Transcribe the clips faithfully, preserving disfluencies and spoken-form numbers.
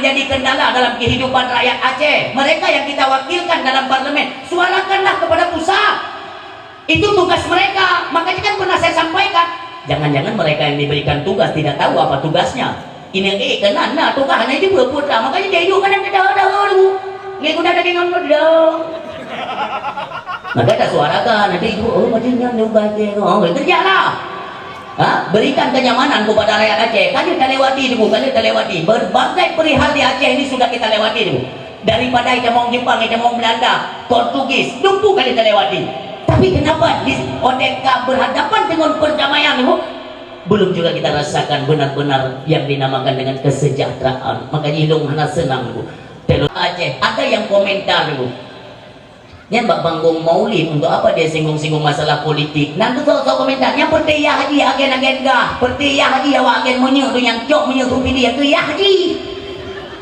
jadi kendala dalam kehidupan rakyat Aceh. Mereka yang kita wakilkan dalam parlemen, suarakanlah kepada pusat. Itu tugas mereka. Makanya kan pernah saya sampaikan, jangan-jangan mereka yang diberikan tugas tidak tahu apa tugasnya. Ini eh kena na tugas na itu berputra. Makanya dia hidup kadang dah dah dulu. Ngai guna daging ngon dah. Maka tak suarakan nanti itu, oh, macam nyan dia bukan dia. Oh, kerjalah. Ha? Berikan kenyamanan kepada rakyat Aceh. Kan dia terlewati dulu, kan dia terlewati. Berbagai perihal di Aceh ini sudah kita lewati dulu. Daripada itamong Jepang, itamong Belanda, Portugis, dumpu kali terlewati. Tapi kenapa di, ketika berhadapan dengan perdamaian dulu, belum juga kita rasakan benar-benar yang dinamakan dengan kesejahteraan. Makanya ilong hana senang dulu. Aceh, ada yang komentar dulu. Nyan bak panggung maulid, untuk apa dia singgung-singgung masalah politik? Nan tu sok-sok komentar, nyan peureuteuh yah haji agen-agen gah, peureuteuh yah haji awak agen meunyeuk tu nyang cok meunyeuk tu pilih tu yah haji.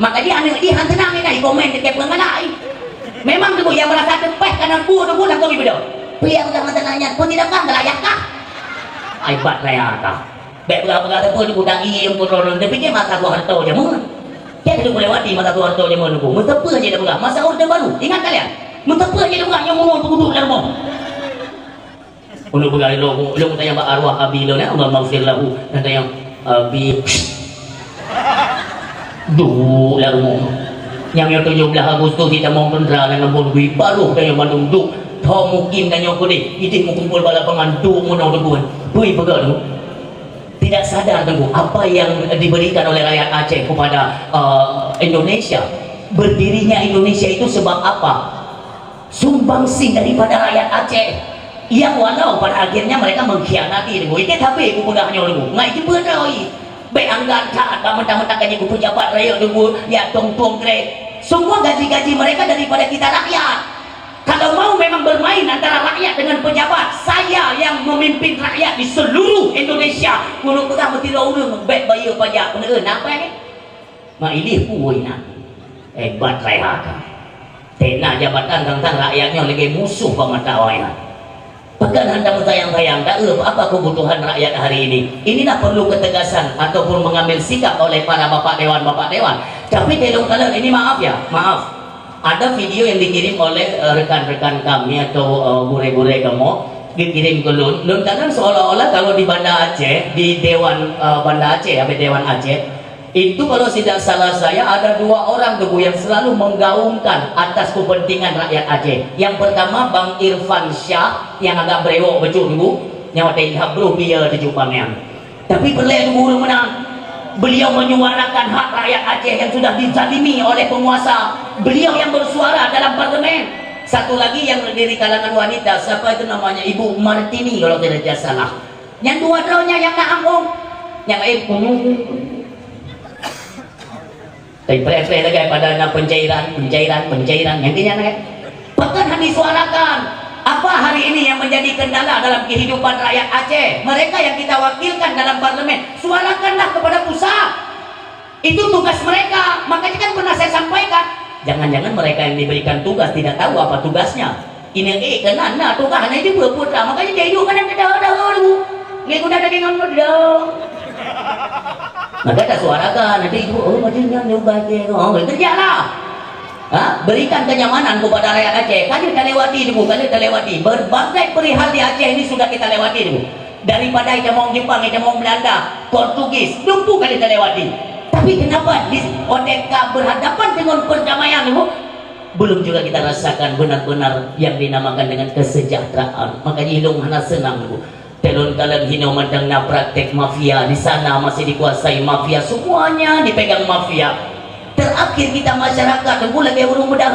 Maka dia aneuk jih han teunang inan, komen teuka peungalai. Memang tu yang merasa teupeh kana bu tu langsung ibeudôh. Pih yang udah mata nanya, pun tidak kan gelayah kah? Ai bat raya kah? Bèk peugah-peugah sapeue di gudang ie nyang peuron, tapi dia masa Soeharto jameun. Dia dulu melewati masa Soeharto jameun tu. Meusapeue je dia peugah, masa Orde Baru. Ingat kalian? Meusapeue je dia peugah nyang umur peududuek dalam rumoh. Untuk peugah ilong, ilong tanya bak arwah abi lo na, Allah maghfir lahu. Dan tanya abi duek dalam rumoh. Nyang nyoe tujoh belas Agustus kita mau tentara dan ngambon bui baruh dan yang mandum duek. Tho mungkin dan nyang kudeh, ideh meukumpul bak lapangan duek meunong teguan. Bui peugah tu. Tidak sadar Teungku, apa yang diberikan oleh rakyat Aceh kepada, eh, Indonesia. Berdirinya Indonesia itu sebab apa? Sumbangsih daripada rakyat Aceh. Yang walau pada akhirnya mereka mengkhianati Teungku. Itu tapi aku peugah nyoe Teungku. Ngai jeuet dah oi. Baik anggan that, bak mentang-mentang gaji ku pejabat rakyat Teungku, ya tong-tong grade. Semua gaji-gaji mereka daripada kita rakyat. Kalau mau memang bermain antara rakyat dengan pejabat, saya yang memimpin rakyat di seluruh Indonesia. Keuneuk peugah meusidroe ureueng bèk bayeue pajak. Keuneuk na apa ni? Mak ilih pun na. Hebat saya kan. Tena jabatan tentang rakyatnya lagi musuh pemata orang. Pekan handa sayang-sayang, tak apa kebutuhan rakyat hari ini. Inilah perlu ketegasan ataupun mengambil sikap oleh para bapak dewan, bapak dewan. Tapi telung kali ini maaf ya, maaf. Ada video yang dikirim oleh, eh, rekan-rekan kami atau, eh, gurée-gurée kamoe, dikirim ke lôn. Lôn kadang seolah-olah kalau di Banda Aceh, di Dewan, eh, Banda Aceh, apa Dewan Aceh, itu kalau tidak salah saya ada dua orang dulu yang selalu menggaungkan atas kepentingan rakyat Aceh. Yang pertama Bang Irfan Syah yang agak brewok becut dulu, nyawa teh ilham bro biar tujuh pamean. Tapi peureulée ureuëng meunan. Beliau menyuarakan hak rakyat Aceh yang sudah dizalimi oleh penguasa. Beliau yang bersuara dalam parlemen. Satu lagi yang dari kalangan wanita, siapa itu namanya, Ibu Martini kalau tidak saya salah. Yang dua dronya yang nak angkong. Yang lain Tapi preh-preh lagi pada na pencairan, pencairan, pencairan. Yang kena kan? Pekan hana disuarakan. Apa hari ini yang menjadi kendala dalam kehidupan rakyat Aceh? Mereka yang kita wakilkan dalam parlemen, suarakanlah kepada pusat. Itu tugas mereka. Makanya kan pernah saya sampaikan, jangan-jangan mereka yang diberikan tugas tidak tahu apa tugasnya. Ini eh kena na tugas na itu buat putra. Makanya dia hidup kadang dah dah dulu. Ngai guna daging ngon dah. Maka tak suarakan nanti itu, oh macam nyan dia ubah je. Oh, kerjalah. Ha? Berikan kenyamanan kepada rakyat Aceh. Kan dia terlewati dulu, kan dia terlewati. Berbagai perihal di Aceh ini sudah kita lewati dulu. Daripada itamong Jepang, itamong Belanda, Portugis, dumpu kali terlewati. Tapi kenapa di ketika berhadapan dengan perdamaian dulu, belum juga kita rasakan benar-benar yang dinamakan dengan kesejahteraan. Makanya ilong hana senang dulu. Talon-talon hino mantong na praktek mafia, di sana masih dikuasai mafia, semuanya dipegang mafia. Terakhir kita masyarakat dulu lagi urung mudah.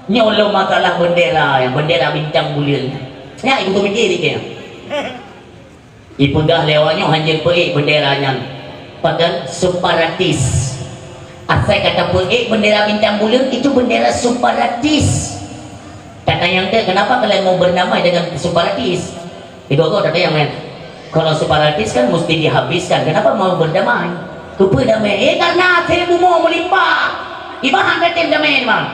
Nyoe lom masalah bendera, bendera bintang buleuen. Nyan ibu mikir ni ke. Ipeugah lé awak nyoe hanjeuet peuék bendera nyan. Pakon separatis. Asai kata peuék bendera bintang buleuen itu bendera separatis. Kata yang ke, kenapa kalian mau bernamai dengan separatis? Ibu kau kata yang lain. Kalau separatis kan mesti dihabiskan. Kenapa mau berdamai? Kepeue damai? Eh karena asai bumoe meulimpah. Ibahan kata damai memang.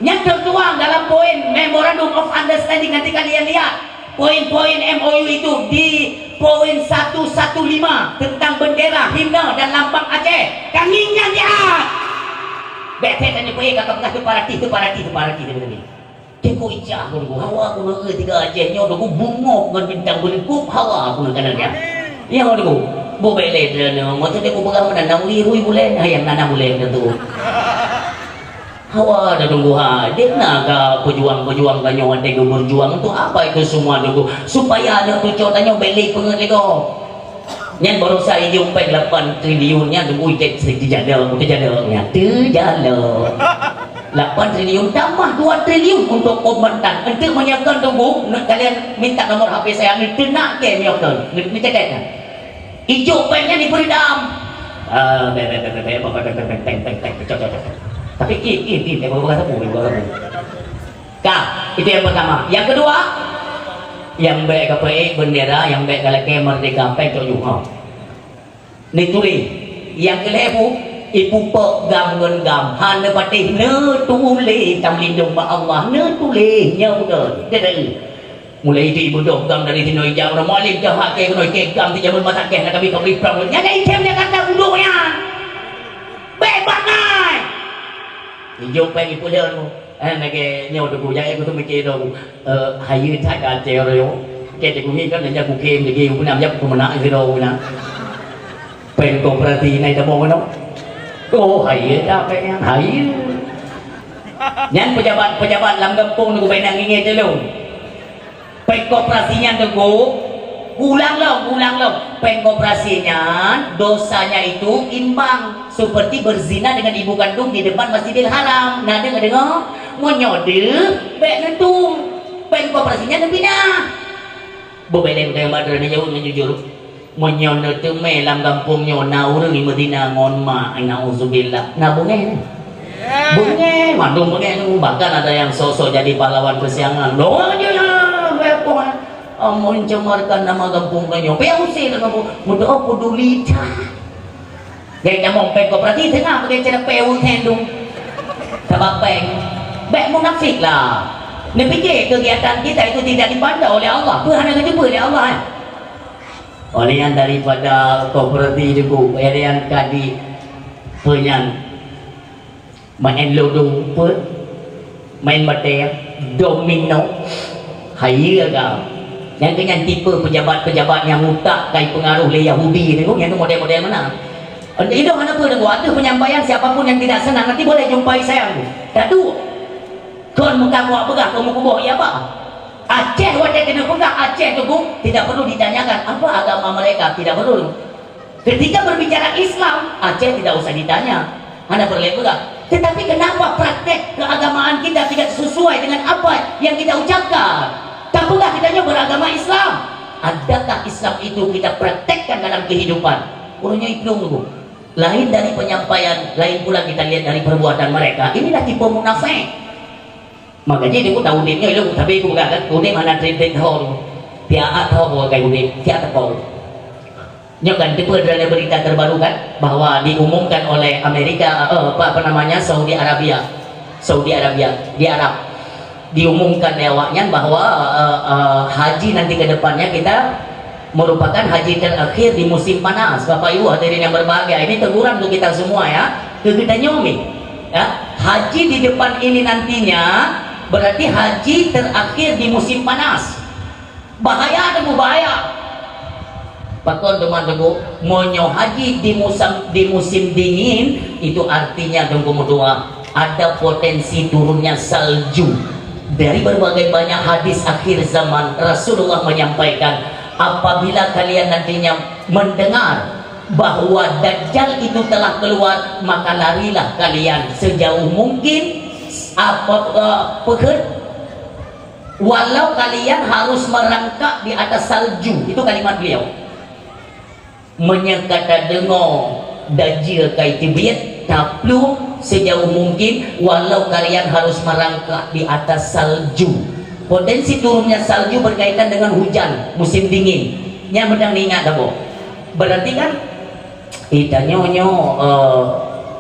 Nyan tertuang dalam poin Memorandum of Understanding, nanti kalian lihat poin-poin M O U itu di poin satu satu lima tentang bendera, himne dan lambang Aceh. Kami nyan lihat. Bèk that tanyoe peuék ka peugah teuparati, teuparati, teuparati, teuparati. Teungku icah ku Teungku, hawa ku na tiga Aceh nyoe Teungku, bungok ngon bintang beuleukup hawa ku na kanan nyan. Nyang Teungku, bubek lé droeneuh, maksud ku peugah meunan na uri rui buleuen, hayang na na buleuen teuh. Hawa dah Teungku ha, dek na ka peujuang-peujuang ka nyoe watèe geubeurjuang untuk apa itu semua Teungku? Supaya aneuk cucoe tanyoe bèk lé peungeut lé gob. Nyan barosa ijok péng lapan triliun nyan Teungku, ijak teujalok, teujalok nyan, teujalok. Lapan triliun tambah dua triliun untuk pembantan. Enteuk meunyoe kon Teungku, kalian minta nomor H P saya, neuteuna kèe meunyoe kon, neucatat nyan. Ijok péng nyan dipeureutam. Ah, bèk, bèk, bèk, bèk, bèk, bèk, bèk, bèk, bèk, bèk, cok, cok, cok. Tapi, ih, ih, ih, bèk, bèk, bèk, bèk, bèk, bèk. Ka, itu yang pertama. Yang kedua, nyang bèk kapeuék bendera, nyang bèk kalakèe merdeka, péng cok juh. Ha. Neutuléh. Nyang keulhèe bu, ipupok gam ngon gam. Hana patéh neutuléh, tameulindong bak Allah, neutuléh, nyoe beutôi. Mulai itu ibeudôh gam dari sinoe ijak uroe Mualem, jahat kèe keunoe, kèe gam sijameun masa kèe na kami ka bri prang. Nyan dah item Jakarta budôk nyan. Bèk bangai. Ijok péng ipeuleueng. Eh, lagèe nyoe Teungku, jak kuteumiké droe. Eh, hayeue that ka até uroe nyoe. Kèe Teungku ngieng kan, jak kukém lagèe, peue na jak kumeunak sidroe na. Péng koperasi na itamong keunoe. Oh, hayeue that péng nyan, hayeue. Nyan pejabat-pejabat lam gampông Teungku bèk na ngieng-ngieng lom. Péng koperasi nyan Teungku, ulang lom, ulang lom. Péng koperasi nyan dosanya itu imbang seperti berzina dengan ibu kandung di depan Masjidil Haram. Na deungoe-deungoe? Meunyoe deuh, bèk neutueng. Péng koperasi nyan neupinah. Bubek lé, bubek lé, bubek lé, jaweueb ngon jujur. Meunyoe neuteumé lam gampông nyoe na ureueng meuzina ngon mak, nauzubillah, na beungèh nyan? Beungèh, mandum beungèh nyan. Bahkan ada yang sok-sok jadi pahlawan keusiangan. Doa je lah, beupoh. Amun ceumarkan nama gampông tanyoe. Payah usé lam gampông. Meudoa peduli that. Jadi nyang péng koperasi teungoh bagaih cara péng ureueng hèn dum. Sabab péng. Bèk munafik lah. Neupike kegiatan kita itu tidak dipandang oleh Allah. Peue hana geuteupeue lé Allah, eh? Oleh nyan daripada koperasi Teungku, oleh nyan ka di peue nyan, main ludo, peue, main batèe, domino, hayeue agam. Nyang keu nyan tipe pejabat-pejabat nyang utak ka ipeungaruh lé Yahudi Teungku, nyang keu model-model meunan. Itu hana peue Teungku, ateueh penyampaian siapa pun yang tidak senang nanti boleh jumpai saya Teungku. Taduek. Kon meukaku peugah keu meukuboh ia bah. Aceh watèe keuneuk peugah Aceh Teungku, tidak perlu ditanyakan apa agama mereka, tidak perlu. Ketika berbicara Islam, Aceh tidak usah ditanya, hana peureulèe peugah. Tetapi kenapa praktek keagamaan kita tidak sesuai dengan apa yang kita ucapkan? Tapeugah kita nyoe beragama Islam. Adakah Islam itu kita praktekkan dalam kehidupan? Ureueng nyoe iplueng Teungku. Lain dari penyampaian, lain pula kita lihat dari perbuatan mereka. Inilah tipe munafik. Makanya dia pun tahu udép nyoe, ilôn sabe ku peugah kan, udép hana teuntèe tho. Tiap tho buat kai udép, tiap teuko. Nyoe kan, tipe dari berita terbaru kan, bahwa diumumkan oleh Amerika, eh, apa, apa namanya, Saudi Arabia. Saudi Arabia, di Arab. Diumumkan lé awaknyan bahwa, eh, eh, haji nanti ke depannya kita merupakan haji terakhir di musim panas. Bapak Ibu hadirin yang berbahagia, ini teguran untuk kita semua ya. Keu geutanyoe mi. Ya, haji di depan ini nantinya berarti haji terakhir di musim panas. Bahaya Teungku, bahaya. Pakon teuma Teungku, meunyoe haji di musam, di musim dingin, itu artinya Teungku meutuah ada potensi turunnya salju. Dari berbagai banyak hadis akhir zaman, Rasulullah menyampaikan, apabila kalian nantinya mendengar bahwa Dajjal itu telah keluar, maka larilah kalian sejauh mungkin. Apa, eh, peukheun? Walau kalian harus merangkak di atas salju. Itu kalimat beliau. Meunyoe ka tadeungoe dajjal ka iteubiet, taplueng sejauh mungkin, walau kalian harus merangkak di atas salju. Potensi turunnya salju berkaitan dengan hujan musim dingin. Nyan beudang ingat saboh. Berarti kan, eh, tanyoe nyoe, eh,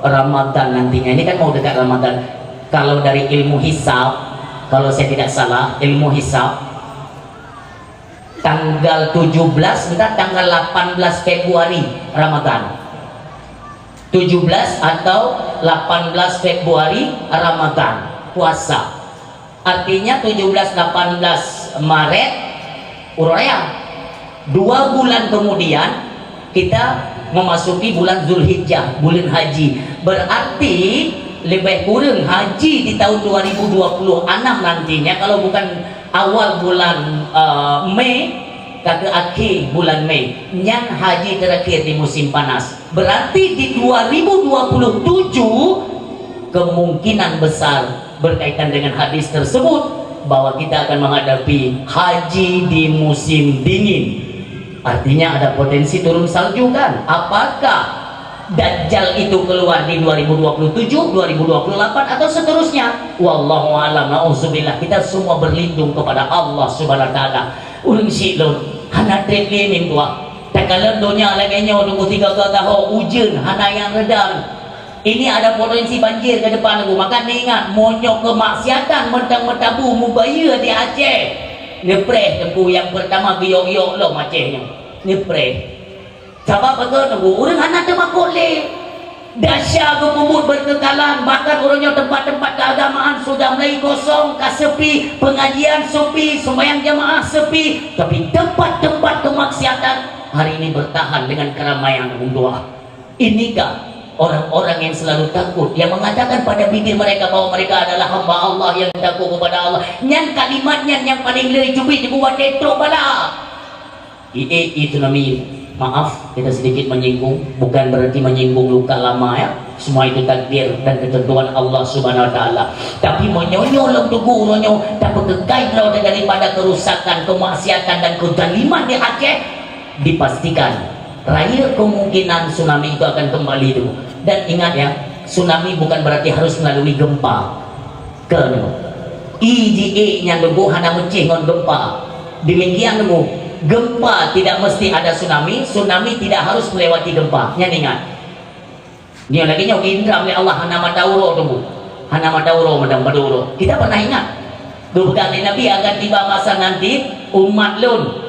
Ramadan nantinya. Ini kan mau dekat Ramadan. Kalau dari ilmu hisab, kalau saya tidak salah, ilmu hisab, tanggal tujuh belas, entah tanggal delapan belas Februari Ramadan. Tujuh belas atau delapan belas Februari, Ramadan, puasa. Artinya tujuh belas, delapan belas Maret, uroe raya. Dua bulan kemudian, kita memasuki bulan Zulhijjah, bulan haji. Berarti, lebih kurang haji di tahun dua ribu dua puluh enam nantinya, kalau bukan awal bulan, eh, Mei, ka keu akhé bulan Mei, nyan haji terakhir di musim panas. Berarti di dua ribu dua puluh tujuh, kemungkinan besar berkaitan dengan hadis tersebut, bahwa kita akan menghadapi haji di musim dingin. Artinya ada potensi turun salju, kan? Apakah Dajjal itu keluar di dua ribu dua puluh tujuh, dua ribu dua puluh delapan, atau seterusnya? Wallahu a'lam, na'udzubillah. Kita semua berlindung kepada Allah Subhanahu wa Ta'ala. Ureuëng syiek lôn, hana treb lé meutuah. Takalon donya lagée nyoe, teungku, tiga-tiga tahun ujeuen, hana nyang reda. Ini ada potensi banjir ke depan, teungku. Maka neuingat, meunyoe keumaksiatan mantong meutabu mubayeue di Aceh, neupreh, teungku, nyang pertama geuyok-yok lom Aceh nyoe. Neupreh. Sabab beutôi, teungku, ureuëng hana teumakot lé. Dasya geupeubuet beukeukalan, bahkan uroe nyoe teumpat-teumpat keuagamaan sudah mulai kosong, ka sepi, pengajian sepi, sembahyang jamaah sepi, tapi tempat-tempat kemaksiatan hari ini bertahan dengan keramaian, teungku. Inikah orang-orang yang selalu takut, yang mengatakan pada bibir mereka bahwa mereka adalah hamba Allah yang takut kepada Allah. Nyan kalimat nyan nyang paling le jubit dibuat trok bala. Ié, ié tsunami, maaf, kita sedikit menyinggung, bukan berarti menyinggung luka lama, ya. Semua itu takdir dan ketentuan Allah Subhanahu wa Ta'ala. Tapi meunyoe nyoe lom, teungku, nyoe, tapi keukai droe daripada kerusakan, kemaksiatan dan kezaliman di Aceh, dipastikan rayeuk kemungkinan tsunami itu akan kembali, teungku. Dan ingat, ya, tsunami bukan berarti harus melalui gempa. Keunoe, i jiék nyan, teungku, hana meucéh ngon gempa. Demikian, teungku, gempa tidak mesti ada tsunami, tsunami tidak harus melewati gempa. Nyan ingat. Nyoe lagée nyoe geundram lé Allah, hana mata uroe, teungku. Hana mata uroe, mata, mata uroe. Kita pernah ingat, geupeugah lé Nabi, akan tiba masa nanti umat lôn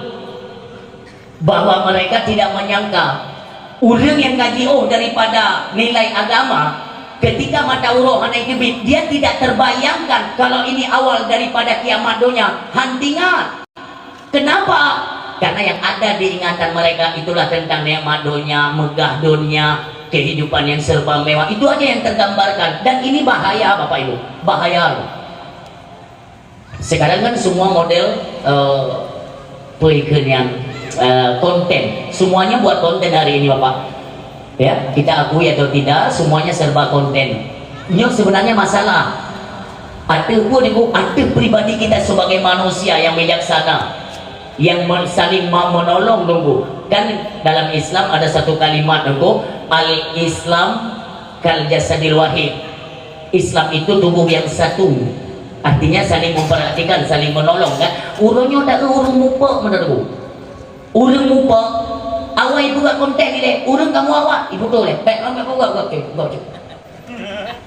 bahwa mereka tidak menyangka ureuëng nyang ka jiôh daripada nilai agama, ketika mata uroe hana jiteubiet, dia tidak terbayangkan kalau ini awal daripada kiamat donya. Han teuingat. Kenapa? Karena yang ada di ingatan mereka itulah tentang nikmat donya, megah donya, kehidupan yang serba mewah. Itu aja yang tergambarkan. Dan ini bahaya, Bapak Ibu. Bahaya. Sekarang kan semua model, eh, peue kheun nyan, eh, konten. Semuanya buat konten hari ini, Bapak. Ya, kita akui atau tidak, semuanya serba konten. Nyoe sebenarnya masalah. Ateueh pun, ibu, ateueh pribadi kita sebagai manusia yang bijaksana, yang men-, saling mau menolong, teungku. Kan dalam Islam ada satu kalimat, teungku, "Al-Islam kal jasadil wahid." Islam itu tubuh yang satu. Artinya saling memperhatikan, saling menolong, kan? Ureuëng nyoe dak ureuëng mupok, meunan, teungku. Ureuëng mupok, awai buka konten ilée, ureuëng kamoe awak, iputo lé. Bèk, bèk, buka, buka, buka, buka.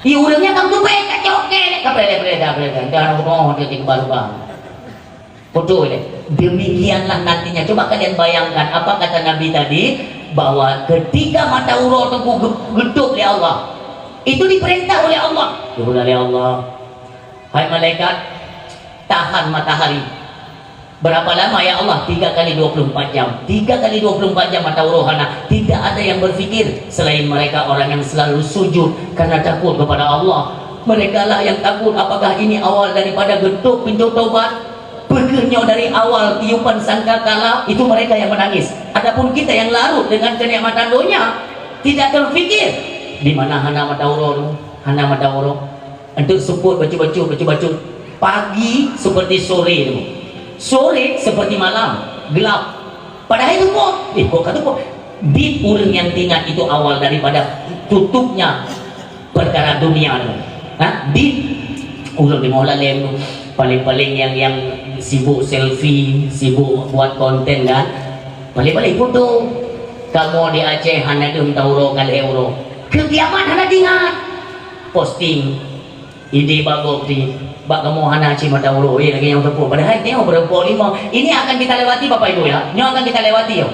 Di ureuëng nyan ka meuteupée, ka cok kée, ka preh, preh, dah, preh, dah, dah, oh, dia tinggal, dah. Betul, ya? Demikianlah nantinya. Coba kalian bayangkan apa kata Nabi tadi, bahwa ketika mata uroe teungku ge-, geutup lé Allah, itu diperintah oleh Allah. Diperintah oleh Allah, "Hai malaikat, tahan matahari." "Berapa lama, ya Allah?" "Tiga kali dua puluh empat jam." Tiga kali dua puluh empat jam mata uroe hana. Tidak ada yang berpikir selain mereka orang yang selalu sujud karena takut kepada Allah. Merekalah yang takut, apakah ini awal daripada geutup pintu tobat? Peue keuh nyoe dari awal tiupan sangkakala, itu mereka yang menangis. Adapun kita yang larut dengan kenikmatan donya, tidak terfikir. Di mana hana mata uroe, hana mata uroe. Untuk seupôt bacut-bacut, bacut-bacut. Pagi seperti sore tu. Sore seperti malam, gelap. Padahai teupôt, eh, kok ka teupôt? Di ureuëng nyang teuingat itu awal daripada tutupnya perkara dunia tu. Ha? Di ureuëng di maulah lem tu, paling-paling yang, yang sibuk selfie, sibuk buat konten, kan? Paling-paling foto. Kamoe di Aceh hana deuh mata uroe ka lhèe uroe. Keu kiamat hana teuingat. Posting. Idéh bagoe pih, bak kamoe hana cit mata uroe, eh, lagèe nyang teupeu. Padahai nyoe beureumpok limong. Ini akan kita lewati, Bapak Ibu, ya. Nyoe akan kita lewati, ya.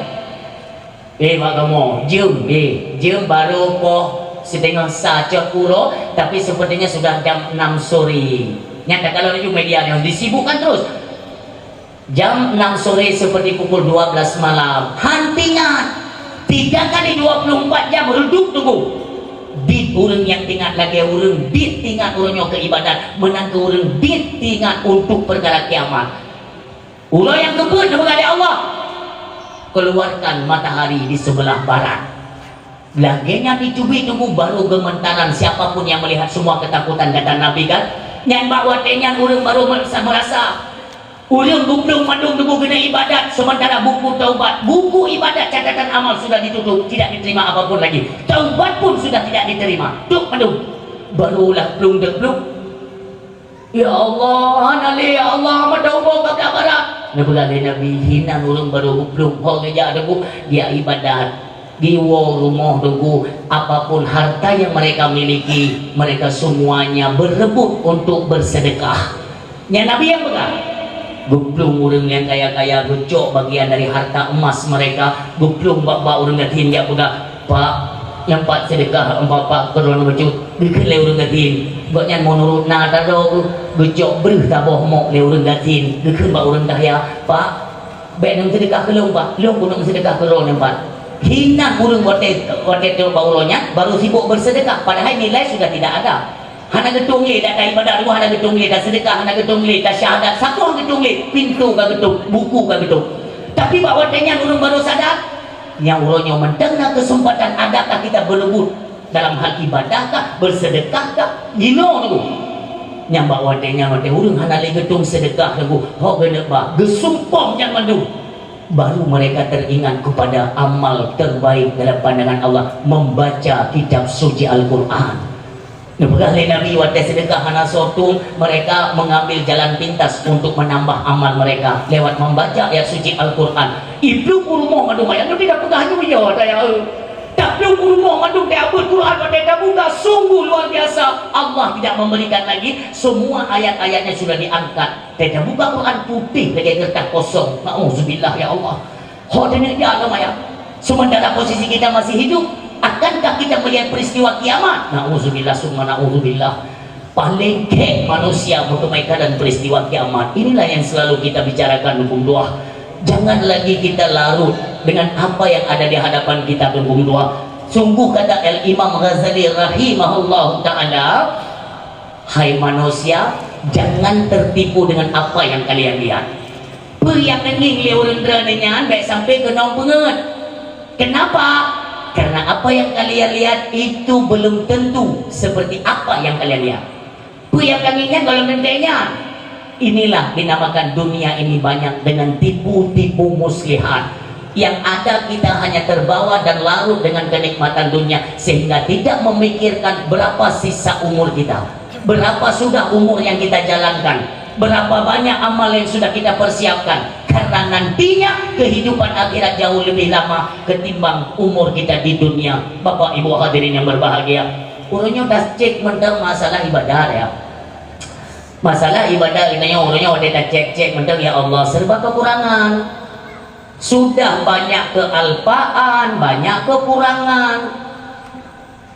Eh, bak kamoe, jeuem, eh, jeuem barô poh Siteungoh sa cot uroe, tapi sepertinya sudah jam enam sore. Nyan takalon laju media nyoe, disibukkan terus. Jam enam sore seperti pukul dua belas malam. Han tingat. Tiga kali dua puluh empat jam redup teungku. Bit ureuëng nyang tingat lagée ureuëng, bit tingat ureuëng nyoe keu ibadat, meunan keu ureuëng bit tingat untuk peukara kiamat. Uroe nyang keupeuet neupeugah lé Allah, "Keluarkan matahari di sebelah barat." Lagée nyan dicubit teungku baru geumentaran, siapa pun yang melihat semua ketakutan, kata Nabi kan. Nyan bak watée nyan ureuëng baru merasa, merasa. Ureuëng geuplueng mandum teungku keuneuk ibadat, sementara buku taubat, buku ibadat catatan amal sudah ditutup, tidak diterima apa pun lagi. Taubat pun sudah tidak diterima. Dok mandum. Barulah plueng deuek plueng. "Ya Allah, hana lé, ya Allah, meudobo ka brat-brat." Neupeugah lé Nabi, "Hinan ureuëng baru geuplueng, ho geujak teungku, dia ibadat, diwoe rumoh teungku, apapun harta yang mereka miliki, mereka semuanya berebut untuk bersedekah." Nyan Nabi nyang peugah. Geuplueng ureuëng nyang kaya-kaya, geucok bagian dari harta emas mereka, geuplueng bak-bak ureuëng gasien jak peugah, "Pak, nyan pat seudeukah Bapak keudroe bacut." Geukheun lé ureuëng gasien, gobnyan meunurot na tadroe geuh, geucok breuh saboh mok lé ureuëng gasien, geukheun bak ureuëng kaya, "Pak, bék neuseudeukah keu lôn, Pak, lôn keuneuk seudeukah keudroe nyan, Pak." Hinan ureuëng watée, watée trok bak uroe nyan, baru sibuk berseudeukah, padahai nilai sudah tidak ada. Hana geutueng lé, dak taibadat, hana geutueng lé, dak seudeukah, hana geutueng lé, dak syahadat, saboh hana geutueng lé, pintoe ka geutôp, buku ka geutôp. Tapi bak watée nyan ureuëng baru sadar, nyang uroe nyoe mantong na keuseumpatan, adakah kita berebut dalam hal ibadah kah, beuseudeukah kah, jinoe teungku. Nyang bak watée nyan, watée ureuëng hana lé geutueng seudeukah teungku, ho geuneuk ba, geusumpom nyan mandum. Baru mereka teringat kepada amal terbaik dalam pandangan Allah, membaca kitab suci Al-Quran. Neupeugah lé Nabi, watée seudeukah hana soe tueng, mereka mengambil jalan pintas untuk menambah amal mereka lewat membaca ayat suci Al-Quran. Iplueng u rumoh mandum ayat, Nabi dah peugah nyoe, ya, dah, ya, eh. Taplueng u rumoh mandum, tabeuet Quran, watée tabuka, sungguh luar biasa. Allah tidak memberikan lagi, semua ayat-ayatnya sudah diangkat. Watée tabuka Quran, putéh lagée keureutah kosong. Nauzubillah, ya Allah. Ho teuneuk jak lom ayah. Sementara posisi kita masih hidup, akankah kita melihat peristiwa kiamat? Nauzubillah summa nauzubillah. Paling khék manusia meuteumé keuadaan peristiwa kiamat. Inilah yang selalu kita bicarakan, Teungku Meutuah. Jangan lagi kita larut dengan apa yang ada di hadapan kita, Teungku Meutuah. Sungguh kata Al-Imam Ghazali rahimahullahu ta'ala, "Hai manusia, jangan tertipu dengan apa yang kalian lihat." Peue nyang neungieng lé ureuëng droeneuh nyan bék sampai keunong beungeut. Kenapa? Karena apa yang kalian lihat itu belum tentu seperti apa yang kalian lihat. Peue nyang ka ngieng nyan gohlom teuntée nyan. Inilah dinamakan dunia ini banyak dengan tipu-tipu muslihat. Yang ada kita hanya terbawa dan larut dengan kenikmatan dunia sehingga tidak memikirkan berapa sisa umur kita. Berapa sudah umur yang kita jalankan? Berapa banyak amal yang sudah kita persiapkan? Karena nantinya kehidupan akhirat jauh lebih lama ketimbang umur kita di dunia. Bapak Ibu hadirin yang berbahagia, uroe nyoe tacek mantong masalah ibadah ya. Masalah ibadah kita nyoe uroe nyoe watée tacek-cek mantong, ya Allah, serba kekurangan. Sudah banyak kealpaan, banyak kekurangan.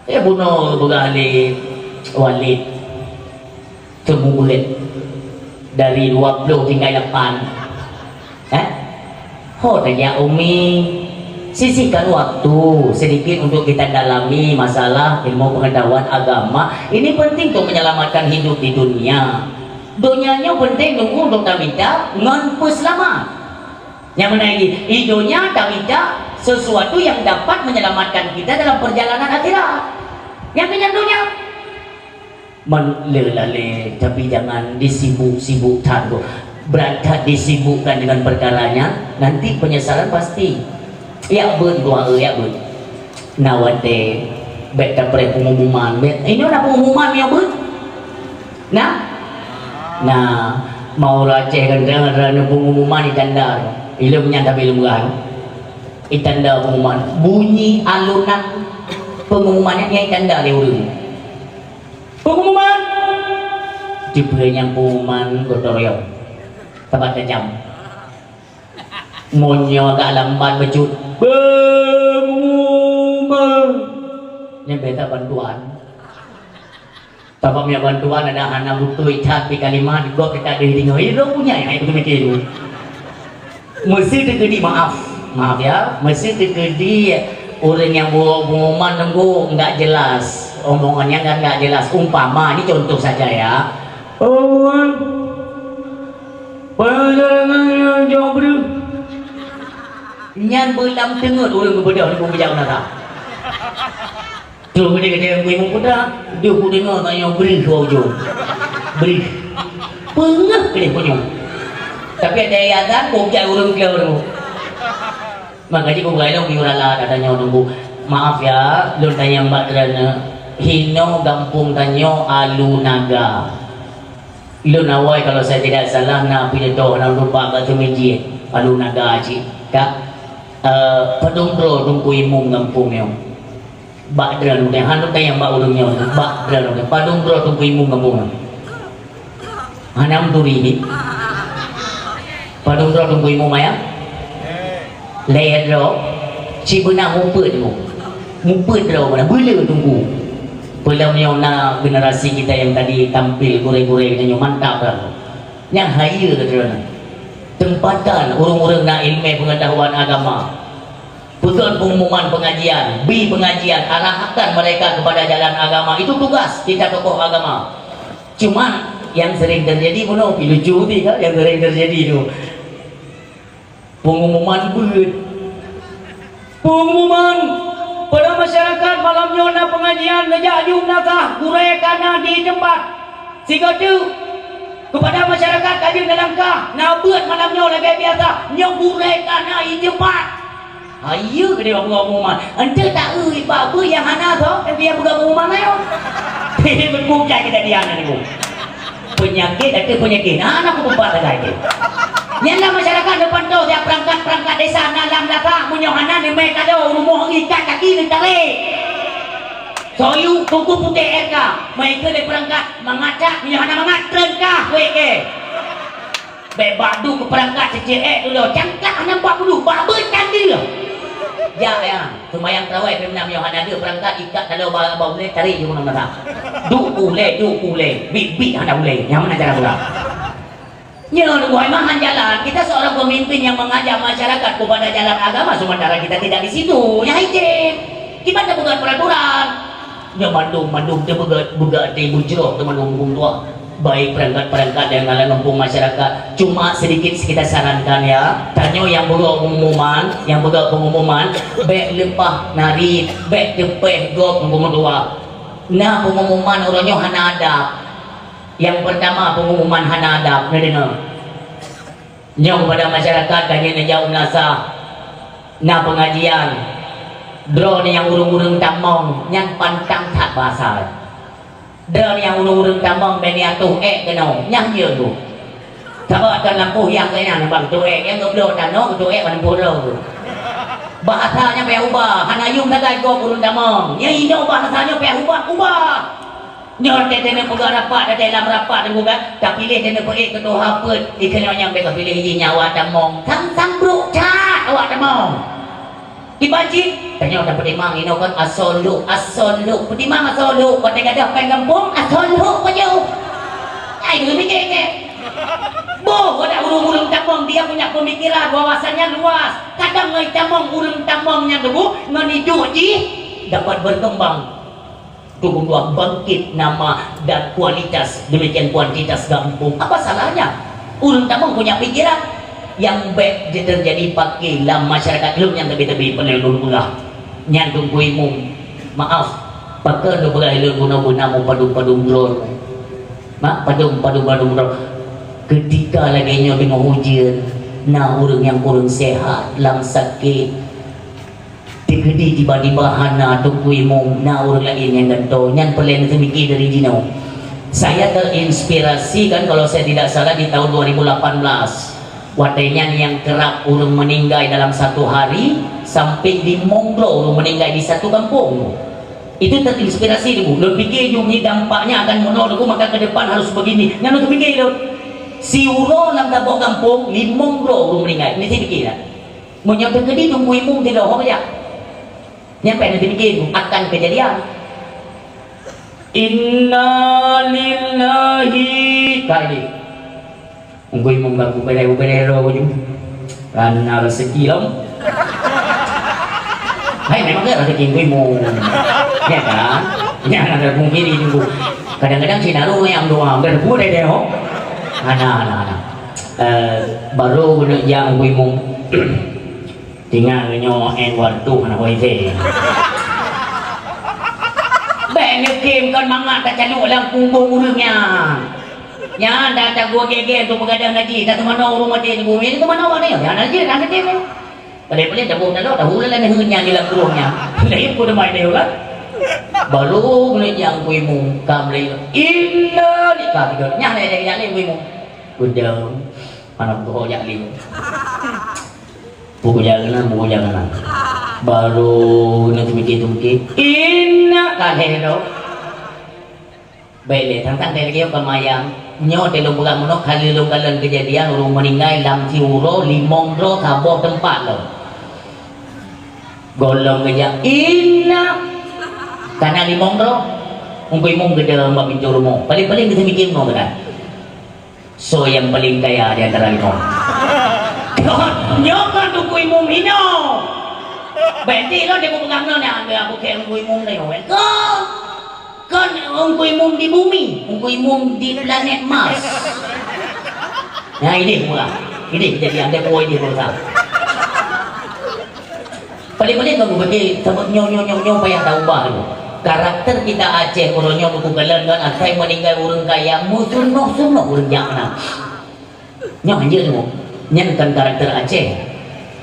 Eh, bunoe peugah lé Walid, teumubeuet dari dua puluh tinggai lapan. Eh? Ho tajak, Umi, sisihkan waktu sedikit untuk kita dalami masalah ilmu pengetahuan agama. Ini penting untuk menyelamatkan hidup di dunia. Donya nyoe penting teungku untuk tamita ngon peuseulamat. Nyang meunan jih, i donya tamita sesuatu yang dapat menyelamatkan kita dalam perjalanan akhirat. Nyang keu nyan donya. Man le lalé, tapi jangan disibuk-sibuk that boh. Brat that disibukkan dengan perkara nyan, nanti penyesalan pasti. Yak beuet dua e, yak beuet. Na watée bék tapreh pengumuman. Bék, inoe na pengumuman nyang beuet? Na? Na, mau Aceh kan, na pengumuman di tanda. Ilom nyan tapi ilom kan. Di tanda pengumuman. Bunyi alunan pengumuman nyan di tanda lé ureuëng. Pengumuman! Tipe nyang pengumuman gotong royong. Tempat tajam. Meunyoe agak lambat bacut, pengumuman. Nyan biasa bantuan. Sabab nyan bantuan ada hana beutôi that di kalimat, gob kita deh deungoe. Ih, lo punya yang itu mikir tu. Mesti teukeudi maaf. Maaf ya, mesti teukeudi ureueng nyang bu-, pengumuman nunggu enggak jelas. Omongannya kan enggak jelas. Umpama, ini contoh saja ya. Oh, wan. Peujalangan yang jauh beri. Nyan beulam teungeut ureueng geubeudôh nunggu geujak u nara. Troh geude-geude Teungku Imum Putra, deuh kudeungoe tanyoe breuh bak ujong. Breuh. Peungeuh keudeh kunyueng. Tapi ada azan, bukak ureueng keu ureueng. Maka jih kubuka ilong geuyue rala tanyoe Teungku. Maaf ya, lôn tanyong bak droeneuh. Hinoe gampông tanyoe Alu Naga. Lôn awai kalau saya tidak salah na pidato hana lupa bak teumijit Alu Naga cit. Ka, eh, padum droe Teungku Imum gampông nyoe. Bak droeneuh, hana tanyong bak ureueng nyoe, bak droeneuh. Padum droe Teungku Imum gampông nyoe. Hana meuturi ni. Padum droe Teungku Imum ayah? Lhèe droe, cit beuna mupeuet tu. Mupeuet droe beuna, beuleu Teungku. Peulom nyoe na generasi kita yang tadi tampil gurèe-gurèe geutanyoe mantap dah. Nyang hayeue keu droeneuh. Tempatkan ureueng-ureueng na ileumèe pengetahuan agama. Peugöt pengumuman pengajian, bi pengajian, arahkan mereka kepada jalan agama. Itu tugas kita tokoh agama. Cuman yang sering terjadi bunoe, lucu ti kan yang sering terjadi tu. Pengumuman beuet. Pengumuman, pada masyarakat malam nyoe na pengajian neujak jumlah sah gurèe ka na di teumpat. Sigoe teuk, kepada masyarakat ka jeuet neulangkah, na beuet malam nyoe lagèe biasa, nyoe gurèe ka na di teumpat. Hayeue keudeh pengumuman. Enteuk taeu bak beuet nyang hana soe, nyang peugah pengumuman nyoe. Beugöt kejadian nyoe. Peunyakét ateueh peunyakét. Hana kutupat sagai jih. Nyan lam masyarakat neupantoe siat peurangkat-peurangkat desa na lam lasa, meunyoe hana neumè kado u rumoh ikat kaki neutarek. Soyuk Teungku putéh R K, meuikeu lé peurangkat mangat that, meunyoe hana mangat treun kah wék kèe. Bèk bak duek keu peurangkat ceuceuek dulu, cangkak hana bak bulu, bak beuet candil. Jak ya, seumayang tarawèh pih meunan meunyoe hana deuh peurangkat ikat taloe ba, ba ulèe, tarék jih keunoe masa. Duek ulèe, duek ulèe, bit-bit hana ulèe. Nyang meunan cara gura. Nyoe dua iman jalan, kita seorang pemimpin yang mengajak masyarakat kepada jalan agama, sementara kita tidak di situ. Nyang hijén, kiban tapeugöt peraturan. Nyoe mandum, mandum teupeugöt, beugöt di bujroh teumandum huköm tuha. Baik perangkat-perangkat dan dalam kampung masyarakat. Cuma sedikit kita sarankan ya, tanyoe nyang beugöt pengumuman, nyang beugöt pengumuman, bèk leupah nari, bèk teupèh gob huköm tuha. Na pengumuman uroe nyoe hana adab. Nyang pertama pengumuman hana adab, neudeungoe. Nyoe kepada masyarakat ka jeuet neujak u meunasah, na pengajian. Droeneuh nyang ureueng-ureueng tamong nyan pantang that bahasa. Droeneuh nyang ureueng-ureueng tamong bèk neuatoh èk keunoe, nyan jeuet tu. Sabab tan lampôh nyang keu nyan bang, geutoh èk, nyang geubloe tanoh geutoh èk ban lampôh droe tu. Bahasa nyan payah ubah, hana yuem sagai gob ureueng tamong. Nyang inoe bahasa nyoe payah ubah, ubah. Nyoe watèe taneuk peugah rapat, watèe lam rapat teungku kan, tapiléh taneuk peuék keutuha peuet, dikeue nyoe nyang bèk tapiléh jih nyan awak tamong. Sang-sang brok that awak tamong. Kiban cit, tanyoe tapeutimang inoe kan asoe lhok, asoe lhok. Peutimang asoe lhok, watèe gadôh péng gampông, asoe lhok pajoh. Ai, geumikir kèe. Boh, wadah ureueng-ureueng tamong, dia punya pemikiran, wawasannya luas. Kadang ngon tamong, ureueng tamong nyan teungku, ngon iduek jih dapat berkembang. Tubuh bangkit nama dan kualitas, demikian kuantitas gampông. Apa salahnya? Ureueng tamong punya pikiran. Nyang bèk teujadi pakè lam masyarakat lôn nyang teubi-teubi peureulèe lôn peugah. Nyan Teungku Imum, maaf, pakon lôn peugah lôn guna-guna meupadum-padum droe. Mak, padum, padum, padum droe. Keutika lagèe nyoe teungoh ujeuen, na ureueng nyang kureueng sehat, lam sakét, Teukeudi tiba-tiba hana Teungku Imum, na ureueng laén nyang gantoe, nyan peureulèe neuseumiké dari jinoe. Saya terinspirasi kan, kalau saya tidak salah, di tahun dua ribu lapan belas. Watèe nyan nyang keurab ureueng meuninggai dalam satu hari, sampai limong droe ureueng meuninggai di satu kampung. Itu terinspirasi dulu. Lôn piké, "Nyoe dampaknya akan meunoe dulu, maka ke depan harus begini." Nyan lôn piké lôn. Siuroe lam saboh kampung, limong droe ureueng meuninggai. Ni saya piké dah. Meunyoe teukeudi Teungku Imum sidroe ho jak. Nyan payah neupike akan keujadian. Innalillahi. Kali. Ungkui mung ganggu belai-belai roh ju. Karena rezeki lom. Hai, memang kan rezeki ungkui mung. Ya kan? Ya, ada mungkin itu. Kadang-kadang si naruh yang doa, berbuat deh, deh, oh. Ana, ana, ana. Eh, baru nak yang ungkui mung. Tinggai nyoe en waktu hana boleh. Bèk neukem kon mangat tacalok lam punggong ureueng nyan. Nyan dah tagoe gèe-gèe untuk peugadang najih, tateumanoe ureueng maté di bumi, tateumanoe awak nyoe, nyan najih, nyan najih. Paléng-paléng taboh taloe, tahu lé neuheun nyan di lam krueng nyan. Dah yue peue teuma idéh kan? Baru meunyoe nyang kuimu, ka mulai, "Inna li-," ka tiga. Nyan lé, nyan lé kuimu. Peudong. Aneuk buho jak lé. Buku jalan, buku jalan. Baru na teumike-teumike. Inna ka lhèe lom. Bèk lé, tang-tang lé lagèe ka mayang. Nyoe teuh lôn peugah meunoe, ka lheueh lôn kalon keujadian ureueng meuninggai lam siuroe limong droe saboh teumpat lom. Gohlom geujak, "Inna!" Ka na limong droe. Ungkui mung geudong bak pintoe rumoh. Paléng-paléng geuteumiké meunoe keunan. Soe nyang paleng kaya di antara lima? Nyoe kan Teungku Imum inoe. Bèk ti lôn Teungku peugah nyoe, nyang ambil aku keu Teungku Imum nyoe. Kon, kon Teungku Imum di bumi, Teungku Imum di planet Mars. Nah, ini pula. Ini jadi ada poin di perusahaan. Paléng-paléng kamoe pike, sabab nyoe, nyoe, nyoe, nyoe payah taubah dulu. Karakter kita Aceh uroe nyoe buku kalon kan asai meuninggai ureueng kaya, meusunoh-sunoh ureueng jak meunan. Nyoe hanjeuet nyoe. Nyan kan karakter Aceh.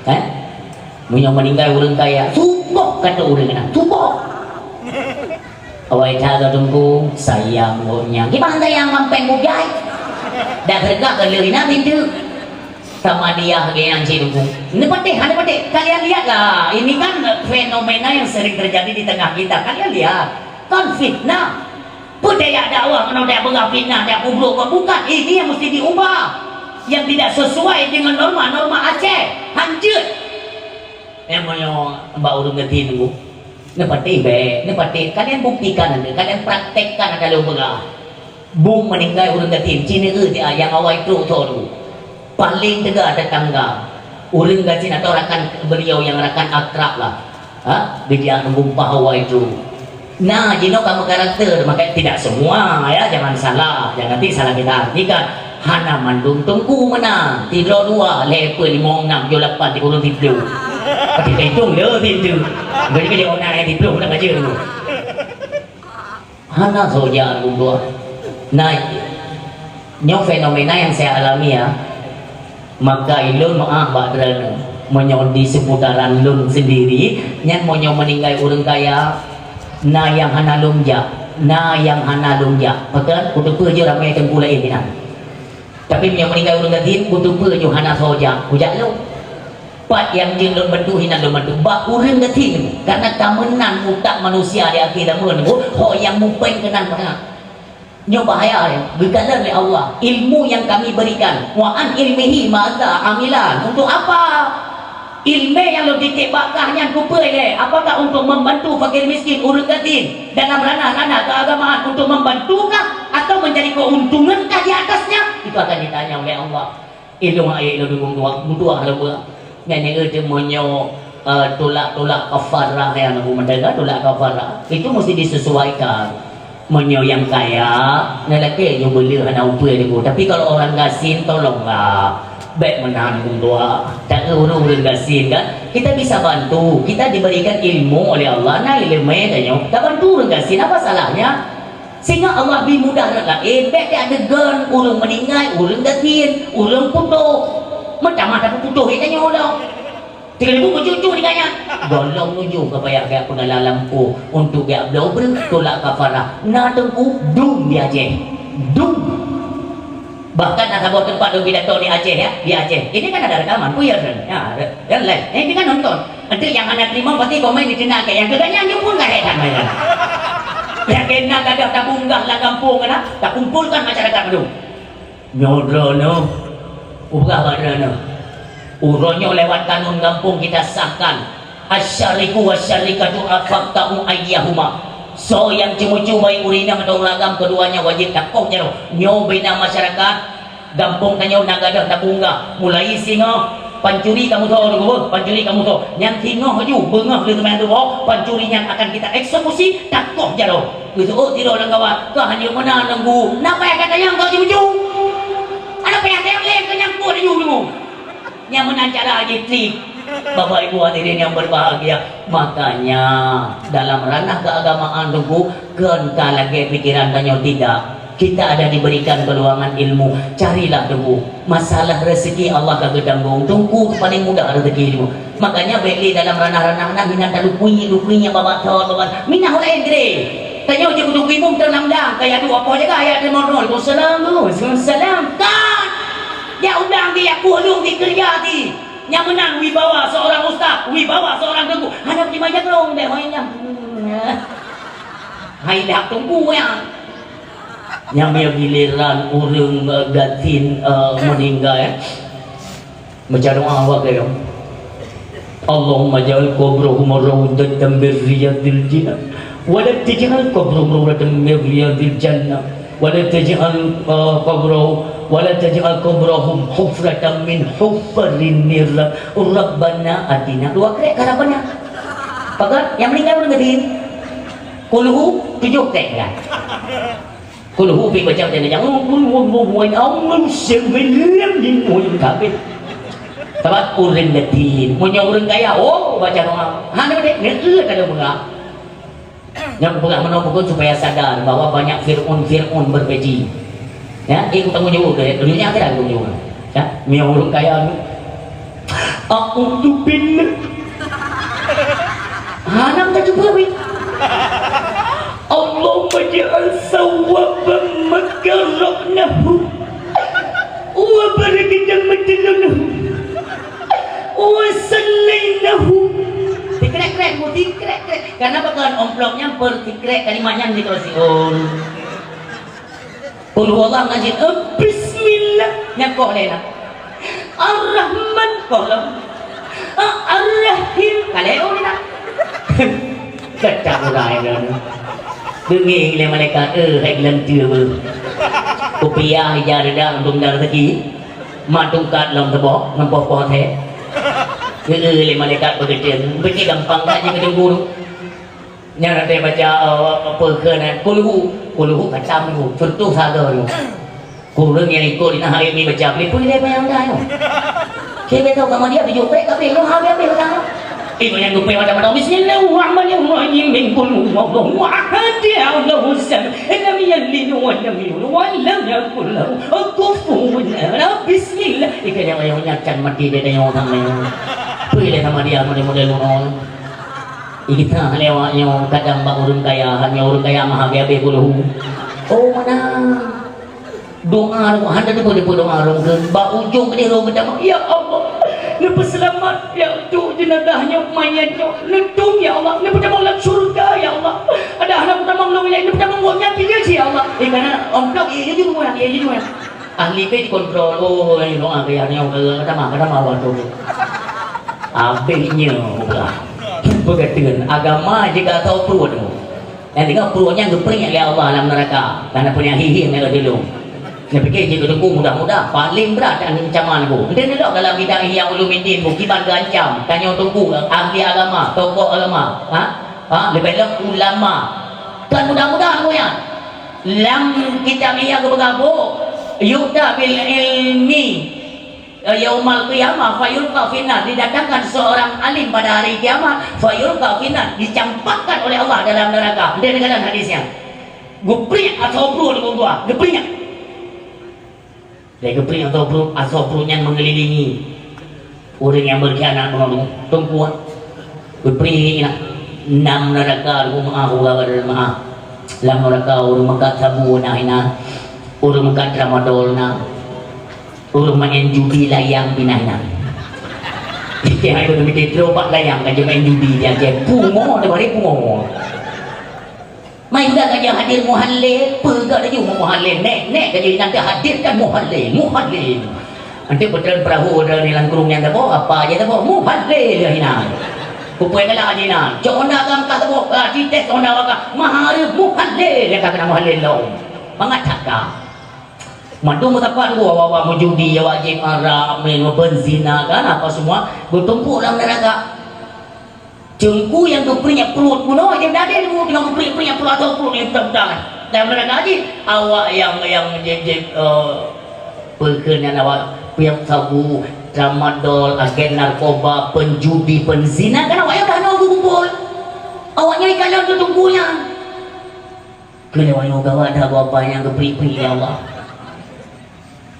Kan? Meunyoe meuninggai ureueng kaya, suboh kata ureueng kena, suboh. Awai that ka Teungku, sayang gobnyan. Kiban sayang mampeng bujai. Dak teuga ka lheueh inan pintoe. Sama dia lagèe nyan cit Teungku. Neupatéh, hana patéh. Kalian lihatlah, ini kan fenomena yang sering terjadi di tengah kita. Kalian lihat, kan fitnah. Peue tajak dakwah keunoe tajak peugah fitnah, tajak peubrok, bukan. Ini yang mesti diubah. Yang tidak sesuai dengan norma-norma Aceh. Hanjeuet. Nyang meunyoe bak ureueng geuti Teungku. Neupatéh bèk, neupatéh. Kalian buktikan anda, kalian praktekkan anda lôn peugah. Bung meuninggai ureueng gasien, ci neueu nyang awai trok tho dulu. Paléng teuga tetangga. Ureueng gasien atau rakan beliau nyang rakan akrab lah. Ha? Geujak meugumpah awai trok. Nah, jinoe ka meukarakter, maka tidak semua, ya, jangan salah. Jangan nanti salah kita artikan. Hana mandum teungku meunan. Sidroe dua, lhèe peuet, limong, nam, tujoh, lapan, sikureueng, siplôh. Pasti taitong le pintoe. Bagi dia orang yang siplôh nak baca dulu. Hana soe jak dua. Nah, nyoe fenomena yang saya alami ya. Maka ilôn meu'ah bak droeneuh. Meunyoe di seputaran lôn sendiri, nyan meunyoe meuninggai ureueng kaya, na nyang hana lôn jak, na nyang hana lôn jak. Pakon? Kuteupeue jeuet ramé teungku laén inan. Tapi meunyoe meuninggai ureueng gasien, kuteupeue jeuet hana soe jak, kujak lôn. Pat nyang jeuet lôn bantu, hinan lôn bantu. Bak ureueng gasien, karena ka meunan utak manusia di akhé zaman nyoe, ho nyang mupeng keunan meunan. Nyoe bahaya, ya. Geukalon lé Allah. Ilmu yang kami berikan. Wa an ilmihi madza amilan. Untuk apa? Ilmu yang lôn titip bak kah nyan kupeue lé? Apakah untuk membantu fakir miskin, ureueng gasien dalam ranah-ranah keagamaan, untuk membantukah atau mencari keuntungankah di atasnya? Itu akan ditanya oleh Allah. Ilôn ayat lôn dua, dua lôn buat. Nyan nyan teuma nyoe, eh, tulak-tulak kafarah nyang aku mendengar, tulak kafarah. Itu mesti disesuaikan. Meunyoe nyang kaya, nyan lakèe nyoe beuleuh hana upeue deungoe. Tapi kalau orang gasien, tolonglah. Bèk meunan dua. Tak ureueng-ureueng gasien kan? Kita bisa bantu. Kita diberikan ilmu oleh Allah. Nah, ilmu tanya. Kita bantu ureueng gasien. Apa salahnya? Sehingga Allah bri mudah rot laén, bèk tajak deugon ureueng meuninggai, ureueng gasien, ureueng putôh. Meutamah tapeuputoh ié tanyoe lom. Tinggai bu meucucu di gaya. Gohlom nuju ka payah gaya peugala lampôh untuk gaya bloe breueh tulak kafarah. Na teungku dum di Aceh. Dum. Bahkan na saboh teumpat lôn pidato di Aceh, ya, di Aceh. Ini kan ada rekaman, peue ya, Ren? Ya, ada. Dan live. Eh, dengan nonton. Nanti nyang hana teurimong pasti komen di sinan, nyang keu gobnyan jih pun ka hèk that meunan. Nyang kena gadoh tabunggah lam gampông kana, takumpolkan masyarakat mandum. Nyoe droeneuh, ubah bak droeneuh. Uroe nyoe lewat kanun gampông kita sahkan, asy-syariku wasy-syarikatu afaktau ayyahuma. Soe nyang ceumeucue baik ureueng inong atau ureueng agam, keduanya wajib takoh jaroe. Nyoe bina masyarakat gampông tanyoe na gadôh tabungga. Mulai singoh pancuri kamoe tho, pancuri kamoe tho. Nyang singoh laju beungoh lheueh teuma tuboh, pancuri nyan akan kita eksekusi, takoh jaroe. Geuseuôt sidroe lam kawan, ka hana meunan Teungku. Na payah gata nyang ka ceumeucue. Hana payah teuh lé keu nyang peuet laju Teungku. Nyang meunan cara jih trik. Bapak Ibu hadirin yang berbahagia, makanya dalam ranah keagamaan Teungku, kon ka lagèe pikiran tanyoe tidak. Kita ada diberikan keluangan ilmu, carilah Teungku. Masalah rezeki Allah ka geutanggong, Teungku paling mudah rezeki ilmu. Makanya bèk lé dalam ranah-ranah nyan hinan talukui-lukui nyang babah thon, babah minah laén gede. Tanyoe jeuet keu Teungku Imum teulamdang, kaya duek apoh jaga ayat lima nol. Waalaikumsalam, waalaikumsalam. Kan! Jak udang di, jak kueh lông di, keureuja di. Nyang meunan wibawa seorang ustaz, wibawa seorang teungku. Hana terima jakrong deh, main nyang. Hai dah teungku ya. Nyang meunan giliran ureueng, eh, gasien, eh, meuninggai, eh. Baca doa awak dia. Allahumma ja'al qabrahum rawdatan min riyadil jinan, wa la taj'al qabrahum rawdatan min riyadil jannah, wa la taj'al, eh, qabrahum, wa la taj'al qabrahum hufratan min hufarin niran. Rabbana atina. Dua krek ka Rabbana. Pakat, nyang meuninggai ureueng gasien. Kulhu tujoh krek kan. Kulhu pih baca macam ni, jangan, sabab ureueng gasien. Meunyoe ureueng kaya, oh, baca doa. Hana deh, neu ka ada beurah. Nyang peugah meunoe bukan supaya sadar bahwa banyak Fir'aun-Fir'aun berpeci. Ya, ikut tanggung jawab deh, dunia akhirat tanggung jawab. Ya, meunyoe ureueng kaya tu, A'udzubillah. Hana ka cuba weh. Allahumma ja'al sawaban makarrabnahu wa barakatan madlulnahu wa sallainahu. Tikrek-krek, bu tikrek-krek. Karena bahkan amplop nyan per tikrek kalimat nyan gitu sih. Qul huwallahu ahad, bismillah. Nyan koh lé na. Ar-Rahman koh lom. A-, Ar-Rahim. Ka lé oh na. Kacak udah ya kan. Deungi lé malaikat, eh, hai geuleueng teu beuh. Kupiah ija reda untung dan rezeki. Mat tungkat lom teuboh, ngon poh-poh thé. Eh, eh, lé malaikat beugeuteung. Beutôi gampang that jih keu teungku tu. Nyan watèe baca, eh, apa kheun, eh, kulhu, kulhu khatam tu, contoh sagoe tu. Kureueng nyang ikot di na hai mi baca, peue-peue lé payah dah nyoe. Keu beutôi kamoe dia tujoh pek, tapi nyoe habéh-habéh baca. Ibu nyang dupe macam mana? Bismillahirrahmanirrahim. Qul huwallahu ahad. Allahus samad. Lam yalid wa lam yulad wa lam yakul lahu kufuwan ahad. Bismillah. Ikan yang ayah nyacan mati dia tengok orang lain. Peue lé sama dia model-model ngono. Kita lewat nyoe kadang bak ureueng kaya, hanya ureueng kaya mah habéh-habéh kulhu. Oh, mana? Doa tu, hana deungoe-deungoe doa ureueng keu bak ujong keudéh roh geutamong, "Ya Allah, neupeuseulamat, ya, tu jeunazah nyoe, manyét nyoe, neutum, ya Allah, neupeutamong lam syurga, ya Allah. Ada hana peutamong lôn ilèe, neupeutamong gobnyan pih jeuet, ya Allah." Eh, kana amplop, eh, jujur, ya, jujur. Ahli pih dikontrol, oh, eh, doa kaya nyoe, kata mah, kata mah, waduh. Habéh nyoe, buka. Peugah teun, agama jika tau pruet. Nyang teungoh pruet nyan geupriek lé Allah lam neuraka, karena peue nyang hi-hi nyan ka teulông. Neupike jeuet keu teungku mudah-mudah, paléng brat ancaman bu. Enteuk neulok dalam kitab Ihya Ulumuddin bu, kiban geuancam, tanyoe teungku, ahli agama, tokoh agama, ha? Ha, leubeh lom ulama. Kan mudah-mudahan bu nyan. Lam kitab Ihya geupeugah bu, "Yu'ta bil ilmi yaumal qiyamah fayulqa finnar," didatangkan seorang alim pada hari kiamat, fayulqa finnar, dicampakkan oleh Allah dalam neraka. Dia dengan hadisnya. Geupriek asoe pruet, geupriek. Dia geupriek asoe pruet, asoe pruet nyan mengelilingi ureueng nyang berkhianat meunurot teungku. Geupriek nyan. Lam neuraka, maaf, maaf. Lam neuraka ureueng meukat sabu na inan. Ureueng meukat tramadol na. Ureueng main judi layang pih na inan. Tiep hari tu meuti trok bak layang ka jimain judi dia je. Pungo, tiep hari pungo. Mai udah ka jeuet hadir muhallil, peugah laju muhallil. Nek, nek ka jeuet nanti hadirkan muhallil, muhallil. Nanti putran perahu ada di langkrung yang tabo, apa aja tabo, muhallil ya inan. Kupeugalak jih na. Cok honda gam ka teuboh ka, jites honda awak ka. Mahareuem muhallel, nyang ka keunan muhallel lom. Mangat that ka. Mandum meusapat dua awak-awak meujudi, awak jieb arak, main, beuzina, kan, apa semua, geutumpôk lam neuraka. Teungku nyang geupriek pruet bunoe, nyang dadeh dulu teungoh geupriek-priek pruet atau pruet nyang peudang-peudang. Lam neuraka jih, awak nyang, nyang jieb-jieb, eh, peue kheun nyan awak, piep sabu, tramadol, agen narkoba, peunjudi, peuzina, kan awak nyan ka hana geukumpol. Awak nyan ikalon keu teungku nyan. Keuneuk nyoe gawat that, gawat nyang geupriek-priek, ya Allah.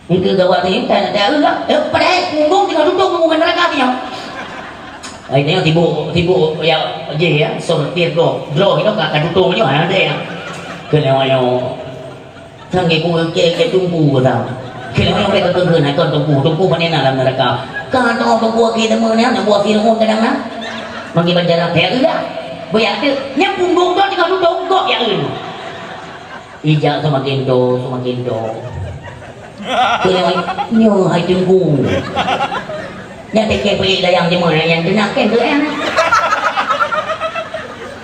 Nyan keuh gawat nyan, tak, tak, tak, eh, padahai punggong teungoh dudong ngon neuraka nyoe. Ai, nyoe sibuk, sibuk, ya, jih, ya, sortir gob. Droe nyoe ka, ka dudong nyoe, ada ya. Keuneuk nyoe. Sang ibu ke, ke tunggu dah. Kira orang mereka kena kon tunggu, tunggu mana nak dalam neraka. Kalau tunggu ke teman ni, nak buat firman kadang nak. Bagi banjaran saya enggak. Banyak tu. Nya punggung tu tengah duduk, kok ya ni. Ijak semakin do, semakin do. Kira nyo hai tunggu. Nyan teuke peuék dayang jeumoe nyang teunak kén keu eh.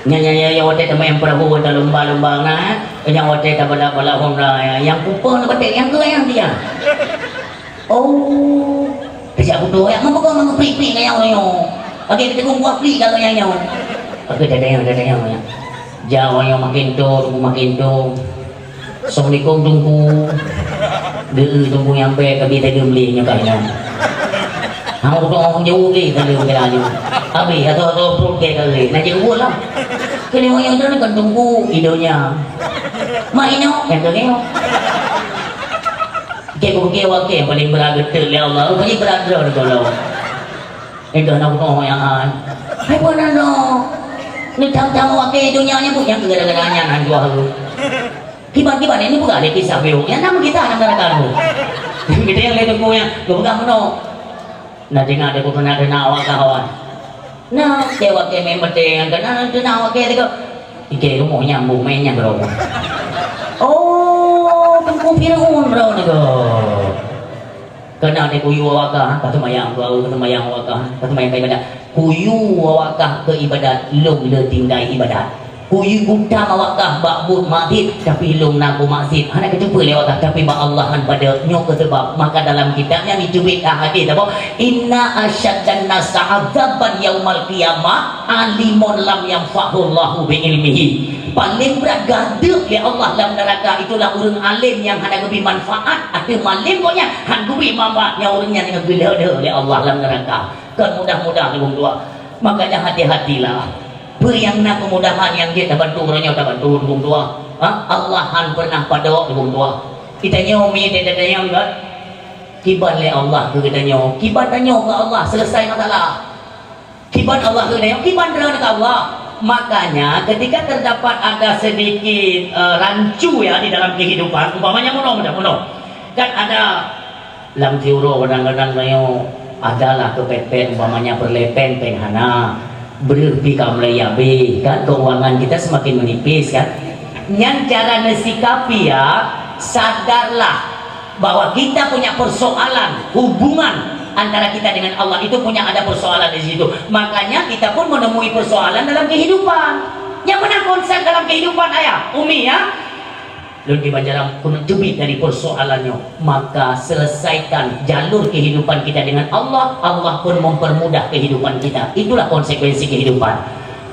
Nyan, nyan, nyan, nyan watèe teuma nyang peurahô, watèe lumba-lumba na, eh. Nyan watèe tabalak-balak honda, nyang kupon batèe nyang keu eh dia. Oh. Kejak buto ya, mau pegang mau prik-prik ngan nyang nyoe. Bagi kita tunggu prik kalau nyang nyoe. Oke, dadah nyang, dadah nyang. Jauh nyang makin to, tunggu makin to. Assalamualaikum, Teungku. Deuh, Teungku nyang bèk ka bi teudeum lé nyoe ka nyoe. Hana udong jaweueb lé ka lheueh kira nyoe. Abéh, atau, atau pruet kèe ka lheueh. Nah, jaweueb lah. Keuneuk nyoe kan Teungku, idonya. Mak inok, nyang ka nyoe. Kèe gurèe wakèe paléng brat geuteuk lé Allah, paléng brat droe tolong. Enggak na bunoe nyang hai. Hai buah nano. Ni tham-tham wakèe donya nyang buet nyang gara-gara nyan han dua hari. Kiban-kiban ini bukan ada kisah beok. Yang nama kita anak neraka tu. Kita yang lain tu yang gua pegang bunoe. Nah, dengar dia bukan ada nak awak kawan. Nah, dia wakèe memang dia yang kena nanti nak wakèe tu. Ike rumoh nyambung main nyang berapa. Oh, Teungku Fir'aun bro ni go. Keunan deh kuyue awak kah, ka seumayang, ka seumayang awak kah, ka seumayang ka ibadat. Kuyue awak kah keu ibadat, lôn le tinggai ibadat. Kuyue gutang awak kah bak buet maksiet, tapi lôn na keu maksiet. Hana keuteupeu lé awak kah, tapi bak Allah han padé. Nyoe keuh seubab, maka dalam kitab nyan jiteubiet ka hadis apa? Inna asyaddan nasi azaban yaumal qiyamah alimun lam yanfa'hullahu bi ilmihi. Paléng brat geuhadeup lé Allah lam neuraka itulah ureuëng além nyang hana geubri manfaat ateueh malém gobnyan. Han geubri manfaat nyan ureuëng nyan nyang geuleueh lé Allah lam neuraka. Kon mudah-mudah lôn tuan. Makanya hati-hatilah. Peue nyang na keumudahan nyang jeuet tabantu uroe nyoe tabantu lôn tuan. Ha? Allah han pernah padok lôn tuan. Kita nyoe mi dan tanyong kan. Kiban lé Allah keu geutanyoe. Kiban tanyoe keu Allah selesai masalah. Kiban Allah keu geutanyoe, kiban droe keu Allah. Makanya ketika terdapat ada sedikit eh, rancu ya di dalam kehidupan, umpamanya mono mudah mono. Kan ada lam siuroe kadang-kadang tanyoe adalah kepepet umpamanya perlepen peng hana. Breuh pi ka mulai abéh kan keuangan kita semakin menipis kan. Nyan cara neusikapi ya, sadarlah bahwa kita punya persoalan hubungan antara kita dengan Allah itu punya ada persoalan di situ. Makanya kita pun menemui persoalan dalam kehidupan. Yang pernah konsep dalam kehidupan ayah, Umi ya. Lôn di Banjaram keuneuk teubiet dari persoalan nyoe, maka selesaikan jalur kehidupan kita dengan Allah, Allah pun mempermudah kehidupan kita. Itulah konsekuensi kehidupan.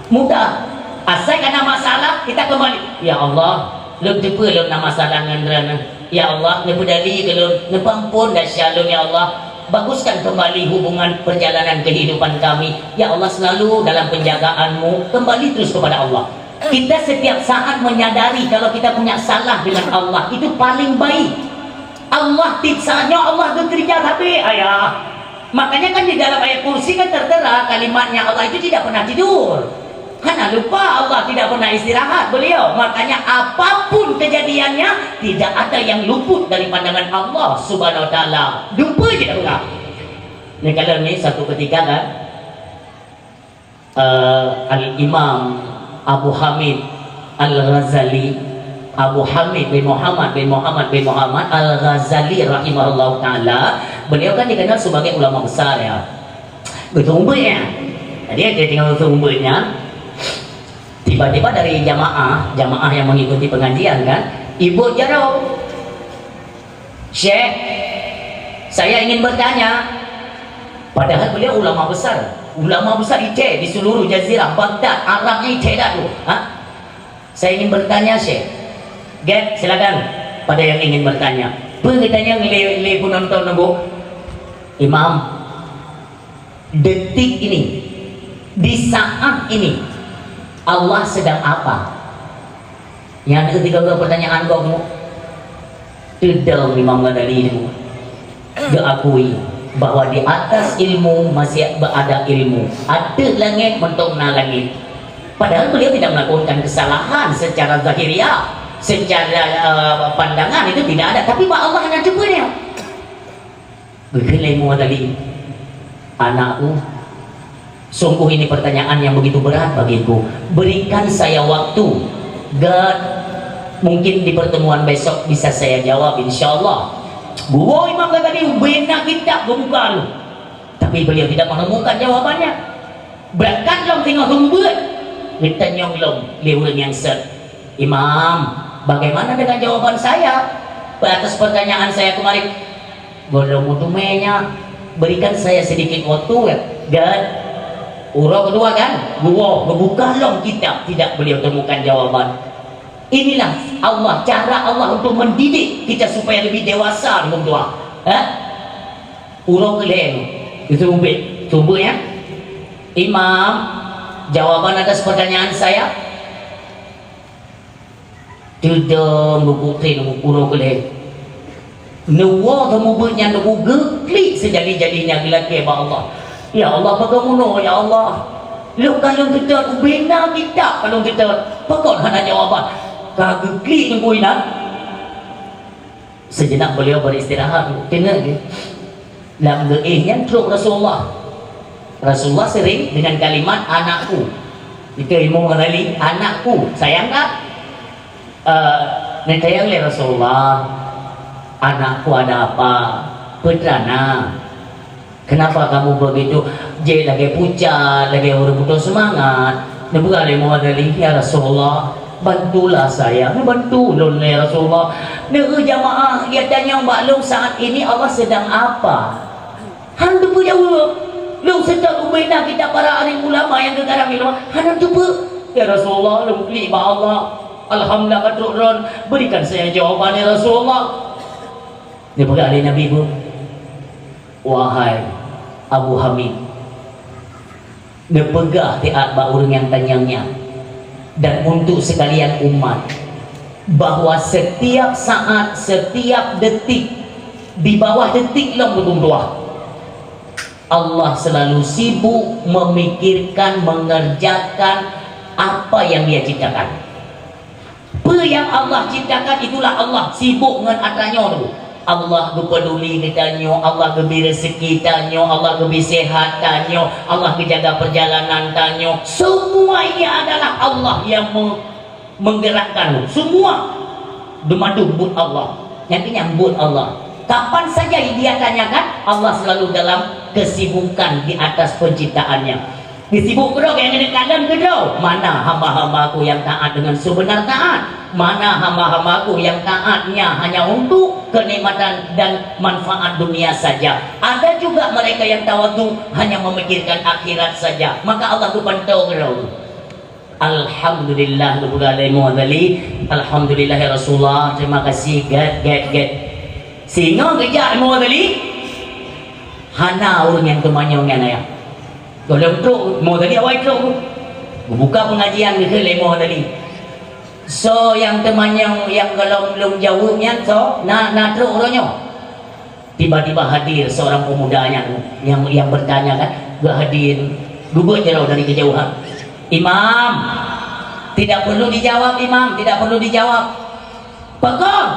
Mudah. Asai kana masalah, kita kembali. Ya Allah, lôn teupeue lôn na masalah ngon droeneuh. Ya Allah, neupeudali keu lôn, neupeuampon desya lôn ya Allah. Baguskan kembali hubungan perjalanan kehidupan kami. Ya Allah, selalu dalam penjagaan-Mu, kembali terus kepada Allah. Kita setiap saat menyadari kalau kita punya salah dengan Allah, itu paling baik. Allah ti-, saat nyoe Allah geukeureuja sabe, ayah. Makanya kan di dalam ayat kursi kan tertera kalimatnya Allah itu tidak pernah tidur. Hana lupa Allah tidak pernah istirahat beliau. Makanya apapun kejadiannya, tidak ada yang luput dari pandangan Allah Subhanahu wa Taala. Lupa je dah pegang. Ni kalau ni satu ketika kan, eh, Al-Imam Abu Hamid Al-Ghazali, Abu Hamid bin Muhammad bin Muhammad bin Muhammad Al-Ghazali rahimahullahu taala, beliau kan dikenal sebagai ulama besar ya. Betul ya. Jadi, dia tinggal seumeubeuet nyan, tiba-tiba dari jamaah, jamaah yang mengikuti pengajian kan, ibu jaroe, "Syekh, saya ingin bertanya." Padahal beliau ulama besar, ulama besar Aceh di seluruh jazirah, Baghdad, Arab ni Aceh dah tu. Ha? "Saya ingin bertanya, Syekh." "Gét, silakan." Pada yang ingin bertanya. Peue geutanyong lé, lé peunonton nunggu? "Imam, detik ini, di saat ini, Allah sedang apa?" Nyan ketika pertanyaan gobnyan, teudong Imam Ghazali nyoe geuakui bahwa di atas ilmu masih ada ilmu, ateueh langét mantong na langét. Padahal beliau tidak melakukan kesalahan secara zahiriah, secara, eh, pandangan itu tidak ada. Tapi bak Allah hana cuba dia. Geukheun lé Imam Ghazali, "Anakku, sungguh ini pertanyaan yang begitu berat bagiku. Berikan saya waktu, dan mungkin di pertemuan besok bisa saya jawab, insya Allah." Geuwoe Imam Ghazali ubena kitab geubuka tu. Tapi beliau tidak menemukan jawabannya. Beurangkat lom singoh seumeubeuet, geutanyong lom lé ureuëng nyang sot, "Imam, bagaimana dengan jawaban saya atas pertanyaan saya kemarin?" "Gohlom meuteumé nyan, berikan saya sedikit waktu, ya." Dan uroe keudua kan, geuwoe, geubuka lom kitab, tidak beliau temukan jawaban. Inilah Allah, cara Allah untuk mendidik kita supaya lebih dewasa, teman-teman. Eh? Uroe keulhèe nyoe, geuseumeubeuet, seumeubeuet nyan, "Imam, jawaban atas pertanyaan saya?" Teudong geukutin uroe keulhèe. Neuwoe seumeubeuet nyan, neugeuklik seujadi-jadinya geulakèe bak Allah. "Ya Allah, bagaimana, ya Allah? Lôn ka lôn seutôt, ubena kitab ka lôn seutôt, pakon hana jawaban?" Ka geuklik teungku inan. Sejenak beliau beristirahat, teungeut geuh. Lam geuéh nyan trok Rasulullah. Rasulullah sering dengan kalimat "anakku". Itu ilmu mengenali anakku, sayang tak? Eh, neutanyong lé Rasulullah, "Anakku ada apa? Peue teuma na?" "Kenapa kamu begitu?" Jeh lagèe pucat, lagèe ureueng putôh seumangat. Neupeugah lé Muaz Ali, "Ya Rasulullah, bantulah saya." "Neubantu lôn, ya Rasulullah." "Neueu jamaah, ya tanyong bak lôn saat ini Allah sedang apa?" Hana teupeu jaweueb. Lôn seutôt ubena kitab para alim ulama nyang geukarang di luwa, hana teupeu. "Ya Rasulullah, lôn klik bak Allah. Alhamdulillah ka trok droen. Berikan saya jawaban, ya Rasulullah." Neupeugah lé Nabi bu, "Wahai Abu Hamid, neupeugah siat bak ureueng nyang tanyong nyan, dan untuk sekalian umat, bahwa setiap saat, setiap detik, di bawah detik lom geudong dua, Allah selalu sibuk memikirkan, mengerjakan apa yang Dia ciptakan." Peue nyang Allah ciptakan, itulah Allah sibuk ngon atra nyoe tu. Allah geupeduli geutanyoe, Allah geubri rezeki tanyoe, Allah geubri sehat tanyoe, Allah geujaga perjalanan tanyoe. Semua ini adalah Allah yang me-, menggerakkan. Semua dimadu buet Allah. Nyang keu nyan buet Allah. Kapan saja Dia tanyakan, Allah selalu dalam kesibukan di atas penciptaannya. Disibuk keudroe, nyang keuneuk kalon keudroe. Mana hamba-hamba-Ku yang taat dengan sebenar taat? Mana hamba-hamba-Ku yang taatnya hanya untuk kenikmatan dan manfaat dunia saja? Ada juga mereka yang tawadhu, hanya memikirkan akhirat saja. Maka Allah geupantoe keudroe. Alhamdulillah, geupeugah lé Imam Ghazali. Alhamdulillah, ya Rasulullah. Terima kasih, gét, gét, gét. Singoh geujak Imam Ghazali, hana ureueng nyang teumanyong nyan ayah. Gohlom trok, Imam Ghazali awai trok tu. Geubuka pengajian geukheun lé Imam Ghazali. Soe nyang teumanyong nyang gohlom lôn jaweueb nyan soe? Na, na trok uroe nyoe? Tiba-tiba hadir seorang pemuda nyang, nyang, nyang bertanya kan, geuhadir, geubeuet jaroe dari kejauhan. "Imam, tidak perlu dijawab, Imam, tidak perlu dijawab." "Pakon?"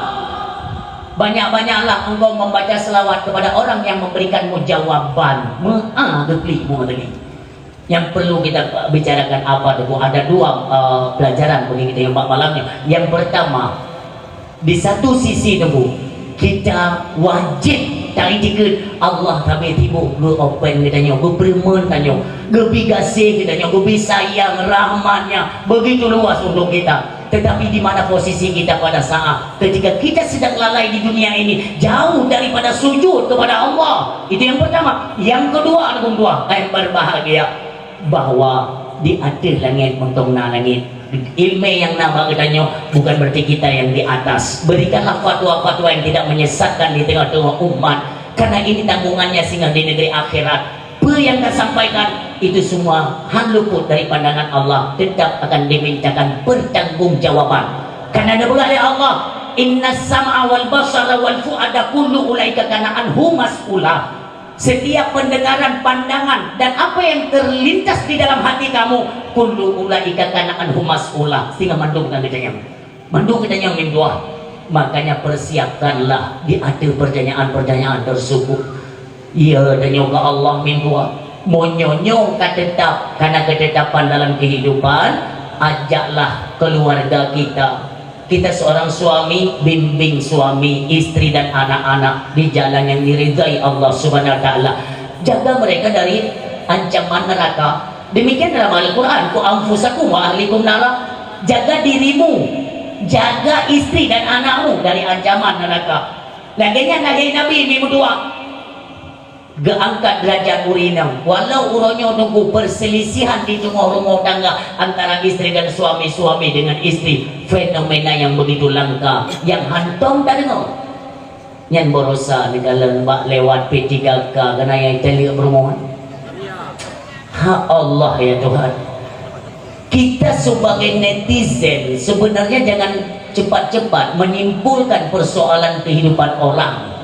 "Banyak-banyaklah engkau membaca selawat kepada orang yang memberikanmu jawaban." Meu'ah geuklik Imam Ghazali. Yang perlu kita bicarakan apa tu, Bu? Ada dua, eh, pelajaran bagi kita yang bak malam ni. Yang pertama, di satu sisi tu, Bu, kita wajib Cari tiket, Allah sabe sibuk geu-open geutanyoe, geupeureumeun tanyoe, geubi gaséh geutanyoe, geubi sayang rahmat-Nya begitu luas untuk kita. Tetapi di mana posisi kita pada saat ketika kita sedang lalai di dunia ini, jauh daripada sujud kepada Allah? Itu yang pertama. Yang kedua, anak buah, yang berbahagia, bahwa di ateueh langét mantong na langét. Ileumèe nyang na bak geutanyoe bukan berarti kita yang di atas. Berikanlah fatwa-fatwa yang tidak menyesatkan di tengah-tengah umat, karena ini tanggungannya singoh di negeri akhirat. Peue nyang tasampaikan, itu semua han luput dari pandangan Allah, tetap akan dimintakan pertanggungjawaban. Karena neupeugah lé Allah, "Innas sam'a wal basara wal fu'ada kullu ulaika kana anhu mas'ula." Setiap pendengaran, pandangan, dan apa yang terlintas di dalam hati kamu, kullu ulaika kana anhu mas'ula. Singoh mandum ka geutanyoe. Mandum geutanyoe meutuah. Makanya persiapkanlah di ateueh pertanyaan-pertanyaan tersebut. Ya, tanyoe keu Allah meutuah. Meunyoe nyoe ka tetap, karena ketetapan dalam kehidupan, ajaklah keluarga kita. Kita seorang suami, bimbing suami, istri dan anak-anak di jalan yang diridhai Allah Subhanahu wa Taala. Jaga mereka dari ancaman neraka. Demikian dalam Al-Quran, "Ku anfusakum wa ahlikum nara." Jaga dirimu, jaga istri dan anakmu dari ancaman neraka. Lagèe nyan lagèe Nabi mi meutuah. Geuangkat derajat ureueng inong. Walau uroe nyoe teungku perselisihan di teungoh rumoh tangga antara istri dan suami, suami dengan istri, fenomena yang begitu langka, yang hantom tadeungoe. Nyan baroesa neukalon bak lewat P tiga K, keunan nyang taleuek peurumoh. Ha Allah ya Tuhan. Kita sebagai netizen sebenarnya jangan cepat-cepat menyimpulkan persoalan kehidupan orang.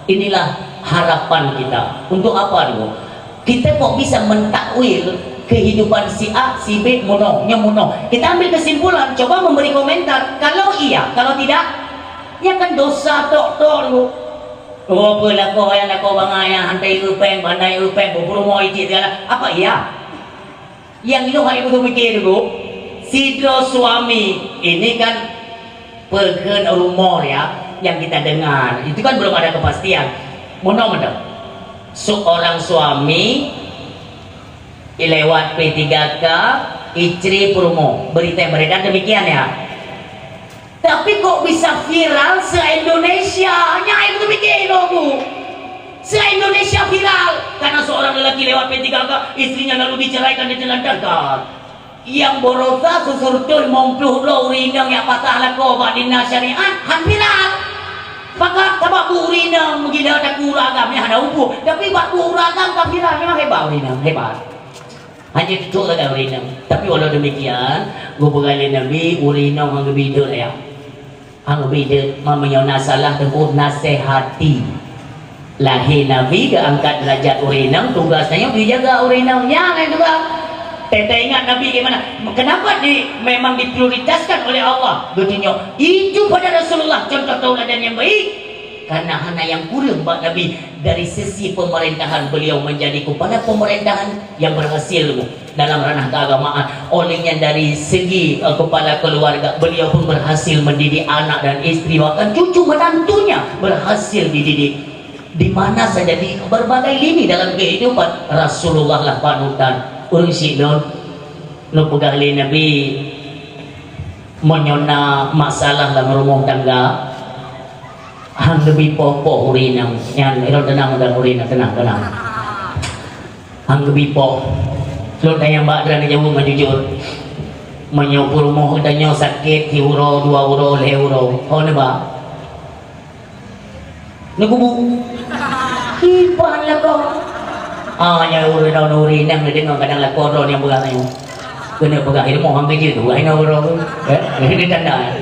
Inilah harapan kita. Untuk apa dulu? Kita kok bisa mentakwil kehidupan si A, si B, meunoe, nyoe meunoe. Kita ambil kesimpulan, coba memberi komentar. Kalau iya, kalau tidak, ya kan dosa tok-tok dulu. Oh, peue lakoe nyang lakoe bangai nyan, han tayue péng, ban tayue péng, buburu mo icik segala. Apa iya? Nyang nyoe hana ibu miké dulu. Sidroe suami, ini kan peukheun rumor ya, yang kita dengar. Itu kan belum ada kepastian. Meunoe meunoe. Seorang suami lewat P tiga K, istri peurumoh. Berita yang beredar demikian ya. Tapi kok bisa viral se-Indonesia? Nyan ai beuteumiké lom bu. Se-Indonesia viral karena seorang lelaki lewat P tiga K, istrinya lalu diceraikan, ditelantarkan. Nyang baroesa seuseureutoh limong ploh droe ureueng inong nyang patah lakoe bak dinas syariat, han viral. Pakon? Sabab bu ureueng inong meugila takue ureueng agam nyang hana umpuk, tapi bak bu ureueng agam ka viral, memang hebat ureueng inong, hebat. Hana jiteupeue lagèe ureueng inong. Tapi walau demikian, geupeugah lé Nabi, ureueng inong han geubi deuek ya. Han geubi deuek, meunyoe na salah teungku nasehati. Lahé Nabi geuangkat derajat ureueng inong, tugas tanyoe geujaga ureueng inong. Nyan nyang tugas. Teuingat Nabi di mana? Kenapa di, memang diprioritaskan oleh Allah? Geutunyok itu pada Rasulullah contoh tauladan yang baik. Karena hana nyang kureueng bak Nabi dari sisi pemerintahan, beliau menjadi kepala pemerintahan yang berhasil dalam ranah keagamaan. Oleh nyan dari segi, eh, kepala keluarga, beliau pun berhasil mendidik anak dan istri, bahkan cucu menantunya berhasil dididik. Di mana saja, di berbagai lini dalam kehidupan, Rasulullah lah panutan. Ureueng syiek lôn, lôn peugah lé Nabi, meunyoe na masalah lam rumoh tangga, han geubi poh-poh ureueng inong. Nyan, ilôn teunang dan ureueng inong, teunang, teunang. Han geubi poh. Lôn tanyong bak droeneuh jaweueb ngon jujur. Meunyoe peurumoh geutanyoe sakét siuroe, dua uroe, lhèe uroe, ho neuba? Neukubu. Kiban lakoe. Ah, nyan ureueng inong, ureueng inong neudeungoe kadang lakoe droeneuh nyang peugah nyoe. Keuneuk peugah ilmu han geujeuet, ureueng inong uroe. Eh, ini tanda.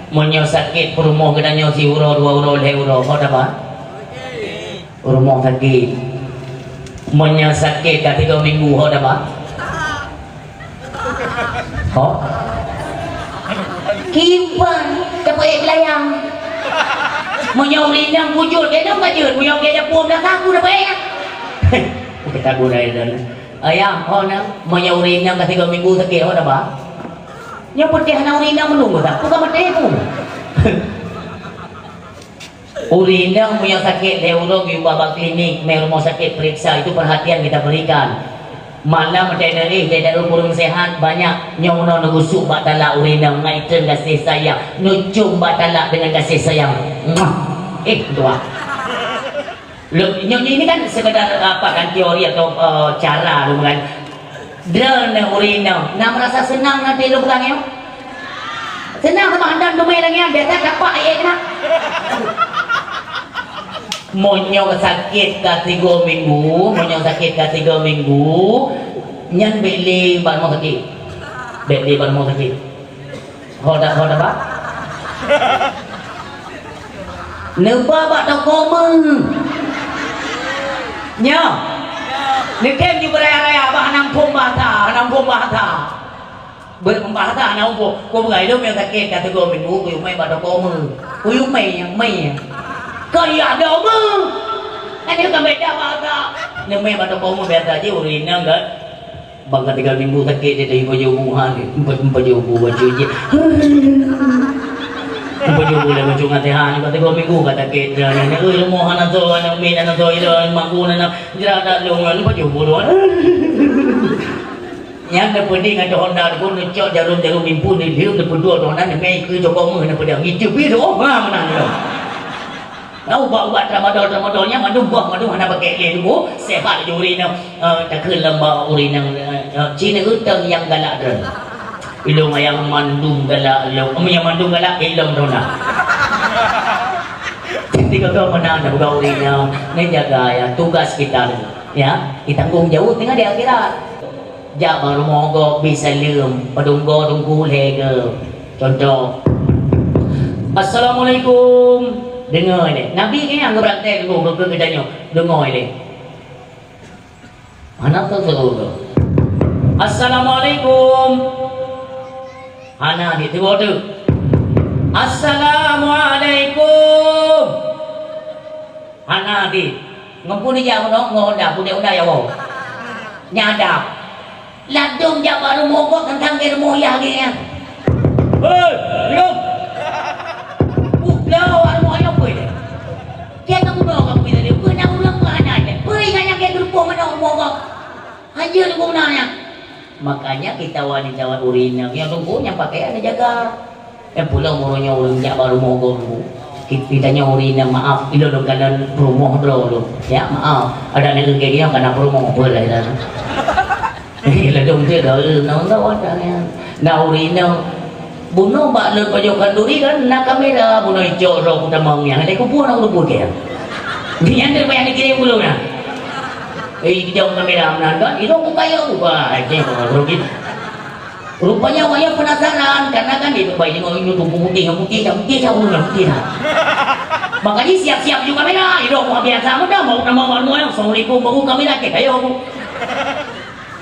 Meunyoe sakét peurumoh geutanyoe siuroe, dua uroe, lhèe uroe, ho taba? Rumoh sakét. Meunyoe sakét ka tiga minggu, ho taba? Ho? Kiban, tapeuék beulayang. Meunyoe ureueng inong bujur, geutanyoe ka jeuet. Meunyoe geutanyoe pulang belakang, aku tapeuék. Kita gulai dan ayah, ho na. Meunyoe ureueng inong ka tiga minggu sakét, ho taba? Nyoe peutéh hana ureueng inong meununggu, tak? Bukan peutéh pun. Ureueng inong meunyoe sakét lhèe uroe geuyue ba bak klinik, mé rumoh sakét peuriksa, itu perhatian kita berikan. Malam teuneuk éh, teuneuk ureueng sehat, banyak nyoe meunoe neugusuk bak talak ureueng inong, ngai treun gaséh sayang, neucôm bak talak dengan gaséh sayang. Muah. Eh, dua. Lom, nyoe, ini kan sekadar, apa kan, teori atau, eh, cara lom kan. Droeneuh ureueng inong, na meurasa seunang nanti lôn peugah nyoe? Seunang sama hantom teumé lagèe nyan, biasa tapak ayat na. Meunyoe sakét ka tiga minggu, meunyoe sakét ka tiga minggu, nyan bèk lé bak rumoh sakét. Bèk lé bak rumoh sakét. Ho dak, ho dak, Pak? Neuba bak toko meuh. Nyoe. Neukém ju beuraya-raya bak hana muphom bahasa, hana muphom bahasa. Beu-, bahasa hana muphom. Ko beugai lom nyang sakét ka teugom minggu, kuyue mé bak toko meuh. Kuyue mé, mé. Kon ya do meuh. Kan nyoe kan beda bahasa. Neumé bak toko meuh biasa jih ureueng inong kan. Bang ka tiga minggu sakét, dia dari pajoh bu, ha, dia empat, empat pajoh bu baju je. Empat pajoh bu lah baju ngan sehat, ni ka tiga minggu ka sakét, dia ni, ni, eh, leumoh hana so, hana min, hana so, ila, mak ku, hana, jerat tak long, empat pajoh bu doang. Nyan dia pedih ngan Honda, dia pun ngecok jarum-jarum impun, dia liup, dia pedua, dia Honda, dia main ke Joko Meh, dia pedih. Itu pih, oh, ha, menang dia. Nah, ubat-ubat tramadol, tramadol nyan mandum boh, mandum hana pakai lé tuboh, sehat laju ureueng inong, eh, takheun lom bak ureueng inong, eh, eh, cit na ureueng nyang galak droe. Ilong ayang mandum galak lom, em, nyang mandum galak ilong droe na. Jadi kau meunan dah bukan ureueng inong, ni jaga ya, tugas kita tu. Ya, ditanggung jawab dengan di akhirat. Jak bak rumoh gob, bri saleuem, padum goe teungku lhèe goe. Contoh, "Assalamualaikum." Deungoe lé. Nabi nyan geubeurangkat teungku keu geutanyoe. Deungoe lé. Hana teuseureuh goe. "Assalamualaikum." Hana diteugok teuh. "Assalamualaikum." Hana deh. Ngon peue neujak meunoe, ngon Honda, peue Honda ya woe. Nyan adab. Ladôm jak bak rumoh gob teuntang lé rumoh yah lagèe nyan. Hei, minum. Peue bloe bak rumoh nyoe peue lé? Kiban ka bunoe ka peue tadi? Peue na ureueng peue hana lé? Peue ingat nyang keu geureupoh meunoe rumoh gob? Hanjeuet guna nyan. Makanya kita wanita ureueng inong nyang teungku nyang pakaian dijaga. Eh, pulang uroe nyoe ureueng jak bak rumoh gob teungku. Ki-, kita nyoe ureueng inong maaf, ilôn lôn kalon peurumoh droe lôn. Ya, maaf. Ada nyoe keu geutanyoe kana peurumoh peue lah kita. Ladôm cit dah, eh, nong tahu ada nyan. Nah, ureueng inong bunoe bak lôn pajoh khanduri kan na kamera, bunoe icok droe kutamong nyan. Ada kupu na kupu dia. Di nyan tu payah dikirém dulu nah. Eh, jauh kamera meunan kan, ilong ku kayong, wah, aja rugi. Rupanya awak nyan penasaran, karena kan dia baik tengok ini tu putih, yang putih, yang putih, yang putih, yang putih, nah. Makanya siap-siap juga kamera, ilong wah biasa mudah, mau nama awak semua, "Assalamualaikum," baru kamera cek, ayo.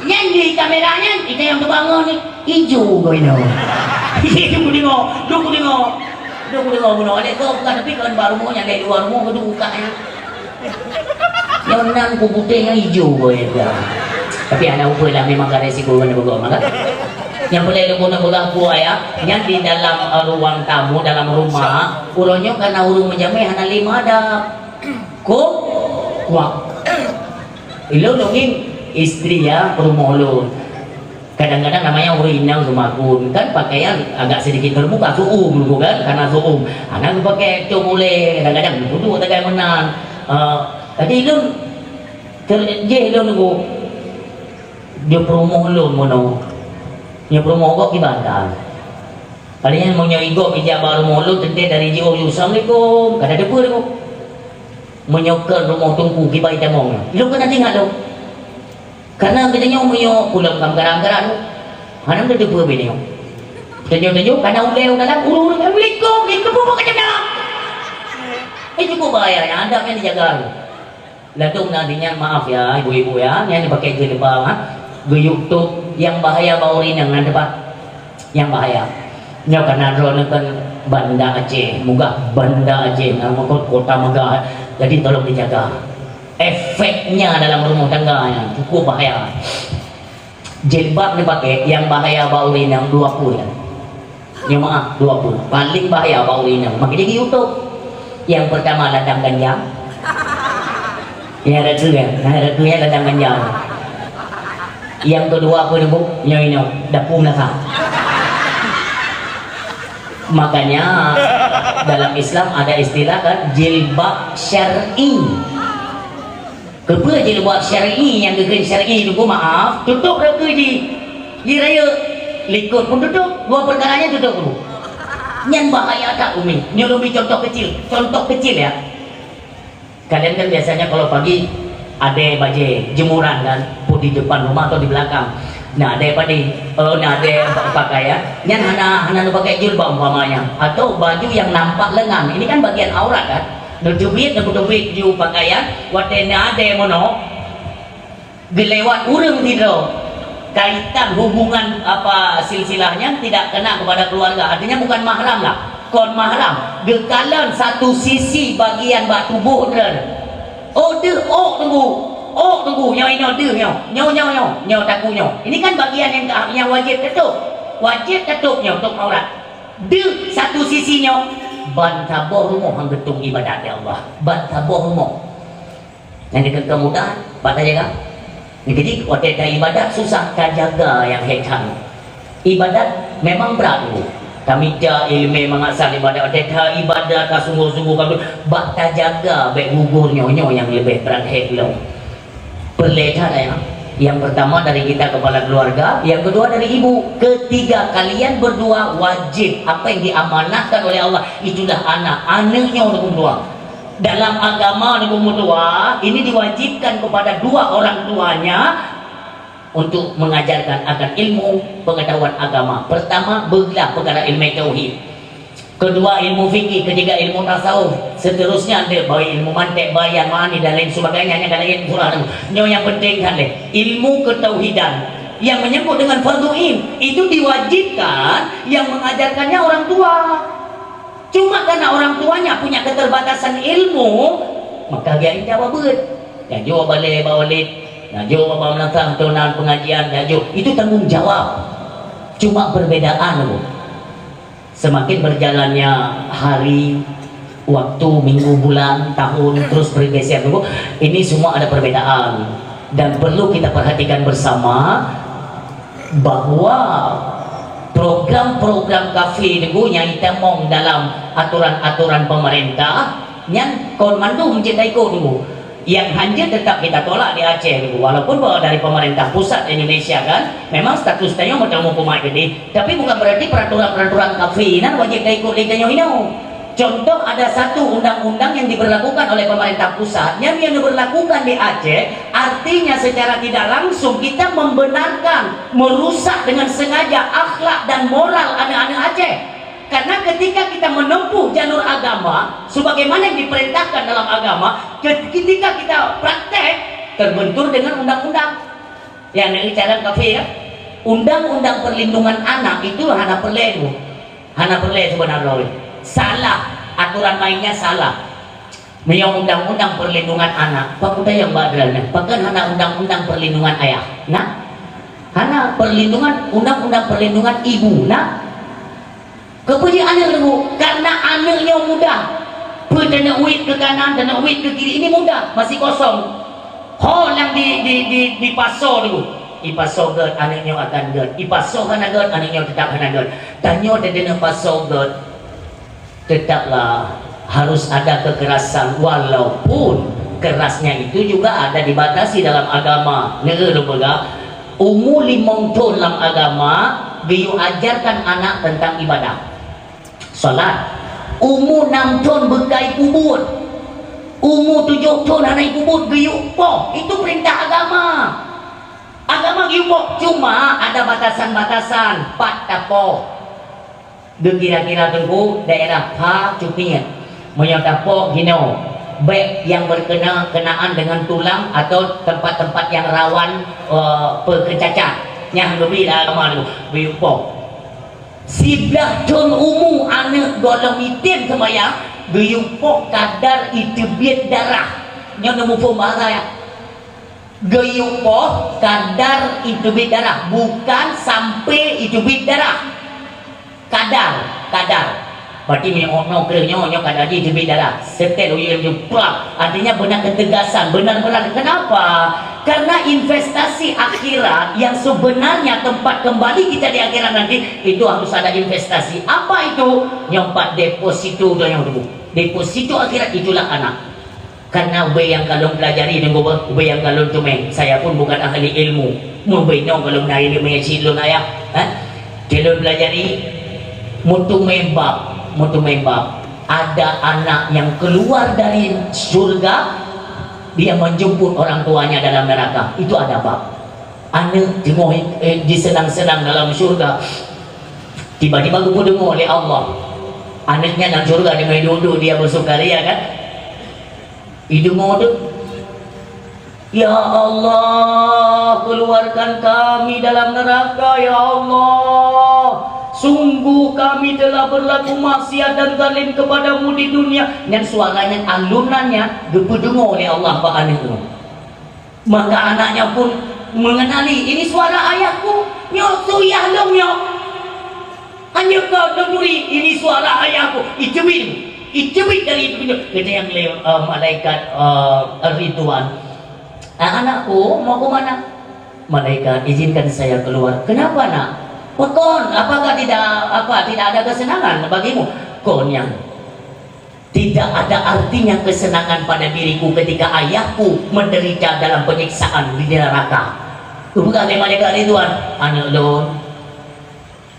Nyan di kamera nyan, kita yang terbangun ni, ijo kau ini. Ijo ku tengok, duk ku tengok. Duk ku tengok bunoe, lé gob bukan, tapi kon bak rumoh nyan, lé luwa rumoh, duk buka nyan. Nyoe nan ku putéh ngon ijo, boh, ya. Tapi hana upeue lah, memang ka resiko ngon beugom, kan? Nyang peureulèe lôn keuneuk peugah peue, ya, nyan di dalam, eh, ruang tamu, dalam rumah, uroe nyoe kana ureueng meujamé hana lé meuadab. Kok? Wah. Ilôn lôn ngieng istri, ya, peurumoh lôn. Kadang-kadang namanya ureueng inong geumagun, kan pakaian agak sedikit terbuka, su'um, kan? Karena su'um. Hana geupakai cong ulèe, kadang-kadang geuduek sagai meunan. Eh, jadi lôn ter-, jih lôn nunggu, "Nyoe peurumoh lôn meunoe. Nyoe peurumoh gob kiban kan?" Padahai meunyoe igob ijak bak rumoh lôn, teuntèe dari jiôh, "Assalamualaikum." Kada teupeue lôn. Meunyoe keu rumoh teungku kiban itamong, lôn keuneuk teuingat lôn. Karena geutanyoe meunyoe ulôn ka meugaran-garan, hana meuteupeue bak nyoe. Tanyoe-tanyoe kana ulèe u dalam, ureueng-ureueng, "Assalamualaikum, assalamualaikum, buka jendela." Eh, cukup bahaya, nyan adab nyan dijaga. Ladôm na di nyan, maaf ya, ibu-ibu ya, nyan dipakai jilbab, ha. Geuyue tôp nyang bahaya bak ureueng inong nan teumpat. Nyang bahaya. Nyoe kana droeneuh kan Banda Aceh, mugah Banda Aceh, na meukeue kota megah. Jadi tolong dijaga. Efeknya dalam rumah tangga nyan cukup bahaya. Jilbab neupakai nyang bahaya bak ureueng inong dua peue nyan. Nyoe maaf, dua peue. Paling bahaya bak ureueng inong. Makanya di YouTube. Nyang peurtama ladang ganja. Nyang rakeu ya, nyang rakeu ya ladang ganja. Nyang keudua apa ni, Bu? Nyoe inoe, dapu meunasah. Makanya dalam Islam ada istilah kan, jilbab syar'i. Keupeue jilbab syar'i nyang geukheun syar'i nyoe, maaf, tutôb rakeu jih. Jih rayeuk, likot pun tutôb, dua peukara nyan tutôb dulu. Nyan bahaya that, Umi. Nyoe lôn bri contoh keucil, contoh keucil ya. Kalian kan biasanya kalau pagi ada bajée jemuran kan, pun di depan rumah atau di belakang. Nah, ada apa ni? Oh, nah, ada pakaian. Nyan hana, hana neupakai jilbab umpamanya. Atau baju yang nampak lengan. Ini kan bagian aurat kan? Neuteubiet, neuteubiet ju pakaian, watée na adée meunoe, geulewat ureuëng sidroe, kaitan hubungan apa silsilahnya tidak kena kepada keluarga, artinya bukan mahram lah, kon mahram, geukalon satu sisi bagian bak tuboh droe. Oh deuh, oh tunggu, oh tunggu, nyoe inoe deuh nyoe, nyoe, nyoe, nyoe, nyoe taku nyoe. Ini kan bagian yang, yang wajib tatôb, wajib tatôb nyoe, tôb aurat. Deuh satu sisi nyoe, ban saboh rumoh han geutueng ibadat ya Allah, ban saboh rumoh. Nyang dikeue keumudahan, bak tajaga. Jadi watée taibadat susah tajaga nyang hék that. Ibadat memang brat dulu. Tamita iéleumé mangat san ibadat, watée taibadat tasunggoh-sunggoh ka, bak tajaga bék gugur nyoe, nyoe nyang leubeh brat hék lom. Peureulée that ya. Yang pertama dari kita kepala keluarga, yang kedua dari ibu, ketiga kalian berdua wajib apa yang diamanahkan oleh Allah, itulah anak, aneuk nyoe untuk dua. Dalam agama Nabi Musa, ini diwajibkan kepada dua orang tuanya untuk mengajarkan akan ilmu pengetahuan agama. Pertama, beulah peukara ilmu tauhid. Kedua, ilmu fikih. Ketiga, ilmu tasawuf. Seterusnya, ada baik ilmu mantek, bayan, ma'ani, dan lain sebagainya. Hanya kalau ilmu surah tu. Nyoe yang penting kan deh. Ilmu ketauhidan yang menyangkut dengan fardu ain itu diwajibkan yang mengajarkannya orang tua. Cuma karena orang tuanya punya keterbatasan ilmu, maka dia indah babet. Nyajoe balé bak walid, nyajoe bak madrasah, tonan pengajian, nyajoe. Itu tanggung jawab. Cuma perbedaan, Bu. Semakin berjalannya hari, waktu, minggu, bulan, tahun, terus bergeser, Bu. Ini semua ada perbedaan. Dan perlu kita perhatikan bersama, bahwa program-program kafé nyoe nyang itamong dalam aturan-aturan pemerintah, nyan kon mandum jeuet taikot nyoe. Nyang hanjeuet tetap kita tolak di Aceh nyoe, walaupun bahwa dari pemerintah pusat Indonesia kan, memang status tanyoe meutamong kumat keudeh, tapi bukan berarti peraturan-peraturan kafé nyan wajéb taikot lé tanyoe inoe. Contoh, ada satu undang-undang yang diberlakukan oleh pemerintah pusat, yang, yang diberlakukan di Aceh, artinya secara tidak langsung kita membenarkan merusak dengan sengaja akhlak dan moral anak-anak Aceh. Karena ketika kita menempuh jalur agama, sebagaimana yang diperintahkan dalam agama, ke-, ketika kita praktek, terbentur dengan undang-undang. Nyang neucalon kafé kan? Undang-undang perlindungan anak itu hana peureulée tu. Hana peureulée sebenarnya. Salah. Aturan mainnya salah. Meunyoe undang-undang perlindungan anak, pakon tayang bak droeneuh? Pakon hana undang-undang perlindungan ayah? Nah, hana perlindungan, undang-undang perlindungan ibu. Nah, keupeue jih aneuk leumo? Karena aneuk nyoe mudah. Peue taneuk wit keu kanan, taneuk wit keu kiri, ini mudah, masih kosong. Ho nyang di, di, di, dipasoe dulu. Ipasoe gét, aneuk nyoe akan gét. Ipasoe hana gét, aneuk nyoe tetap hana gét. Tanyoe teudeungoe pasoe gét, tetaplah harus ada kekerasan, walaupun kerasnya itu juga ada dibatasi dalam agama. Nyoe lôn peugah, umu limong thon lam agama geuyue ajarkan anak tentang ibadah. Salat. Umu nam thon beukai peubuet. Umu tujoh thon hana ipeubuet, geuyue poh. Itu perintah agama. Agama geuyue poh, cuma ada batasan-batasan pat tapoh. Geukira-kira teungku daerah Pha Cutniet. Meunyoe tapoh ginoe, bék nyang berkena-, kenaan dengan tulang atau tempat-tempat yang rawan, eh, peukecacat. Nyang leubeh lam agama tu, geuyue poh. Siblaih thon umu aneuk gohlom item seumayang, geuyue poh kadar iteubiet darah. Nyoe neumuphom bahasa ya. Geuyue poh kadar iteubiet darah, bukan sampai iteubiet darah. Kadar, kadar. Berarti meunyoe nyoe kreueh nyoe, nyoe ka jadi teubiet darah. Setel u U M tu, prak. Artinya beuna ketegasan, benar-benar. Kenapa? Karena investasi akhirat yang sebenarnya tempat kembali kita di akhirat nanti, itu harus ada investasi. Apa itu? Nyoe pat deposito donya tu. Deposito akhirat itulah anak. Karena ubé nyang ka lôn pelajari, deungoe beuh, ubé nyang ka lôn teumé. Saya pun bukan ahli ilmu. Meubeunong ka lôn na ilmu nyang cit lôn ayah. Ha? Di lôn pelajari, meuteumé bab, meuteumé bab. Ada anak yang keluar dari syurga, dia menjemput orang tuanya dalam neraka. Itu ada bab. Aneuk teungoh, eh, disenang-senang dalam syurga. Tiba-tiba geupeudeungoe lé Allah. Aneuk nyan lam syurga deungon duek-duek dia bersukaria kan? Ideungoe teuh, "Ya Allah, keluarkan kami dalam neraka, ya Allah. Sungguh kami telah berlaku maksiat dan zalim kepadamu di dunia." Nyan suara nyan, alunan nyan geupeudeungoe lé Allah bak aneuk nyoe. Maka anaknya pun mengenali, "Ini suara ayahku. Nyoe su yah lôn nyoe." Hanya ka neuturi, "Ini suara ayahku." Iteubiet, iteubiet dari itu pintu. Geutanyong lé, eh, malaikat, eh, Ridwan, "Ah, anakku, mau ke mana?" "Malaikat, izinkan saya keluar." "Kenapa, Nak?" "Pakon? Apakah tidak, apa, tidak ada kesenangan bagimu?" "Kon nyan, tidak ada artinya kesenangan pada diriku ketika ayahku menderita dalam penyiksaan di neraka." Geupeugah lé malaikat Ridwan, "Aneuk lôn,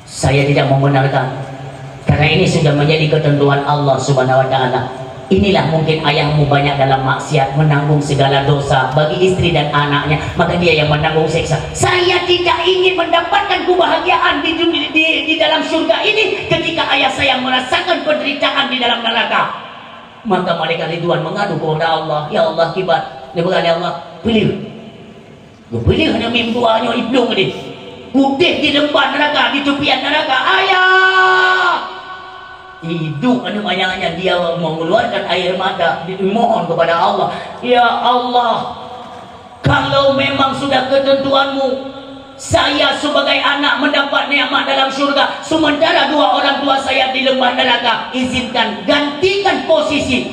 saya tidak membenarkan. Karena ini sudah menjadi ketentuan Allah Subhanahu wa Ta'ala. Inilah mungkin ayahmu banyak dalam maksiat, menanggung segala dosa bagi istri dan anaknya, maka dia yang menanggung siksa. Saya tidak ingin mendapatkan kebahagiaan di dun-, di, di dalam syurga ini ketika ayah saya merasakan penderitaan di dalam neraka." Maka malaikat Ridwan mengadu kepada Allah, "Ya Allah, kiban." Dia berkata, "Ya Allah, pilih." Geupeuleueh aneuk miet dua nyoe iplueng deh. Udeh di leumbah neuraka, di teupian neuraka. "Ayah!" Iduek aneuk manyak nyan, dia mengeluarkan air mata, memohon kepada Allah, "Ya Allah, kalau memang sudah ketentuan-Mu, saya sebagai anak mendapat nikmat dalam syurga, sementara dua orang tua saya di leumbah neuraka, izinkan gantikan posisi."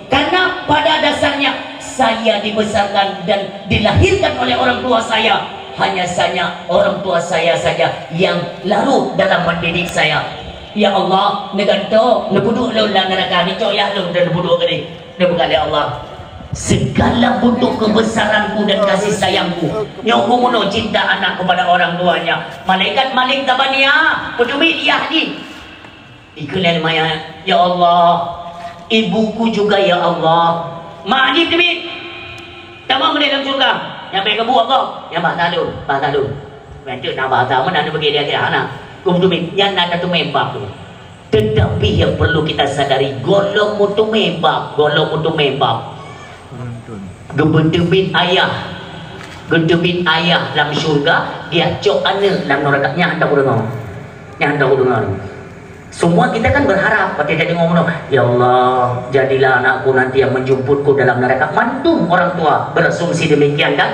Karena pada dasarnya saya dibesarkan dan dilahirkan oleh orang tua saya. Hanya saja orang tua saya saja yang larut dalam mendidik saya. Ya Allah, neugantoe, neupeuduek lôn lam neuraka, neucok yah lôn dan neupeuduek keudeh. Neupeugah lé Allah, segala bentuk kebesaranku dan kasih sayangku, nyoe bunoe cinta anak kepada orang tuanya. Malaikat Malik Zabaniyah, peuteubiet yah jih. Ikheun lé mayat, "Ya Allah, ibuku juga, ya Allah." Mak jih teubiet. Tamong keudeh lam syurga. Nyang bèk keubuet gob, nyang bah saleuem, bah saleuem. Meunteuk na bahasa meunan bagi dia kira hana. Kum teubiet, nyan na teumé bab tu. Tetapi yang perlu kita sadari, gohlom meuteumé bab, gohlom meuteumé bab. Geupeuteubiet ayah, geuteubiet ayah lam syurga, dia cok aneuk lam neuraka. Nyan hana kudeungoe. Nyan hana kudeungoe. Semua kita kan berharap, watèe tadeungoe meunoe, "Ya Allah, jadilah anakku nanti yang menjemputku dalam neraka." Mandum orang tua berasumsi demikian, kan?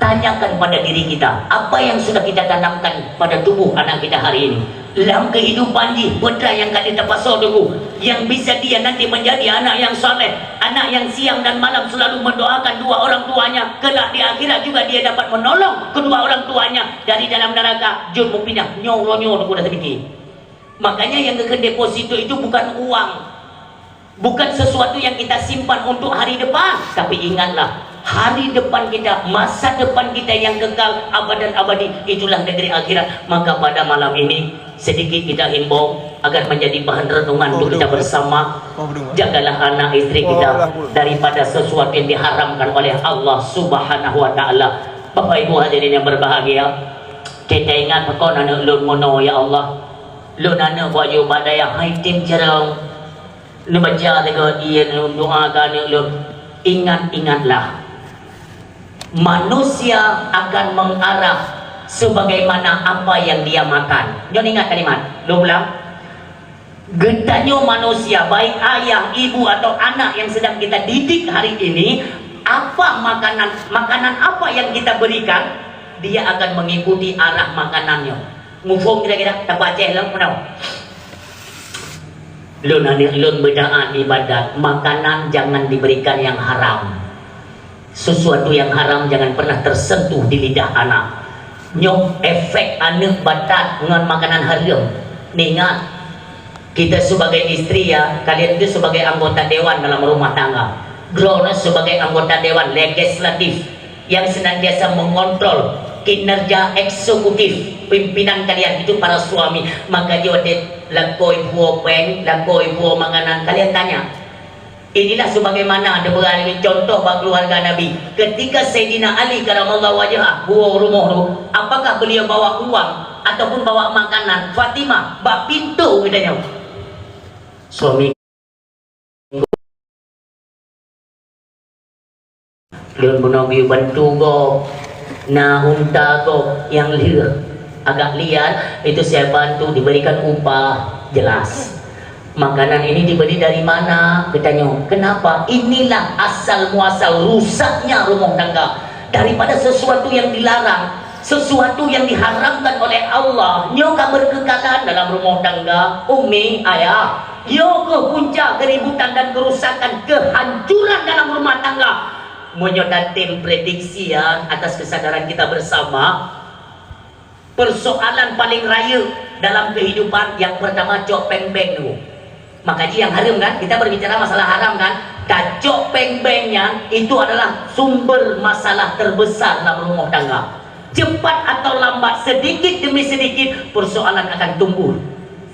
Tanyakan pada diri kita, apa yang sudah kita tanamkan pada tubuh anak kita hari ini? Lam kehidupan jih, peue nyang ka jiteupasoe teungku, yang bisa dia nanti menjadi anak yang saleh, anak yang siang dan malam selalu mendoakan dua orang tuanya, kelak di akhirat juga dia dapat menolong kedua orang tuanya dari dalam neraka. Jeuet meupinah nyoe uroe nyoe teungku dah seudikit. Makanya yang geukheun deposito itu bukan uang, bukan sesuatu yang kita simpan untuk hari depan, tapi ingatlah, hari depan kita, masa depan kita yang kekal abadan abadi, itulah negeri akhirat. Maka pada malam ini, sedikit kita himbau agar menjadi bahan renungan untuk kita bersama. Jagalah anak istri kita daripada sesuatu yang diharamkan oleh Allah Subhanahu wa Ta'ala. Bapak Ibu hadirin yang berbahagia, kita ingat pakon aneuk lôn meunoe, ya Allah. Lôn aneuk bak jih bak dayah, hai tem carông. Neubaca lagèe ié, neudoa keu aneuk lôn. Ingat-ingatlah, manusia akan mengarah sebagaimana apa yang dia makan. Nyoe ingat kalimat, lôn ulang. Geutanyoe manusia, baik ayah, ibu, atau anak yang sedang kita didik hari ini, apa makanan, makanan apa yang kita berikan, dia akan mengikuti arah makanan nyoe. Muphom kira-kira, tapeugah Aceh lom, meunan. Lôn aneuk lôn beudaat ibadat, makanan jangan diberikan yang haram. Sesuatu yang haram jangan pernah tersentuh di lidah anak. Nyoe efek aneuk batat ngon makanan hareuem. Ingat, kita sebagai istri ya, kalian itu sebagai anggota dewan dalam rumah tangga. Droeneuh sebagai anggota dewan legislatif yang senantiasa mengontrol kinerja eksekutif pimpinan kalian itu para suami. Maka jiôh deh lakoe buoh péng, lakoe buoh makanan, kalian tanya. Inilah sebagaimana diberi contoh bak keluarga Nabi. Ketika Sayyidina Ali karamallahu wajhah buoh rumoh tu, apakah beliau bawa uang ataupun bawa makanan? Fatimah, bak pintu geutanyoe. Suami Lôn bunoe geuyue bantu gob, na unta gob nyang lheueh. Agak liar, itu saya bantu diberikan upah, jelas. Makanan ini dibeli dari mana? Geutanyoe. Kenapa? Inilah asal muasal rusaknya rumah tangga. Daripada sesuatu yang dilarang, sesuatu yang diharamkan oleh Allah, nyoe ka berkekalan dalam rumah tangga, umi, ayah. Nyoe keuh punca keributan dan kerusakan, kehancuran dalam rumah tangga. Meunyoe tatem prediksi ya, atas kesadaran kita bersama, persoalan paling rayeuk dalam kehidupan yang pertama cok péng-péng dulu. Makanya yang haram kan, kita berbicara masalah haram kan, tacok péng-péng nyan itu adalah sumber masalah terbesar dalam rumah tangga. Cepat atau lambat, sedikit demi sedikit, persoalan akan tumbuh.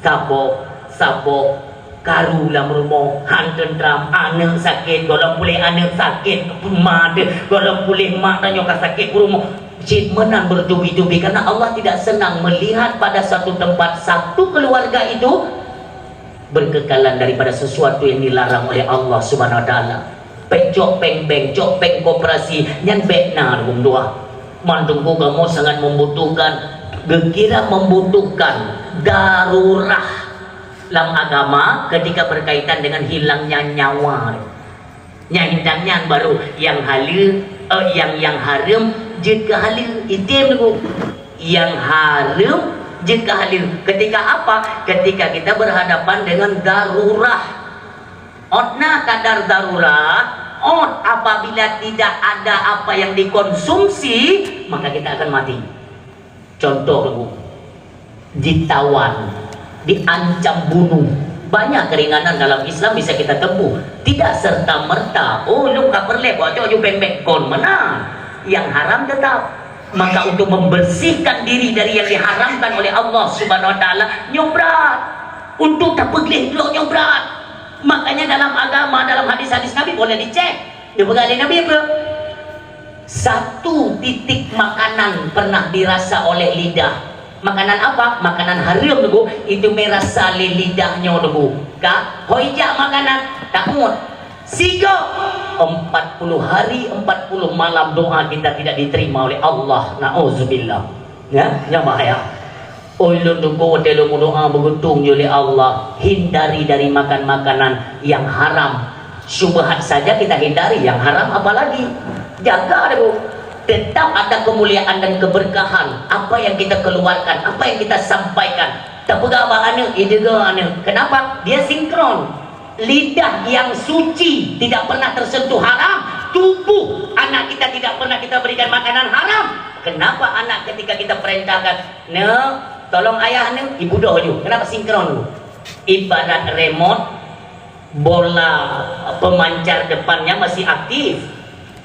Saboh, saboh, karu lam rumoh, han teuntram, aneuk sakét, gohlom puléh aneuk sakét, ma deuh, gohlom puléh mak tanyoe ka sakét peurumoh. Cit meunan bertubi-tubi, karena Allah tidak senang melihat pada satu tempat, satu keluarga itu berkekalan daripada sesuatu yang dilarang oleh Allah Subhanahu Wa Taala. Péng cok péng bank, cok péng koperasi, nyan bék na dum dua. Mandum kamoe sangat membutuhkan, geukira membutuhkan darurah lam agama ketika berkaitan dengan hilangnya nyawa. Nyang hindang nyan baru nyang haleue, eh, nyang, nyang hareuem jeuet keu haleue. Item teungku. Nyang hareuem jeuet keu haleue. Ketika apa? Ketika kita berhadapan dengan darurah. Ôt na kadar darurah, ôt apabila tidak ada apa yang dikonsumsi, maka kita akan mati. Contoh, Bu, ditawan, diancam bunuh. Banyak keringanan dalam Islam bisa kita tempuh. Tidak serta-merta, "Oh, lôn ka peureulèe, bôh cok ju beng-beng," kon meunan. Yang haram tetap. Maka untuk membersihkan diri dari yang diharamkan oleh Allah Subhanahu Wa Taala, nyoe brat. Untuk tapeugleh glok nyoe brat. Makanya dalam agama, dalam hadis-hadis Nabi boleh dicek. Dipeugah lé Nabi apa? Satu titik makanan pernah dirasa oleh lidah. Makanan apa? Makanan hareuem, Teungku. Itu mé rasa lé lidah nyoe, Teungku. Ka, hôi jak makanan, taôt. Sigoe, empat puluh hari, empat puluh malam doa kita tidak diterima oleh Allah. Nauzubillah. Ya, nyan bahaya. Oi lôn teungku, watèe lôn meudoa beugeutong jih lé Allah, hindari dari makan makanan yang haram. Syubhat saja kita hindari, yang haram apalagi. Jaga dulu. Tetap ada kemuliaan dan keberkahan apa yang kita keluarkan, apa yang kita sampaikan. Tapeugah bak aneuk, idéh aneuk. Kenapa? Dia sinkron. Lidah yang suci tidak pernah tersentuh haram, tubuh anak kita tidak pernah kita berikan makanan haram. Kenapa anak ketika kita perintahkan, "Neuk, tolong ayah neuk," ibudoh ju. Kenapa sinkron ju? Ibarat remote, bola pemancar depannya masih aktif.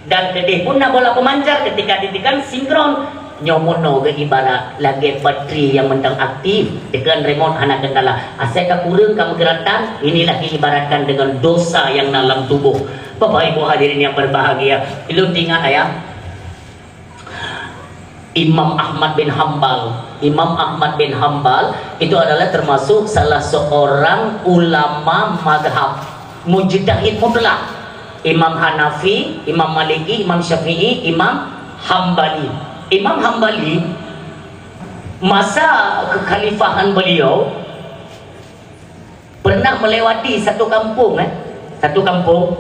Dan keudeh pun na bola pemancar, ketika ditekan sinkron. Nyoe meunoe geuh ibarat lagèe batri nyang mantong aktif, tekan remote hana kendala. Asai ka kureueng ka meugeuratan, inilah diibaratkan dengan dosa yang na lam tuboh. Bapak Ibu hadirin yang berbahagia, ulôn teuingat ayah, Imam Ahmad bin Hambal. Imam Ahmad bin Hambal itu adalah termasuk salah seorang ulama mazhab, mujtahid mutlak. Imam Hanafi, Imam Maliki, Imam Syafi'i, Imam Hambali. Imam Hambali, masa kekhalifahan beliau, pernah melewati satu kampung, eh, satu kampung.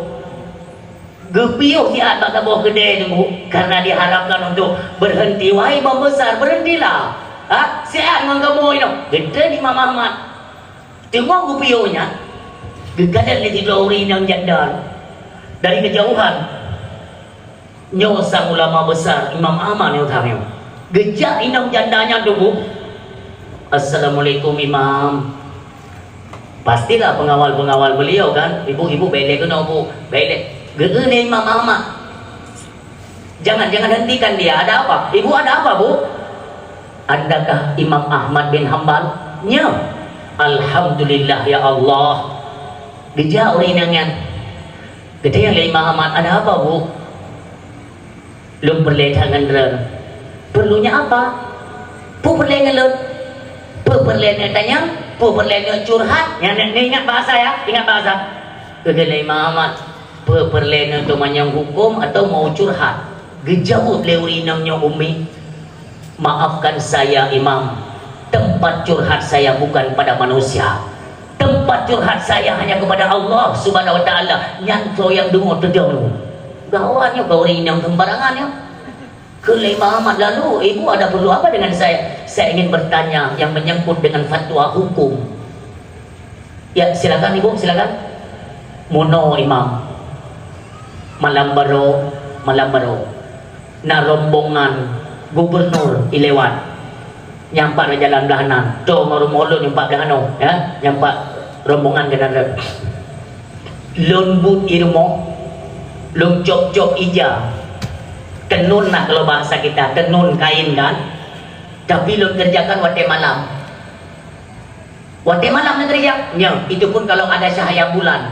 Geupiôh siat bak saboh keudè teungku, karena diharapkan untuk berhenti. "Wahai imam besar, berhentilah. Ha, siat ngon kamoe inoe," geutreun Imam Ahmad. Teungoh geupiôh nyan, Geukalon lé sidroe ureueng inong janda dari keujauhan. Nyoe sang ulama besar Imam Ahmad nyoe, geujak inong janda nyan teungku, "Assalamualaikum Imam." Pastilah pengawal-pengawal beliau kan, "Ibu, ibu, bèk lé keunoe bu, bèk lé." Geueu lé Imam Ahmad, "Jangan, jangan hentikan dia. Ada apa? Ibu, ada apa, Bu?" "Andakah Imam Ahmad bin Hambal?" "Nyo." "Alhamdulillah ya Allah." Geujak ureueng inong nyan. Geutanyong lé Imam Ahmad, "Ada apa, Bu?" "Lôn peureulèe that ngon droeneuh." "Perlunya apa?" "Peue peureulèe ngon lôn?" "Peue peureulèe neuk tanyong, peue peureulèe neuk curhat." Nyan, nyan, ingat bahasa ya, ingat bahasa. Geukheun lé Imam Ahmad, "Peue peureulèe neuk teumanyong huköm atau mau curhat?" Geujaweueb lé ureueng inong nyoe, "Umi, maafkan saya Imam, tempat curhat saya bukan pada manusia. Tempat curhat saya hanya kepada Allah Subhanahu wa Taala." Nyan soe nyang deungoe teudong. Gawat nyoe, keu ureueng inong sembarangan nyoe. Kheun lé Imam Ahmad, "Lalu ibu ada perlu apa dengan saya?" "Saya ingin bertanya yang menyangkut dengan fatwa hukum." "Ya, silakan ibu, silakan." "Meunoe Imam, malam baroe, malam baroe, na rombongan gubernur ilewat. Nyang pat jalan blah nan, tô ngon rumoh lôn nyang pat blah nyoe, ya, nyang pat rombongan keunan lôn. Lôn buet i rumoh, lôn cop-cop ija, tenun lah kalau bahasa kita, tenun kain kan, tapi lôn kerjakan watèe malam." "Watèe malam neukeurija?" "Nyo, itu pun kalau ada cahaya bulan."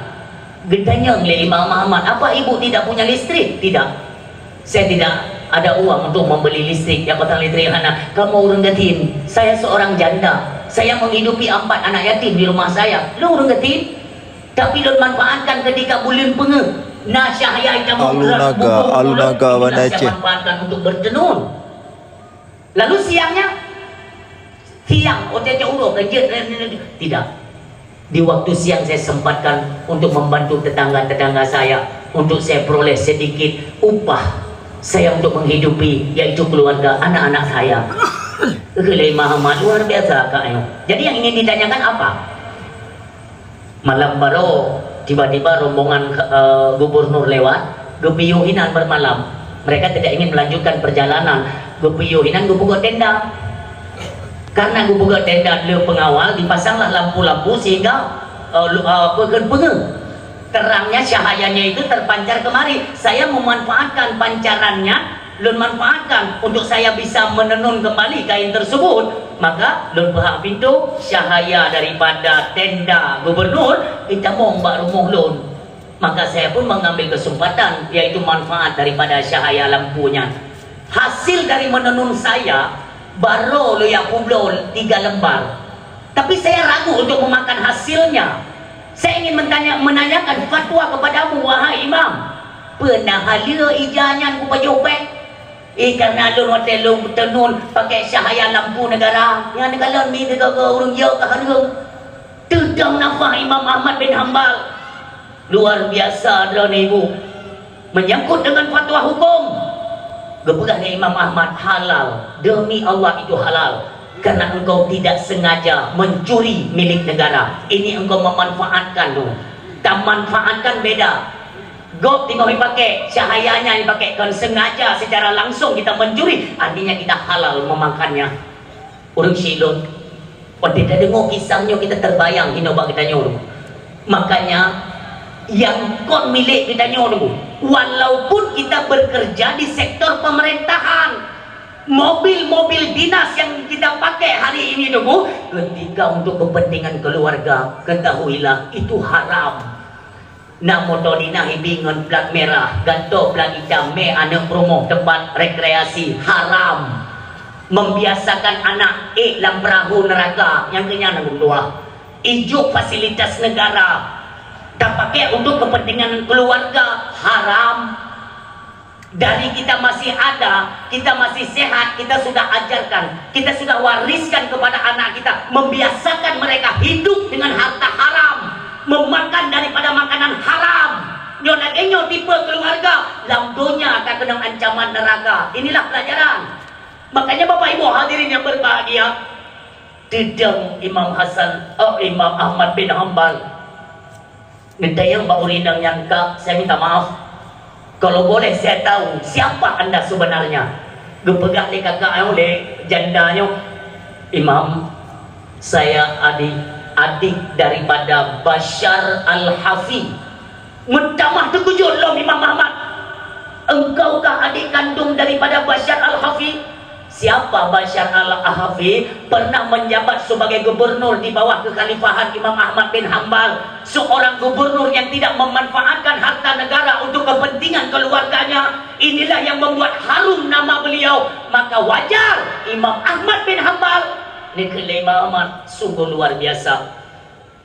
Geutanyong lé Imam Ahmad, "Apa ibu tidak punya listrik?" "Tidak. Saya tidak ada uang untuk membeli listrik, nyang pasang listrik hana." "Kamoe ureueng gasien, saya seorang janda. Saya menghidupi empat anak yatim di rumah saya." "Lôn ureueng gasien, tapi lôn manfaatkan ketika buleuen peungeuh, na cahaya nyang Alu Naga, Alu Naga, Banda Aceh. Saya manfaatkan untuk bertenun. Lalu siangnya?" "Siang, oh, cocok uroe, keu jeuet." "Tidak. Di waktu siang saya sempatkan untuk membantu tetangga-tetangga saya, untuk saya peroleh sedikit upah saya untuk menghidupi, yaitu keluarga anak-anak saya." Kheun lé Imam Ahmad, "Luar biasa, Kak, nyoe." Jadi yang ingin ditanyakan apa? Malam baroe, tiba-tiba rombongan, eh, gubernur lewat, geupiôh inan bermalam. Mereka tidak ingin melanjutkan perjalanan, geupiôh inan geupeugöt tenda. Karena geupeugöt tenda lé pengawal, dipasanglah lampu-lampu sehingga, eh, lu-, eh, apa, kheun peungeuh. Terangnya, cahayanya itu terpancar kemari. Saya memanfaatkan pancarannya, lôn manfaatkan untuk saya bisa menenun kembali kain tersebut, maka lôn peuhah pintoe, cahaya daripada tenda gubernur itamong bak rumoh lôn. Maka saya pun mengambil kesempatan, yaitu manfaat daripada cahaya lampu nyan. Hasil dari menenun saya, baroe lôn jak peubloe tiga lembar. Tapi saya ragu untuk memakan hasilnya. Saya ingin mentanya, menanyakan fatwa kepadamu, wahai Imam. Peue na haleue ija nyan kupajoh bèk? Eh, karena lôn watèe lôn tenun pakai cahaya lampu negara, nyan neukalon mi teuga-ga ureueng jeuet keu hareuem. Teudong nafah Imam Ahmad bin Hambal. Luar biasa droeneuh ibu. Menyangkut dengan fatwa hukum, geupeugah lé Imam Ahmad, "Halal, demi Allah itu halal, karena engkau tidak sengaja mencuri milik negara. Ini engkau memanfaatkan tu." Tamanfaatkan beda. Gob teungoh jipakai, cahayanya jipakai kon sengaja secara langsung kita mencuri, artinya kita halal memakannya. Ureueng syik lôn, watèe tadeungoe kisah nyoe kita terbayang hinoe bak geutanyoe. Makanya, nyang kon milék geutanyoe, walaupun kita bekerja di sektor pemerintahan, mobil-mobil dinas yang kita pakai hari ini, ketika untuk kepentingan keluarga, ketahuilah itu haram. Na moto dinas ibi ngon plat merah, gantoe plat itam, mé aneuk peurumoh teumpat rekreasi, haram. Membiasakan anak ék lam peurahô neuraka, nyang keu nyan hana geutuah. Ijok fasilitas negara, tapakai untuk kepentingan keluarga, haram. Dari kita masih ada, kita masih sehat, kita sudah ajarkan, kita sudah wariskan kepada anak kita, membiasakan mereka hidup dengan harta haram, memakan daripada makanan haram. Nyoe lagèe nyoe tipe keluarga, lam donya akan keunong ancaman neraka. Inilah pelajaran. Makanya Bapak Ibu hadirin yang berbahagia, teudong Imam Hasan, oh, Imam Ahmad bin Hambal. Geutanyong bak ureueng inong nyan, "Kak, saya minta maaf. Kalau boleh saya tahu siapa anda sebenarnya?" Geupeugah lé kakak nyoe, lé janda nyoe, "Imam, saya adik, adik daripada Bashar Al-Hafi." Meutamah teukeujot lom Imam Ahmad. "Engkaukah adik kandung daripada Bashar Al-Hafi?" Siapa Bashar Al-Hafi? Pernah menjabat sebagai gubernur di bawah kekhalifahan Imam Ahmad bin Hambal, seorang gubernur yang tidak memanfaatkan harta negara untuk kepentingan keluarganya. Inilah yang membuat harum nama beliau. Maka wajar Imam Ahmad bin Hambal neukheun lé Imam Ahmad, sungguh luar biasa.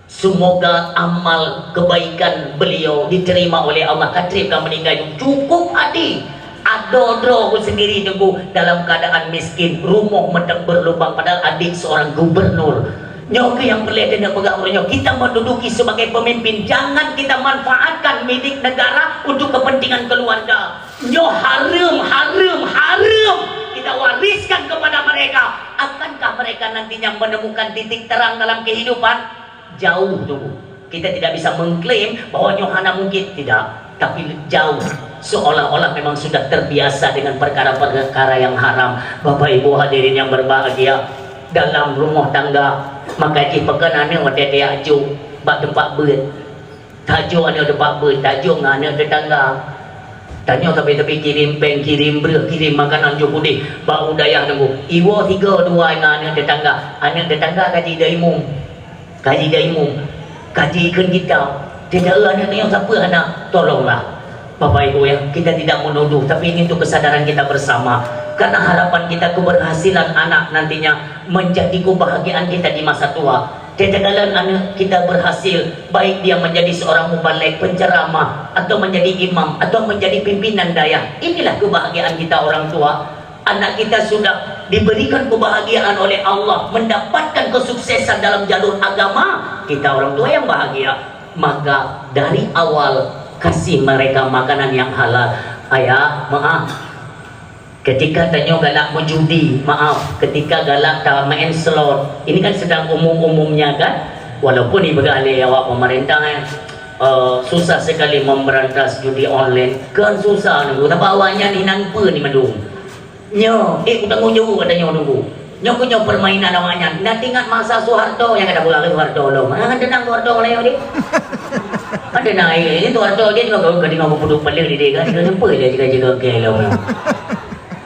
Semoga amal kebaikan beliau diterima oleh Allah. Ka trép ka meuninggai, cukup adé. Adoe droe sendiri Teungku dalam keadaan miskin, rumoh meuteuk berlubang, padahal adik seorang gubernur. Nyoe keuh nyang peureulée keuneuk peugah uroe nyoe, kita menduduki sebagai pemimpin, jangan kita manfaatkan milik negara untuk kepentingan keluarga. Nyoe hareuem, hareuem, hareuem kita wariskan kepada mereka. Akankah mereka nantinya menemukan titik terang dalam kehidupan? Jauh Teungku. Kita tidak bisa mengklaim bahwa nyoe hana mungkin, tidak. Tapi jauh, seolah-olah memang sudah terbiasa dengan perkara-perkara yang haram. Bapak Ibu hadirin yang berbahagia, dalam rumah tangga, maka jih pakon aneuk watée tajak jok bak teumpat beuet. Tajok aneuk teumpat beuet, tajok ngon aneuk tetangga. Tanyoe tapi-tapi kirim péng, kirim breueh, kirim makanan jok udeh bak u dayah Teungku. Iwoe sigoe dua ngon aneuk tetangga. Aneuk tetangga ka jidayumum. Ka jidayumum. Ka jikheun kitab. Tidak, aneuk nyoe sapeue hana. Tolonglah. Bapak Ibu ya, kita tidak menuduh, tapi ini untuk kesadaran kita bersama. Karena harapan kita keberhasilan anak nantinya menjadi kebahagiaan kita di masa tua. Teuka kalon aneuk kita berhasil, baik dia menjadi seorang mubalig, penceramah, atau menjadi imam, atau menjadi pimpinan dayah. Inilah kebahagiaan kita orang tua. Anak kita sudah diberikan kebahagiaan oleh Allah, mendapatkan kesuksesan dalam jalur agama. Kita orang tua yang bahagia. Maka dari awal kasih mereka makanan yang halal. Ayah, maaf. Ketika tanyoe galak meujudi, maaf, ketika galak tameu'en slot, ini kan sedang umum-umumnya kan? Walaupun ipeugah lé awak pemerintah, eh, eh, susah sekali memberantas judi online. Kan susah Teungku, tapi awaknyan inan peue ni mandum. Nyoe, eh, kutanggung jaweueb ata nyoe Teungku. Nyoe keuh nyoe permainan awaknyan. Na teuingat masa Soeharto nyang ka tapeugah lé Soeharto lom. Ah, kan teunang Soeharto ngon ayo deh. Kan teunang, eh, ini Soeharto dia juga kalau ka deungoe geupeudong paleue di dia kan. Dia sempat dia juga-juga ke lom.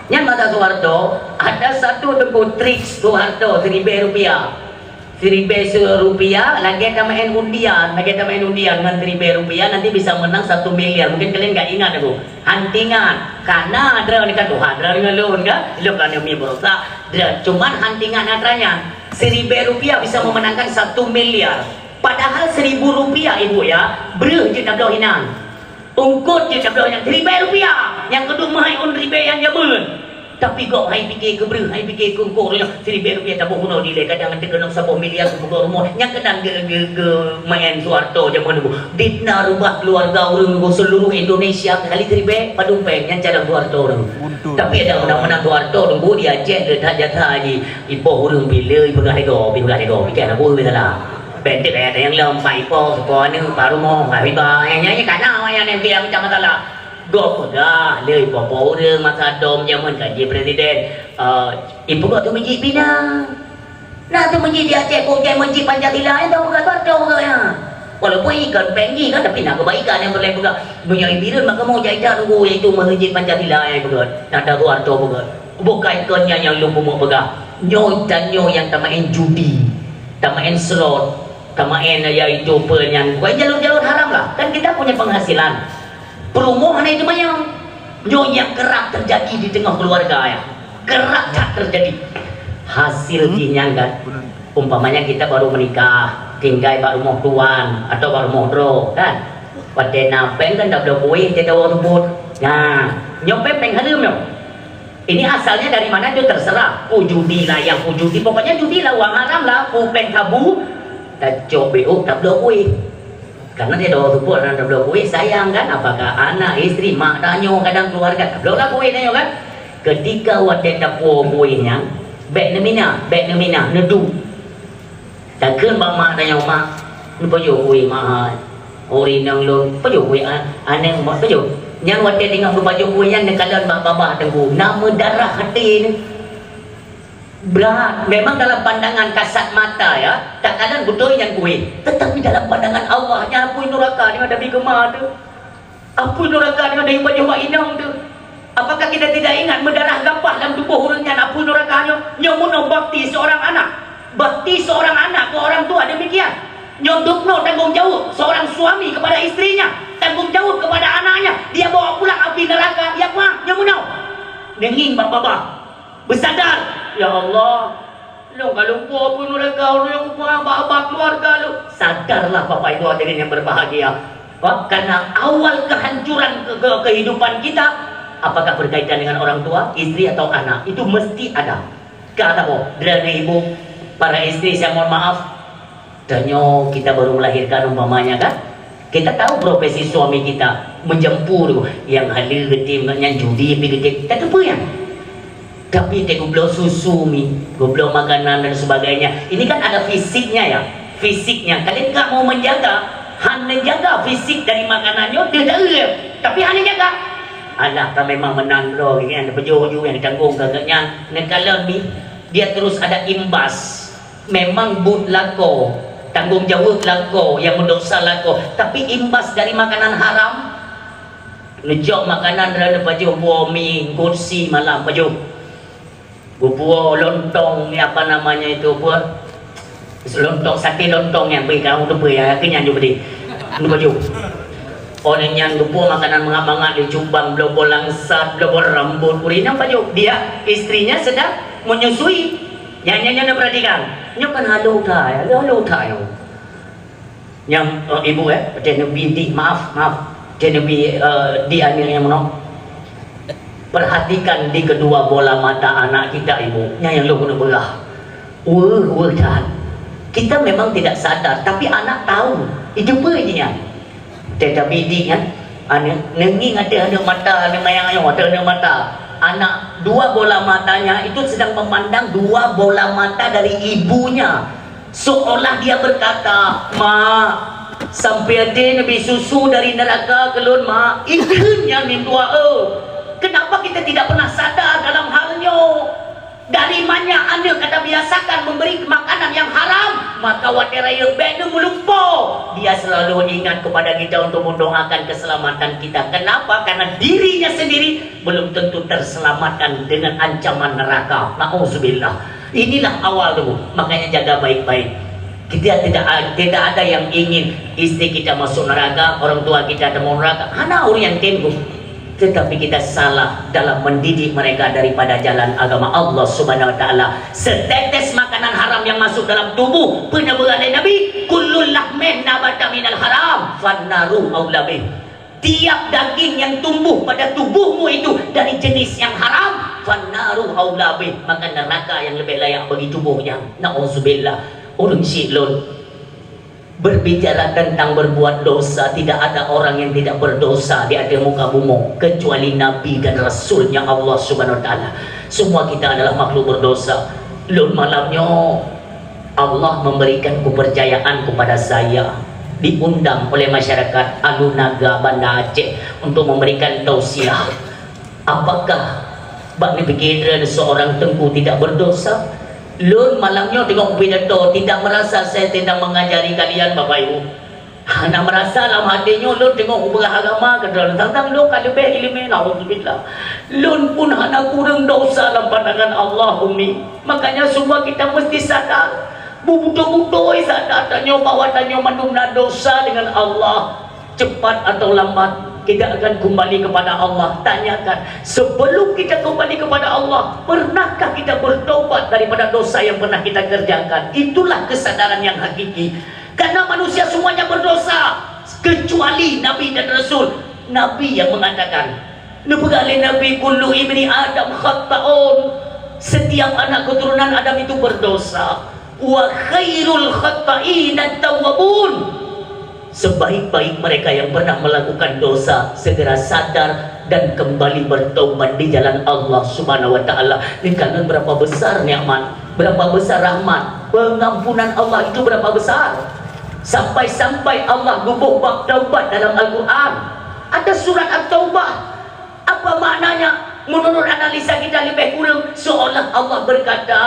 Nyan masa Soeharto, ada satu Teungku trik Soeharto, siribèe rupiah. Siribèe se-, rupiah, lagèe tameu'en undian, lagèe tameu'en undian ngon siribèe rupiah, nanti bisa menang satu miliar. Mungkin kalian nggak ingat Teungku. Han teuingat, kana droeneuh kan, tuha droeneuh ngon lôn kan? Lôn kan demi berusaha. Droe, cuman han teuingat atra nyan. Siribèe rupiah bisa memenangkan satu miliar. Padahal seribu rupiah, Ibu ya, breueh jeuet tabloe inan. Eungkôt jeuet tabloe inan, siribèe rupiah. Nyang keudua meuhai ôn ribèe nyang jameun. Tapi gob hai pike keu breueh, hai pike keu eungkôt, siribèe rupiah taboh bunoe dilèe, kadang teukeunong saboh miliar keu buka rumoh. Nyang keunan ge-, ge-, geumeu'en Soeharto jameun Teungku. Ditna rubah keuluwarga ureueng Teungku seuluruh Indonesia kali siribèe, padum pèng nyan cadang Soeharto Teungku. Tapi ada undang-undang Soeharto Teungku di Aceh le that jasa jih. Ipoh ureueng pila, ipeugah lego, ipeugah lego, pike hana peue salah. Bentuk kaya nyang lom, pai po, sepo aneuk, pai rumoh, pai riba. Nyang nyan kana awak nyan yang bilang macam masalah. Gob peugah lé po-po ureueng masa dom jameun ka jeuet presiden. Eh, ipeugah tu meuji pina. Na tu meuji di Aceh, kok jai meuji Pancasila, eh, tu peugah tu, tu peugah ya. Walaupun ikon penggi kan, tapi na kebaikan yang boleh peugah. Meunyoe ibireuen maka mau jai tak nunggu, iaitu meuji Pancasila yang peugah. Na tabu arto peugah. Bukai kon nyan nyang lôn peumeupeugah. Nyoe tanyoe nyang tameu'en judi, tameu'en slot, tameu'en yaitu peue nyan, bukan jalur-jalur haram lah. Kan kita punya penghasilan. Peurumoh hana jimanyong. Nyoe nyang kerap terjadi di teungoh keuluwarga nyan. Kerap that terjadi. Hasil jih nyan kan. Umpamanya kita baru menikah, tinggai bak rumoh tuan atau bak rumoh droe kan. Watèe na péng kan tabloe kueh, teudawa teubot. Nah, nyoe péng, péng hareuem nyoe. Ini asalnya dari mana itu terserah. Oh, judi lah yang, oh, judi. Pokoknya judi lah, wang haram lah. Oh, péng sabu, tacok B O, tabloe kueh. Karena dia dawa teubot dan tabloe kueh, sayang kan? Apakah anak, isteri, mak tanyoe, kadang keluarga, tabloe lah kueh tanyoe kan? Ketika watèe tapuwoe kueh nyan, bèk neumina, bèk neumina, neuduek. Takheun bak mak tanyoe, "Mak, neupajoh kueh mahai." Ureueng inong lôn, pajoh kueh a-, aneuëk mak pajoh. Nyan watée teungoh geupajoh kueh nyan neukalon bak babah teungku. Na meudarah até nyan. Brat. Memang dalam pandangan kasat mata, ya, takalon beutôi nyan kueh. Tetapi dalam pandangan Allah, nyan apui nuraka nyoe Nabi Keuma teuh. Apui nuraka nyoe Nabi pajoh bak inong teuh. Apakah kita tidak ingat meudarah gapah lam tuboh ureuëng nyan apui nuraka nyoe? Nyoe meunoe bakti seorang anak. Bakti seorang anak ke orang tua demikian. Nyoe dubnoe tanggong jaweueb seorang suami kepada istrinya, tanggong jaweueb kepada anaknya. Dia bawa pulang api neraka, dia pulang. Nyoe meunoe. Neungieng bak babah. Beusadar, "Ya Allah, lôn ka lumpoe apui nuraka, lôn nyang kupeugah bak keluarga lôn." Sadarlah Bapak Ibu hadirin yang berbahagia. Karena awal kehancuran ke, ke, kehidupan kita, apakah berkaitan dengan orang tua, istri atau anak? Itu mesti ada. Ka saboh, droeneuh ibu, para istri, saya mohon maaf. Tanyoe kita baru melahirkan umpamanya, kan? Kita tahu profesi suami kita, meujampu tu, nyang haleue geutem, nyan judi pih geutem. Tateupeue nyan? Tapi teuh geubloe susu mi, geubloe makanan dan sebagainya. Ini kan ada fisiknya ya, fisiknya. Kalian nggak mau menjaga, hana jaga fisik dari makanan nyoe, dia tak rem. Tapi hana jaga. Alah, ka memang meunan droe, nyang neupeujok ju, nyang ditanggung keu geuhnyan. Neukalon mi, dia terus ada imbas. Memang buet lakoe, tanggong jaweueb lakoe, nyang meudosa lakoe. Tapi imbas dari makanan haram, neujok makanan droeneuh pajoh buah mi, kursi malam pajoh. Geubuah lontong ni, apa namanya itu, apa? Lontong, sate lontong nyang bri kamoe teupeue ya, keu nyan ju bri. Neupajoh. Oh nyan geubuah makanan mangat-mangat, di cubang, bloe-bloe langsat, bloe-bloe rambut, ureueng nyan pajoh. Dia, istrinya sedang menyusui. Nyan, nyan, nyan perhatikan. Nyoe kan halôh that, halôh that nyoe. Nyang, eh, ibu, eh, watée neubi di, maaf, maaf. Watée neubi, eh, di aneuk nyang meunoe. Perhatikan di kedua bola mata anak kita, ibu. Nyan nyang lôn keuneuk peugah. Weueh, weueh that. Kita memang tidak sadar, tapi anak tahu. Itu peue nyan? Tetapi di nyan, aneuk, neungieng ateueh aneuk mata, aneuk mayang nyoe, ateueh aneuk mata. Anak dua bola matanya itu sedang memandang dua bola mata dari ibunya. Seolah dia berkata, "Mak, sampai até neubi susu dari neraka keu lôn, Mak." Ikheun nyan meutuah, oh. Kenapa kita tidak pernah sadar dalam hal nyoe? Dari manyak aneuk ka tabiasakan memberi makanan yang haram, maka watée rayeuk bék neumulumpoe, dia selalu ingat kepada kita untuk mendoakan keselamatan kita. Kenapa? Karena dirinya sendiri belum tentu terselamatkan dengan ancaman neraka. Nauzubillah. Inilah awal dulu, makanya jaga baik-baik. Kita tidak, tidak ada yang ingin istri kita masuk neraka, orang tua kita ada mau neraka. Hana ureueng nyang tem. Tetapi kita salah dalam mendidik mereka daripada jalan agama Allah Subhanahu wa Taala. Setetes makanan haram yang masuk dalam tubuh, pernah berkata Nabi, "Kullu lahmin nabata minal haram, fannaru aula bih." Tiap daging yang tumbuh pada tubuhmu itu dari jenis yang haram, fannaru aula bih, maka neraka yang lebih layak bagi tubuhnya. Nauzubillah. Ureueng syik lôn, berbicara tentang berbuat dosa, tidak ada orang yang tidak berdosa di atas muka bumi kecuali nabi dan rasulnya Allah Subhanahu wa Taala. Semua kita adalah makhluk berdosa. Lôn malam nyoe Allah memberikan kepercayaan kepada saya, diundang oleh masyarakat Alu Naga Banda Aceh untuk memberikan tausiah. Apakah bak neupike droe seorang teungku tidak berdosa? Lôn malam nyoe teungoh pidato, tidak merasa saya sedang mengajari kalian, Bapak Ibu. Hana merasa lam hati nyoe lôn teungoh peugah agama keu droe, tang-tang lôn ka leubeh ileumé, naudzubillah. Lôn pun hana kureueng dosa lam pandangan Allah, Umi. Makanya semua kita mesti sadar. Beutôi-beutôi sadar tanyoe bahwa tanyoe mandum na dosa dengan Allah. Cepat atau lambat, kita akan kembali kepada Allah. Tanyakan, sebelum kita kembali kepada Allah, pernahkah kita bertobat daripada dosa yang pernah kita kerjakan? Itulah kesadaran yang hakiki. Karena manusia semuanya berdosa, kecuali Nabi dan Rasul. Nabi yang mengatakan, neupeugah lé Nabi, "Kullu ibni Adam khatta'un." Setiap anak keturunan Adam itu berdosa. "Wa khairul khatta'ina tawwabun." Sebaik-baik mereka yang pernah melakukan dosa segera sadar dan kembali bertobat di jalan Allah Subhanahu wa Taala. Ini kan berapa besar nikmat, berapa besar rahmat, pengampunan Allah itu berapa besar. Sampai-sampai Allah geuboh bab taubat dalam Al-Quran. Ada surat At-Taubah. Apa maknanya? Menurut analisa kita lebih kurang, seolah Allah berkata,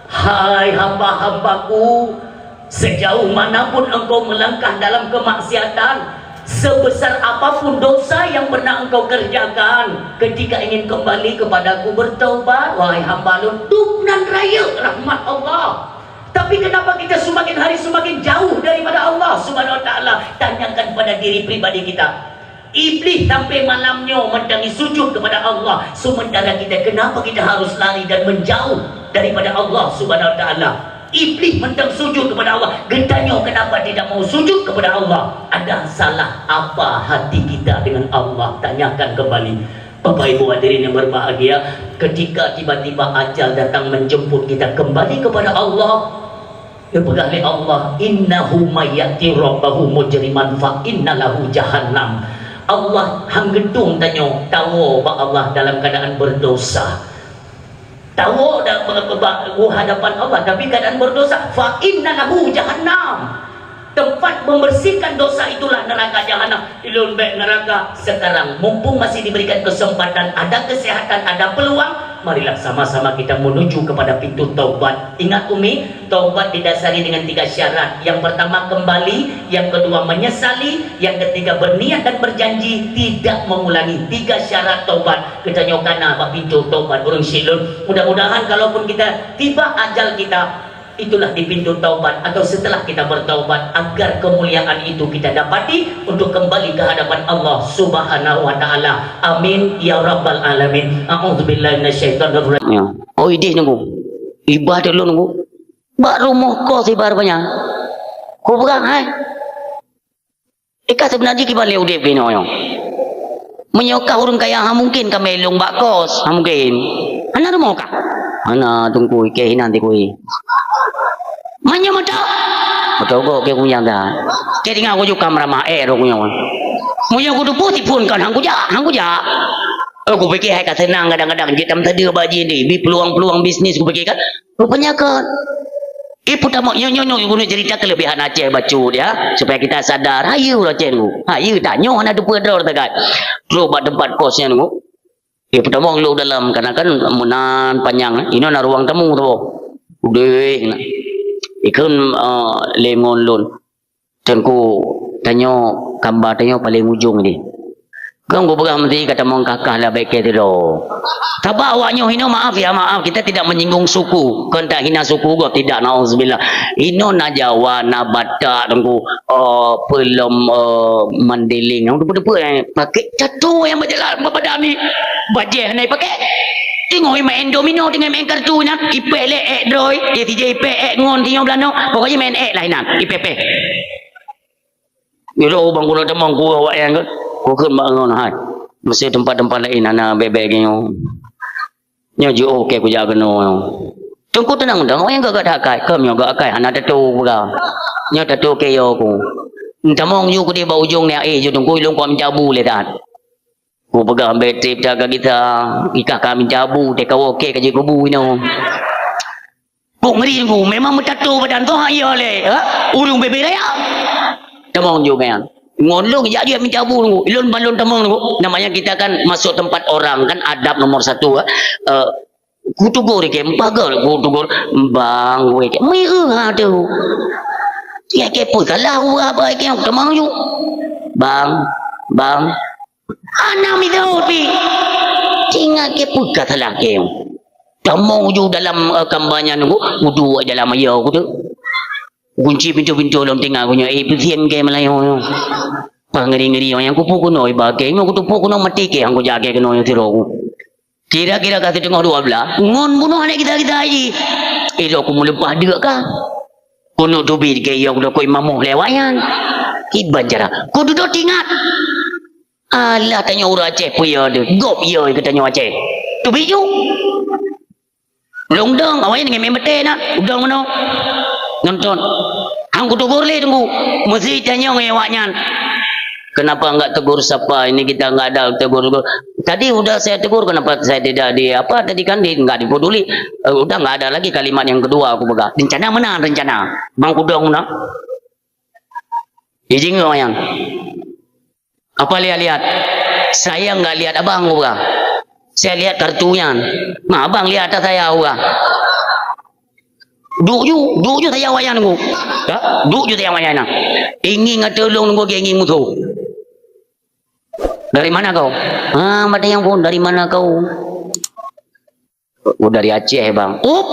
"Hai hamba-hambaku, sejauh manapun engkau melangkah dalam kemaksiatan, sebesar apapun dosa yang pernah engkau kerjakan, ketika ingin kembali kepadaku bertaubat, wahai hamba lôn, dum nan rayeuk rahmat Allah." Tapi kenapa kita semakin hari semakin jauh daripada Allah Subhanahu wa Taala? Tanyakan pada diri pribadi kita. Iblis sampai malam nyoe mantong sujud kepada Allah, sementara kita, kenapa kita harus lari dan menjauh daripada Allah Subhanahu wa Taala? Iblis mantong sujud kepada Allah, geutanyoe kenapa tidak mau sujud kepada Allah? Ada salah apa hati kita dengan Allah? Tanyakan kembali. Bapak Ibu hadirin yang berbahagia, ketika tiba-tiba ajal datang menjemput kita kembali kepada Allah, geupeugah lé Allah, "Innahu may ya'ti rabbahu mujriman fa inna lahu jahannam." Allah han geutueng tanyoe tawoe bak Allah dalam keadaan berdosa. Tawoe dan be-, be-, bak u hadapan Allah, tapi keadaan berdosa. "Fa inna lahu jahannam." Tempat membersihkan dosa itulah neraka jahanam. Ilôn bèk neraka sekarang. Mumpung masih diberikan kesempatan, ada kesehatan, ada peluang, marilah sama-sama kita menuju kepada pintu taubat. Ingat, Umi, taubat didasari dengan tiga syarat. Yang pertama, kembali. Yang kedua, menyesali. Yang ketiga, berniat dan berjanji tidak mengulangi. Tiga syarat taubat. Geutanyoe ka na bak pintu taubat ureueng syik lôn. Mudah-mudahan kalaupun kita tiba ajal kita, itulah di pintu taubat atau setelah kita bertaubat, agar kemuliaan itu kita dapati untuk kembali ke hadapan Allah Subhanahu wa Taala. Amin ya rabbal alamin. A'udzubillahi minasyaitonir rajim. Ya. Oh, idéh nunggu. Iba dulu nunggu. Bak rumoh kos iba rupanya. Ku peugah, hai. Ika sebenarnya kiban lé udép keunoe nyoe. Meunyoe kah ureueng kaya, ha mungken ka mé lôn bak kos, ha mungken. Hana rumoh kah? Hana, Teungku, ikei hinan Teungku. Meunyoe meuto. Meuto go keu kunyang dah. Keu tinggai ku jukam ramah ék roh kunyang. Meunyoe ku tupeu tiphon kon han kujak, han kujak. Oh, kupike hai ka seunang kadang-kadang jeuet tam teudeuk bak jih ni, bi peluang-peluang bisnis kupike kan. Rupanya kon. Eh, peutamong, nyoe, nyoe, nyoe, guna cerita kelebihan Aceh bacut, ya, supaya kita sadar. Hayu Aceh nunggu. Hayu, tanyoe hana teupeue droe teugat. Trok bak tempat kosnya nunggu. Eh, peutamong lok dalam, karena kan meunan panyang. Inoe na ruang tamu tu. Udeh, na. Ikun, eh, lengon lon. Teungku, tanyoe kamba tanyoe paleng ujong deh. Kong geupeugah meusti ka tamong kakah lah bèk keu sidroe. Sabab awak nyoe hinoe, maaf ya, maaf, kita tidak menyinggung suku. Kon tahina suku gob, tidak, nauzubillah. Inoe na Jawa, na Batak, Teungku, eh, peulom, eh, Mandeling. Nyang teupeu-teupeu, eh, pakai tato nyang bajalan, bapadan ni. Bajèe hana pakai. Teungoh main domino, teungoh main kartu nyan, ipèh lé èk droe, eh, sijai ipèh èk ngon sinyoe beulanoe, pokoknya main èk lah inan, ipèh-pèh. Nyoe bang guna tamong ku awak nyan kan, ku kheun bak ngon hai. Mesti tempat-tempat lain hana bèk-bèk nyoe. Nyoe jiôh keu kujak keunoe. Teungku teunang dong, awak nyan gak-gak akai, keu nyoe gak akai hana tato peugah. Nyoe tato keu yo ku. Tamong ju keudeh bak ujong ni, eh, ju Teungku ilong kuat mencabu lé that. Kupeugah bèk trép that ka gisa, ikah ka meucabu, teuka woke ka jikubu inoe. Kok ngeri nunggu, memang meutato badan toh hak iya lé, ha? Ureueng bebe raya. Tamong ju kan. Ngon lôn jak jeuet meucabu nunggu, ilôn ban lôn tamong nunggu. Namanya kita kan masuk tempat orang, kan adab nomor satu, ha? Eh, kutegur ke, mpagal kutegur, "Bang, weh, ke, meu'eu ha tu." Ya ke, peue salah ku apa ke, tamong ju. "Bang, bang." Hana mita pi. Ingat ke peugah salah ke. Tamong ju dalam, eh, kambanya nunggu, kuduek dalam ayo ku tu. Kunci pintu-pintu lom tinggal ku nyoe, eh, peusieng ke Melayu nyoe. Pah ngeri-ngeri nyang kupu kuno iba ke, nyoe kutupu kuno mati ke, hang kujak ke keunoe nyoe sidroe ku. Kira-kira ka siteungoh dua blah, ngon bunoe aneuk gita-gita jih. Ilok ku meuleupah deuk ka. Keuneuk teubiet ke, ya, ku dakoi mamoh lé awak nyan. Kiban cara. Ku dudoe tingat. Alah, tanyoe ureueng Aceh peue ya deuh. Gob ya geutanyoe Aceh. Teubiet ju. Lôn dong, awak nyan ngon meuté na. Udong meunoe. Nonton. Hang kutegur lé teungku. Meusi tanyong ngon awak nyan. Kenapa enggak tegur sapa? Ini kita enggak ada tegur. Tadi udah saya tegur, kenapa saya tidak di, apa, tadi kan di, enggak dipeduli. Eh, udah enggak ada lagi kalimat yang kedua aku pegang. Rencana mana rencana? Bang Kudong mana? Ijingeuk awak nyan. Apa lihat-lihat? Saya enggak lihat abang, ku peugah. Saya lihat kartu nyan. Ma abang lihat atas saya, ku peugah. Duek ju, duek ju sayang awak nyan, ku. Ya, duek ju sayang awak nyan. Ingin ngon tulông, ku, ingin musuh. Dari mana kau? Ah, mata yang pun, dari mana kau? Oh, dari Aceh, bang. Up!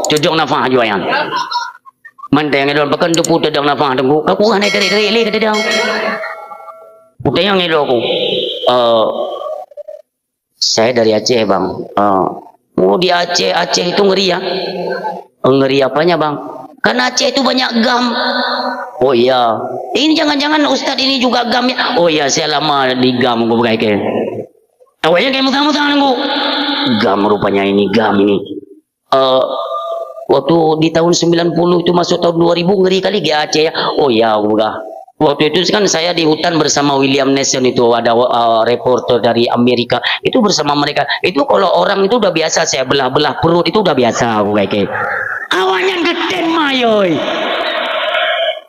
Teudong nafah ju awak nyan. Manteng ngon lôn, pakon teupeu teudong nafah, Teungku? Ka kureueng naik tarik-tarik lé ka teudong. Kutanyong ngon lôn, aku. Eh, saya dari Aceh, bang. Eh, oh, di Aceh, Aceh itu ngeri, ya? Oh, ngeri apanya, bang? Kan Aceh itu banyak gam. Oh, iya. Ini jangan-jangan ustaz ini juga gam, ya? Oh, iya, saya lama di gam, aku peugah keu. Awak nyan ka musang-musang, Teungku. Gam rupanya ini, gam ini. Eh, waktu di tahun sembilan puluh itu masuk tahun dua ribu, ngeri kali di Aceh, ya. Oh, ya, aku peugah. Waktu itu kan saya di hutan bersama William Nelson itu, ada, eh, reporter dari Amerika. Itu bersama mereka. Itu kalau orang itu udah biasa saya belah-belah perut, itu udah biasa, aku peugah keu. Awak nyan geten mayoi.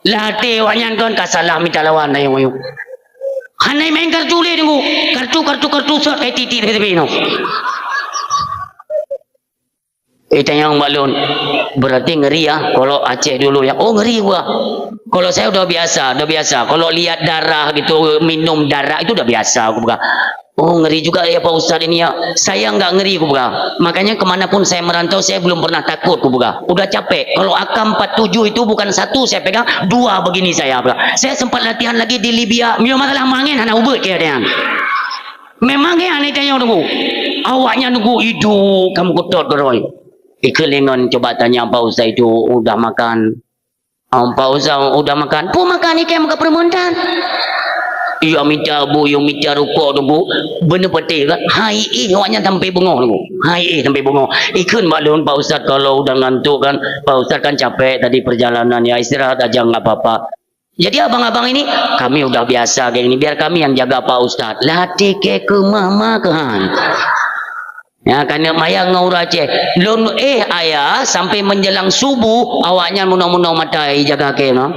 Latih awak nyan kan ka salah mita lawan, ayong-ayong. Hana main kartu lé, Teungku. Kartu, kartu, kartu, sot, eh, titik, titik, titik, no. Eh, tanyong bak lôn, berarti ngeri, ya, kalau Aceh dulu, ya. Oh, ngeri, gua. Kalau saya udah biasa, udah biasa. Kalau lihat darah gitu, minum darah, itu udah biasa, aku peugah. Oh, ngeri juga ya Pak Ustaz ini, ya. Saya nggak ngeri, aku peugah. Makanya kemana pun saya merantau, saya belum pernah takut, aku peugah. Udah capek. Kalau A K empat tujuh itu bukan satu saya pegang, dua begini saya pegang. Saya sempat latihan lagi di Libya. Mio masalah mangén hana ubit keu dia. Memang ya aneh tanya, Teungku. Awak nyan, Teungku, idup kamu kutot geroi. Ikeu lingon coba tanya Pak Ustaz itu udah makan. Ah, Pak Ustaz udah makan. Pun makan ikan makan permentan. Iya mita bu, iya mita rukok, Teungku. Bener peuteh kan? Hai eh awak nyan sampai bengong, Teungku. Hai eh sampai bengong. Ikheun bak lôn, Pak Ustaz, kalau udah ngantuk kan, Pak Ustaz kan capek tadi perjalanan, ya, istirahat aja nggak apa-apa. Jadi abang-abang ini, kami udah biasa kayak gini, biar kami yang jaga Pak Ustaz. Latih ke mama ke han. Ya, kena maya ngon ureueng Aceh. Lôn eh ayah sampai menjelang subuh, awak nyan munong-munong mata ijaga ke no.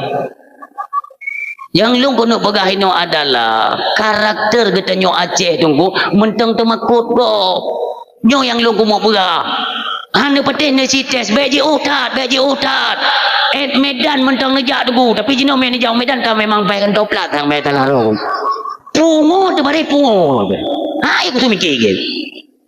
Yang lôn keuneuk peugah inoe adalah karakter geutanyoe Aceh, Teungku, mantong teumakot gob. Nyoe nyang lôn keumeung peugah. Hana patéh neusites, bèk jiôh that, bèk jiôh that. Eh, Medan mantong neujak, Teungku, tapi jinoe mé neujak Medan ka memang paih kantô plat sang mé teularô. Pungo teubareh pungo. Hai, aku tu mikir ke.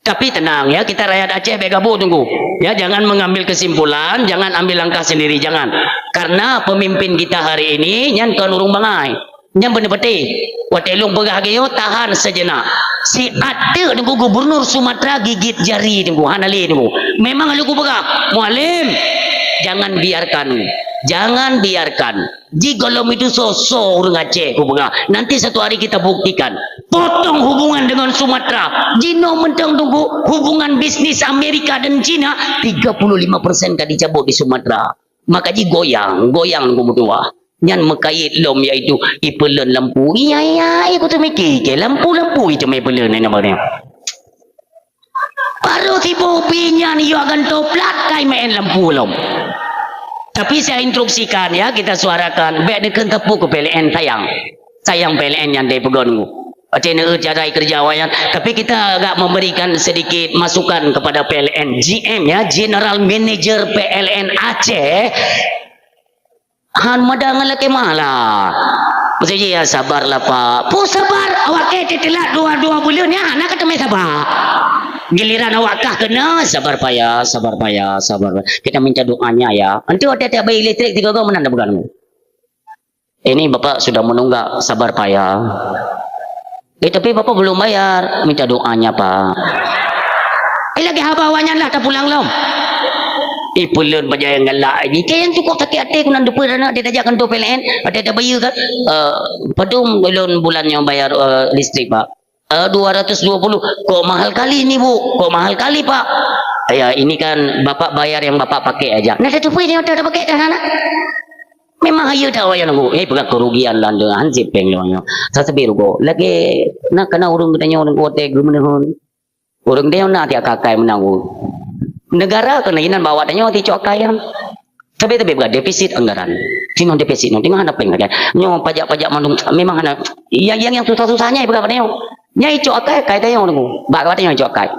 Tapi tenang ya, kita rakyat Aceh bèk gabuk, Teungku. Ya, jangan mengambil kesimpulan, jangan ambil langkah sendiri, jangan. Karena pemimpin kita hari ini nyan kon ureueng bangai. Nyan beuna patéh. Watèe lôn peugah lagèe nyoe, tahan sejenak. Siat teuk, Teungku, Gubernur Sumatera gigit jari, Teungku, hana lé, Teungku. Memang lôn peugah, Mualem, jangan biarkan. Jangan biarkan. Jigohlom itu so-so ureueng Aceh, kupeugah. Nanti satu hari kita buktikan. Potong hubungan dengan Sumatera. Jinoe mantong, Teungku, hubungan bisnis Amerika dan Cina, tiga puluh lima persen ka dicabut di Sumatera. Maka jigoyang, goyang, Teungku, meutuwah. Nyan meukait lom, yaitu ipeuleun lampu. Iya, iya, iya, ku teumiki ke lampu-lampu itu meupeuleunan nama dia. Baru sibuk binyan yue akan toplat kai main lampu lom. Tapi saya instruksikan ya, kita suarakan, bèk neukheun teupeu ke P L N sayang. Sayang P L N nyan dai peugah nunggu. Watèe neueu cara kerja awaknyan. Tapi kita agak memberikan sedikit masukan kepada P L N G M ya, General Manager P L N Aceh. Han mada ngon lakèe mala. Maksud jih, ya, sabarlah, Pak. Pu sabar, awak kèe teulat dua, dua buleuen, ya, hana ka teumé sabar. Giliran awak kah keunoe, sabar, Pak, ya, sabar, Pak, ya, sabar, Pak. Kita minta doanya, ya. Nanti watèe tiap bayi listrik tiga go meunan dah peugah. Ini Bapak sudah menunggak, sabar, Pak, ya. Eh, tapi Bapak belum bayar, minta doanya, Pak. Eh, lagèe haba awaknyan lah tapulang lom. Eh, peuleueh bajèe nyang galak lagi. Kèe nyang cukup sakét até keunan deungon aneuk dia tajak keuntô P L N, ada tabayeue kan? Eh, padum ulôn bulan nyoe bayar, eh, listrik, Pak? Eh, dua ratus dua puluh. Kok mahal kali ni, Bu? Kok mahal kali, Pak? Ya, ini kan Bapak bayar yang Bapak pakai aja. Nah, tateupeue nyoe tapakai dah, nah. Memang hayeue that awaknyan nunggu. Eh, peugah kerugian landa, han sipéng lôn nyoe. Saseubé rugoe. Lagèe na kana ureueng geutanyoe nunggu watèe geumeuneuen. Ureueng tanyoe na tiep akai meunang. Neugara keuneuk inan bak awak tanyoe ticok akai nyan. Sabe-sabe peugah defisit anggaran. Singoh defisit nyoe, singoh hana péng lagèe. Nyoe pajak-pajak mandum memang hana. Yang, yang, yang susah-susah nyan peugah bak tanyoe. Nyan icok akai, kai tanyoe nunggu. Bak, bak tanyoe icok akai.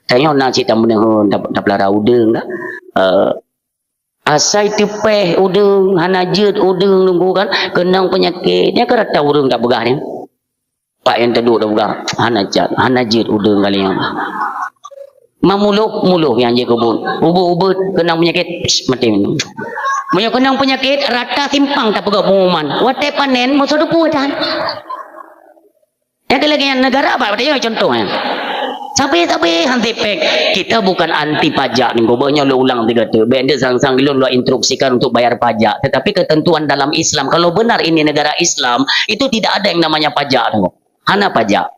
Tanyoe na cit tameuneuhon, tap-, tapeulara udeueng dah. Eh, asai teupeh udeueng, hana jeuet udeueng nunggu kan, keunong peunyakét. Nyan kan rata ureueng tapeugah nyan. Pak nyang teuduek tapeugah, hana jeuet, hana jeuet udeueng kali nyan. Mamulôh, mulôh nyang jikubur. Ubeuet-ubeuet keunong peunyakét, psst, maté. Meunyoe keunong peunyakét, rata simpang tapeugah pengumuman. Watèe panen, musoh teupeu tan. Nyang keu lagèe nyan negara, Pak, watèe nyoe contoh nyan. Sabe-sabe han sipéng. Kita bukan anti pajak, nyoe, nyoe lôn ulang tiga tu. Bèk nyan sang-sang lôn, lôn instruksikan untuk bayar pajak. Tetapi ketentuan dalam Islam, kalau benar ini negara Islam, itu tidak ada yang namanya pajak, nyoe. Hana pajak.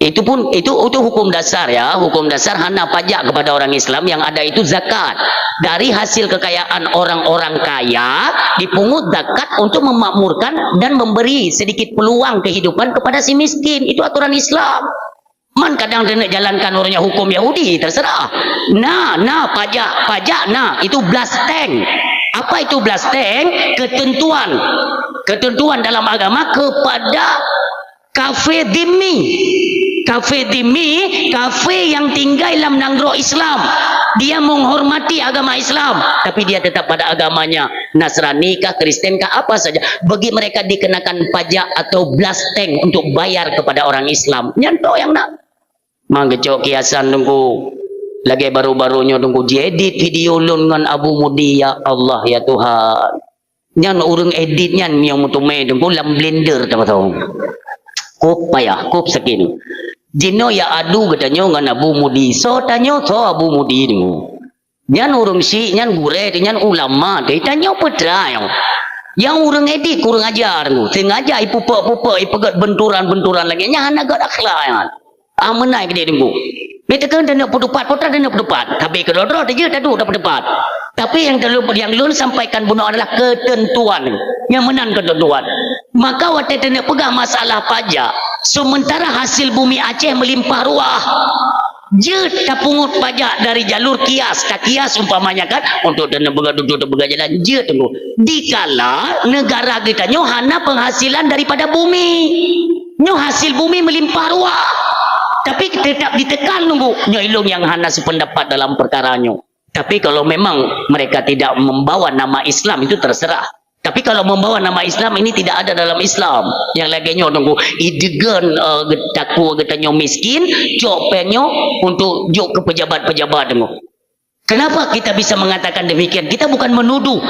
Itu pun, itu, itu hukum dasar ya, hukum dasar hana pajak kepada orang Islam, yang ada itu zakat. Dari hasil kekayaan orang-orang kaya, dipungut zakat untuk memakmurkan dan memberi sedikit peluang kehidupan kepada si miskin. Itu aturan Islam. Man kadang taneuk jalankan ureueng hukum Yahudi, terserah. Na, na pajak, pajak na, itu blasteng. Apa itu blasteng? Ketentuan. Ketentuan dalam agama kepada kafé dhimmi. Kafé dhimmi, kafé yang tinggai lam nanggroe Islam. Dia menghormati agama Islam, tapi dia tetap pada agamanya. Nasrani kah, Kristen kah, apa saja. Bagi mereka dikenakan pajak atau blasteng untuk bayar kepada orang Islam. Nyan toh nyang na. Mang geucok kiasan teungku. Lagèe baru-baru nyoe teungku jiedit video lôn ngon Abu Mudi, ya Allah, ya Tuhan. Nyan ureueng edit nyan nyang meuteumé teungku lam blender teuma. Kop payah, kop sakét. Jinoe ya adu geutanyoe ngon Abu Mudi. Soe tanyoe, soe Abu Mudi teungku. Nyan ureueng syiek, nyan gurèe, nyan ulama, teuh tanyoe peue treuk nyoe. Nyang ureueng edit kurang ajar teungku. Sengaja ipupok-pupok, ipeugèt benturan-benturan lagèe nyan hana gèt akhlak nyan. Ah, meunan keudéh teungku. Bèk takheun taneuk peuteupat, peue treuk taneuk peuteupat. Tapi keudroe-droe teuh jeuet taduek tapeuteupat. Tapi nyang teulo-, nyang lôn sampaikan bunoe adalah ketentuan. Nyang meunan ketentuan. Maka watèe taneuk peugah masalah pajak, sementara hasil bumi Aceh melimpah ruah. Jeuet tapungut pajak dari jalur kias, takias umpamanya kan, untuk taneuk peugah dudoe, tapeugah jalan, jeuet teungku. Dikala negara geutanyoe hana penghasilan daripada bumi. Nyoe hasil bumi melimpah ruah. Tapi tetap ditekan teungku. Nyoe ilôn nyang hana sependapat dalam perkara nyoe. Tapi kalau memang mereka tidak membawa nama Islam, itu terserah. Tapi kalau membawa nama Islam, ini tidak ada dalam Islam. Nyang lagèe nyoe teungku, idegan, eh, takue geutanyoe miskin, cok péng nyoe untuk jok keu pejabat-pejabat teungku. Kenapa kita bisa mengatakan demikian? Kita bukan menuduh,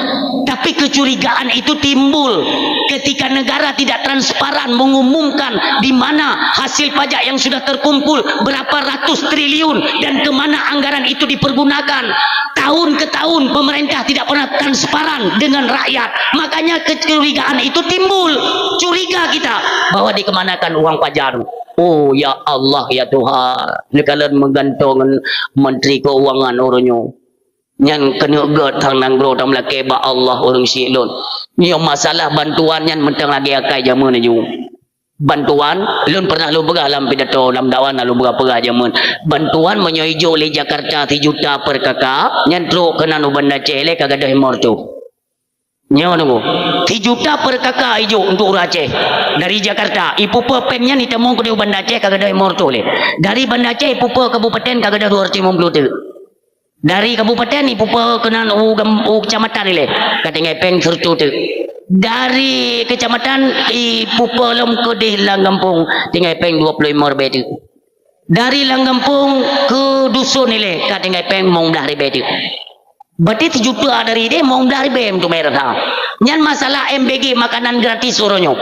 tapi kecurigaan itu timbul ketika negara tidak transparan mengumumkan di mana hasil pajak yang sudah terkumpul, berapa ratus triliun, dan ke mana anggaran itu dipergunakan. Tahun ke tahun, pemerintah tidak pernah transparan dengan rakyat. Makanya kecurigaan itu timbul. Curiga kita bahwa dikemanakan uang pajak. Oh, ya Allah, ya Tuhan. Neukalon meugantoe ngon Menteri Keuangan uroe nyoe. Nyan keuneuk gèt sang nanggroe tameulakèe bak Allah ureueng syiek lôn. Nyoe masalah bantuan nyan mantong lagèe akai jameun aju. Bantuan, lôn pernah lôn peugah lam pidato, lam dakwah na lôn peugah-peugah jameun. Bantuan meunyoe ijok lé Jakarta sijuta per K K, nyan trok keunan u Banda Aceh lé ka gadôh lhèe reutôh. Nyoe nunggu. Sijuta per K K ijok untuk ureueng Aceh. Dari Jakarta, ipupe péng nyan itamong keudéh u Banda Aceh ka gadôh lhèe reutôh lé. Dari Banda Aceh ipupe kabupaten ka gadôh dua ratus lima puluh teuk. Dari kabupaten ipupe keunan u gam-, u kecamatan ilèe, ka tinggai péng sireutôh teuk. Dari kecamatan ipupe lom keudéh lam gampông, tinggai péng dua puluh lima ribèe teuk. Dari lam gampông keu dusun ilèe, ka tinggai péng limong blah ribèe teuk. Berarti sijuta dari idéh limong blah ribèe untuk bayar rata. Nyan masalah M B G, makanan gratis uroe nyoe.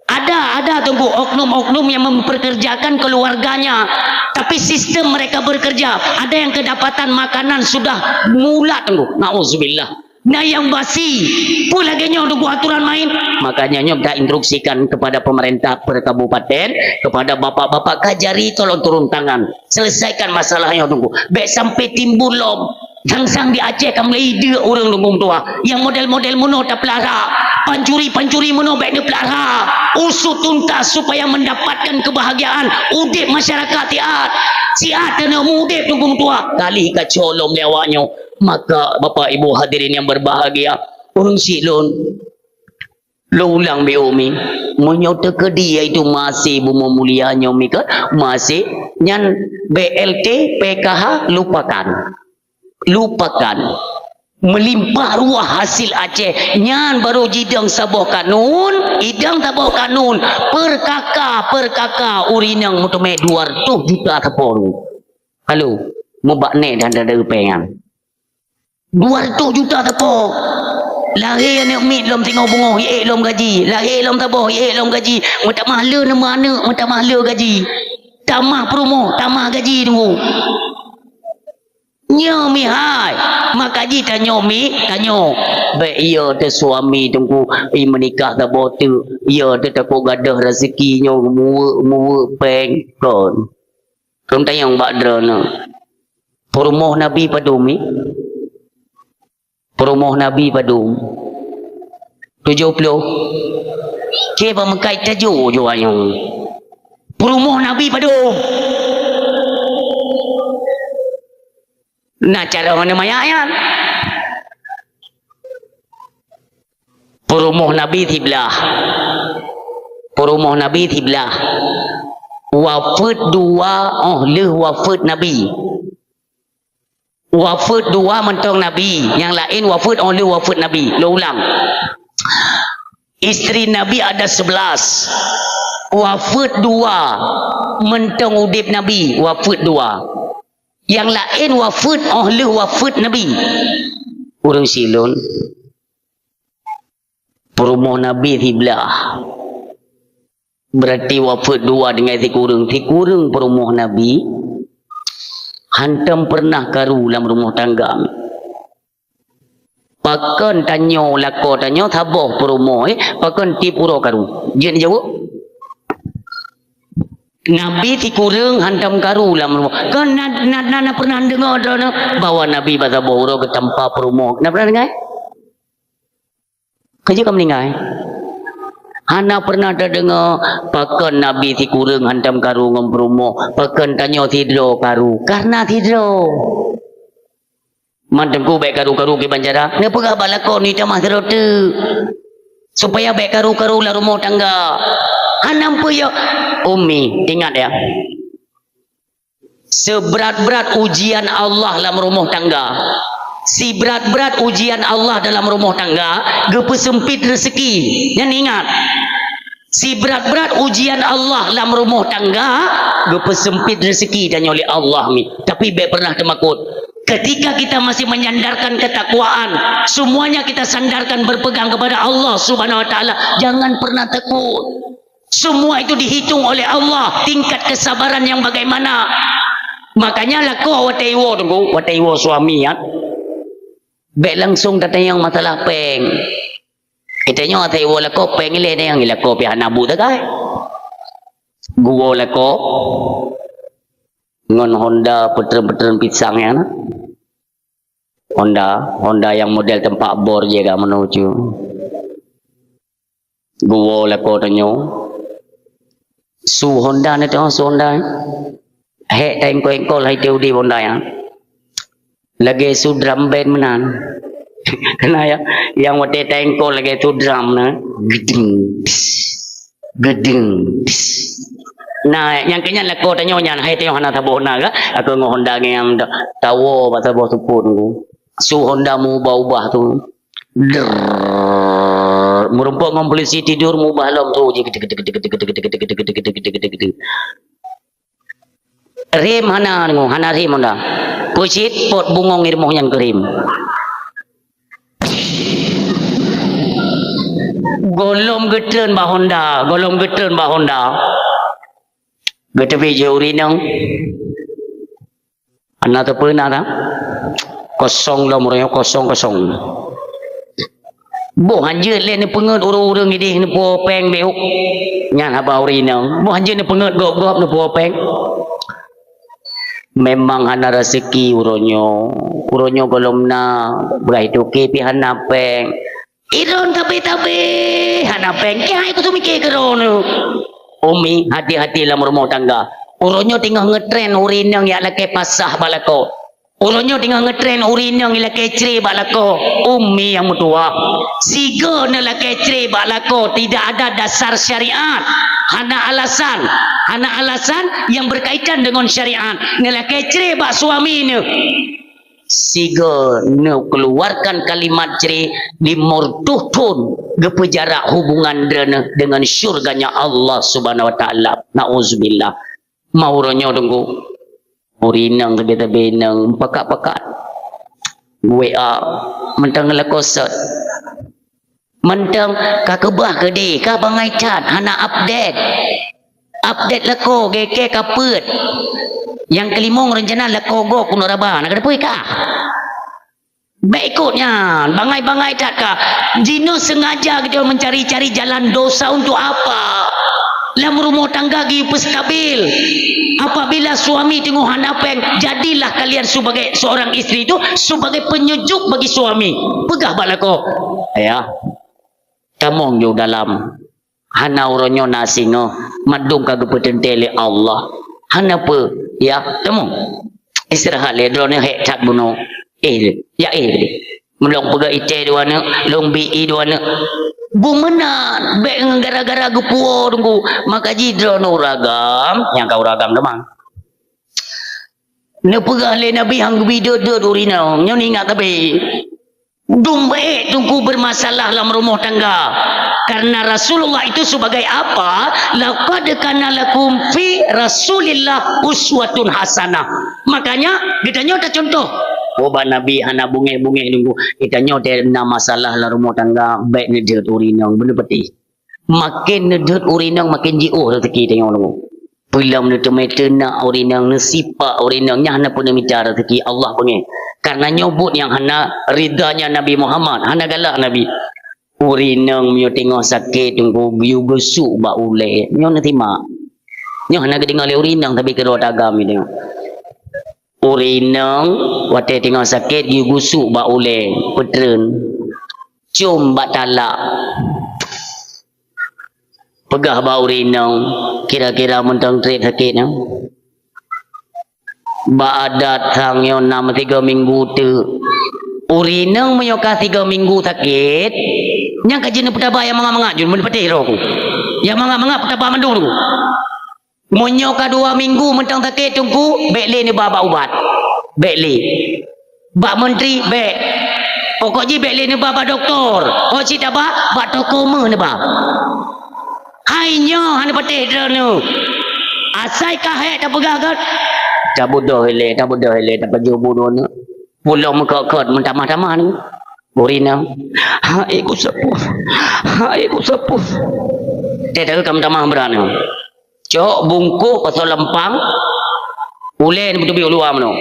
Ada, ada, Teungku, oknum-oknum yang memperkerjakan keluarganya, tapi sistem mereka bekerja, ada yang kedapatan makanan sudah mulat, Teungku. Nauzubillah. Nah, yang basi, pun lagèe nyoe, Teungku, aturan main. Makanya nyoe kita instruksikan kepada pemerintah per kabupaten, kepada bapak-bapak Kajari, tolong turun tangan. Selesaikan masalah nyoe, Teungku. Bèk sampai timbul lom. Sang-sang di Aceh ka mulai ideuk ureueng lôn tuha. Nyang model-model meunoe tapeulara. Pancuri-pancuri meunoe bèk neupeulara. Usut tuntas supaya mendapatkan kebahagiaan. Udép masyarakat siat. Siat taneuk meuudép lôn tuha. Kali ka colom lé awak nyoe. Maka Bapak Ibu hadirin yang berbahagia, ureueng syiek lôn, Lôn ulang beu mi. Meunyoe teukeudi yaitu masih bumoe mulia nyoe mi kan, masih nyan B L T, P K H, lupakan. Lupakan. Meulimpah ruah hasil Aceh. Nyan barô jidong saboh kanun, idong saboh kanun. Peurkaka, peurkaka ureueng inong meuteumé dua reutôh juta sapo. Halo, mubak nèk dan dada pengan. Dua reutôh juta sapo. Lahé aneuk miet lom singoh beungoh, iék lom gaji. Lahé lom saboh, iék lom gaji. Meutamah le neuba aneuk, meutamah le gaji. Tamah peurumoh, tamah gaji teungku. Nyoe mi hai. Maka jih tanyoe mi, tanyoe. Bèk iya teuh suami teungku, i meunikah saboh teuk. Iya teuh takot gadôh raseuki nyoe muweuek-muweuek péng kon. Lôn tanyong bak droeneuh. Peurumoh Nabi padum mi? Peurumoh Nabi padum? Tujoh ploh. Keu bak meukai tajoh-joh ayong. Peurumoh Nabi padum? Na cara mana maya nyan? Peurumoh Nabi siblah. Peurumoh Nabi siblah. Wafeuet dua óh lheueh wafeuet Nabi. Wafeuet dua mantong Nabi, nyang laén wafeuet óh lheueh wafeuet Nabi. Lôn ulang. Istri Nabi ada sebelas. Wafeuet dua mantong udép Nabi, wafeuet dua. Nyang laén wafeuet óh lheueh wafeuet Nabi. Ureueng silôn. Peurumoh Nabi siblah. Berarti wafeuet dua tinggai sikureueng. Sikureueng peurumoh Nabi hantom pernah karu lam rumoh tangga. Pakon tanyoe lakoe tanyoe saboh peurumoh, eh, pakon tiep uroe karu? Jeuet jaweueb. Nabi sikureueng hantom karu lam rumoh. Kon na, na, na, na pernah deungoe droeneuh bahwa Nabi bak saboh uroe geutampa peurumoh? Na pernah deungoe? Keujeuet ka meuninggai. Hana pernah tadeungoe pakon Nabi sikureueng hantom karu ngon peurumoh, pakon tanyoe sidroe karu. Karena sidroe. Man teungku bèk karu-karu kiban cara. Neupeugah bak lakoe neutamah sidroe teuk. Supaya bèk karu-karu lam rumoh tangga. Hana peue yo. Umi, ingat ya. Seberat-berat ujian Allah lam rumoh tangga, sibrat-brat ujian Allah dalam rumoh tangga, geupeuseumpit reuseuki. Nyan ingat, sibrat-brat ujian Allah lam rumoh tangga, geupeuseumpit reuseuki tanyoe lé Allah mi. Tapi bèk pernah teumakot. Ketika kita masih menyandarkan ketakwaan, semuanya kita sandarkan berpegang kepada Allah Subhanahu wa Taala, jangan pernah takut. Semua itu dihitung oleh Allah, tingkat kesabaran yang bagaimana. Makanya lakoe watèe iwoe teungku, watèe iwoe suami nyan. Bèk langsung tatanyong masalah péng. Geutanyoe watèe iwoe lakoe péng ilèe nyang lakoe pih hana bu takai. Geuwoe lakoe ngon Honda peutreun-peutreun pisang nyan na. Honda, Honda nyang model teumpat bor jih ka meunuju. Geuwoe lakoe tanyoe. Su Honda na teuh, su Honda. Hék taengkol-engkol hai teuh udép Honda nyan. Lagèe su drum band meunan. Keunan ya, nyang watèe taengkol lagèe su drum na. Geudeng, geudeng. Nah, nyang keu nyan lakoe tanyoe nyan, hai tanyoe hana saboh na ka? Aku ngon Honda ngieng tawoe bak saboh seupôt nyoe. Su Honda meuubah-ubah tu. Drrrr. Meurumpok ngon polisi tidur meuubah lom tu. Rem hana nyoe, hana rem Honda. Peucit pot bungong i rumoh nyan keu rem. Gohlom geutreun bak Honda, gohlom geutreun bak Honda. Geuteubiet jih ureueng inong. Hana teupeue na, ta? Kosong lom uroe nyoe, kosong, kosong. Boh hanjeuet lé neupeungeut ureueng-ureueng idéh neupuwoe péng beu. Nyan haba ureueng inong. Boh hanjeuet neupeungeut gob-gob neupuwoe péng. Memang hana raseuki uroe nyoe. Uroe nyoe gohlom na, beurah toke pih hana péng. Idong tabe-tabe, hana péng. Keuhai keu seumiké keu droeneuh. Umi, hati-hati lam rumoh tangga. Uroe nyoe teungoh ngetren ureueng inong jak lakèe pasah bak lakoe. Uroe nyoe teungoh ngetren ureueng inong ilakée cre bak lakoe, umi nyang meutuwah. Sigoe neulakée cre bak lakoe tidak ada dasar syariat. Hana alasan, hana alasan yang berkaitan dengan syariat. Neulakée cre bak suami neuh. Sigoe neukeuluarkan kalimat cre, limong reutôh thon geupeujarak hubungan droeneuh dengan syurganya Allah Subhanahu wa Taala. Nauzubillah. Ma uroe nyoe teungku. Ureueng inong teubiet-teubiet inong pakat-pakat. W A mantong lakoe sot. Mantong ka keubah keudeh, ka bangai that, hana update. Update lakoe, gèt-gèt ka peuet. Nyang keulimong reuncana lakoe gob keunoe raba, na ka teupeu kah? Bèk ikot nyan, bangai-bangai that ka. Jinoe sengaja geutanyoe mencari-cari jalan dosa untuk apa? Lam rumoh tangga geuyue peustabil. Apabila suami teungoh hana péng, jadilah kalian sebagai seorang istri itu sebagai penyejuk bagi suami. Peugah bak lakoe, "Ayah, tamong ju dalam." Hana uroe nyoe na singoh, mandum ka geupeuteuntèe lé Allah. Hana peue, ya, tamong. Istirahat lé, droeneuh hék that bunoe. Eh, ya eh. Meulôn peugah itèe dua neuk, lôn bi i dua neuk. Beu meunan, bèk ngon gara-gara geupuwoe teungku. Maka jih droeneuh ureueng agam, nyang ka ureueng agam teuma. Neupeugah lé Nabi han geubi deuet-deuet ureueng inong, nyoe ingat tapi. Dum ék teungku bermasalah lam rumoh tangga. Karena Rasulullah itu sebagai apa? "Laqad kana lakum fi Rasulillah uswatun hasanah." Makanya, geutanyoe tacontoh. Oh, bak Nabi hana bungéh-bungéh teungku. Geutanyoe teuh na masalah lam rumoh tangga, bèk neudeuet ureueng inong, beuneupatéh. Maken neudeuet ureueng inong, maken jiôh raseuki tanyoe nyoe. Peue lom neuteumé teunak ureueng inong, neusipak ureueng inong, nyan hana peue neumita raseuki Allah beungéh. Karena nyoe buet nyang hana ridhanya Nabi Muhammad, hana galak Nabi. Ureueng inong meunyoe teungoh sakét teungku, geuyue geusuk bak ulèe, nyoe neusimak. Nyoe hana geudeungoe lé ureueng inong, tapi keudroe tagam geudeungoe. Ureueng inong watèe teungoh sakét geuyue geusuk bak ulèe, peutreun, com bak talak. Peugah bak ureueng inong, kira-kira mantong trép sakét nyoe. Bak adat sang nyoe na meusigoe minggu teuk. Ureueng inong meunyoe ka sigoe minggu sakét, nyan ka jeuet neupeutaba nyang mangat-mangat jeuet, meuneupatéh droe ku. Nyang mangat-mangat peutaba mandum. Meunyoe ka dua minggu mantong sakét teungku, bèk lé neuba bak ubat. Bèk lé. Bak meuntri, bèk. Pokok jih bèk lé neuba bak dokto. Oh cit taba, bak toko meuh neuba. Hai nyoe hana patéh droeneuh. Asai ka hék tapeugah gèt. Tabeudôh ilèe, tabeudôh ilèe, tapajoh buet droeneuh. Pulo meukot-kot meutamah-tamah nyoe. Ureueng inong. Hai ku seupôt. Hai ku seupôt. Teuh ka meutamah brat nyoe. Cok bungkôh pasoe lampang, ulèe neupeutubiek u luwa meunoe.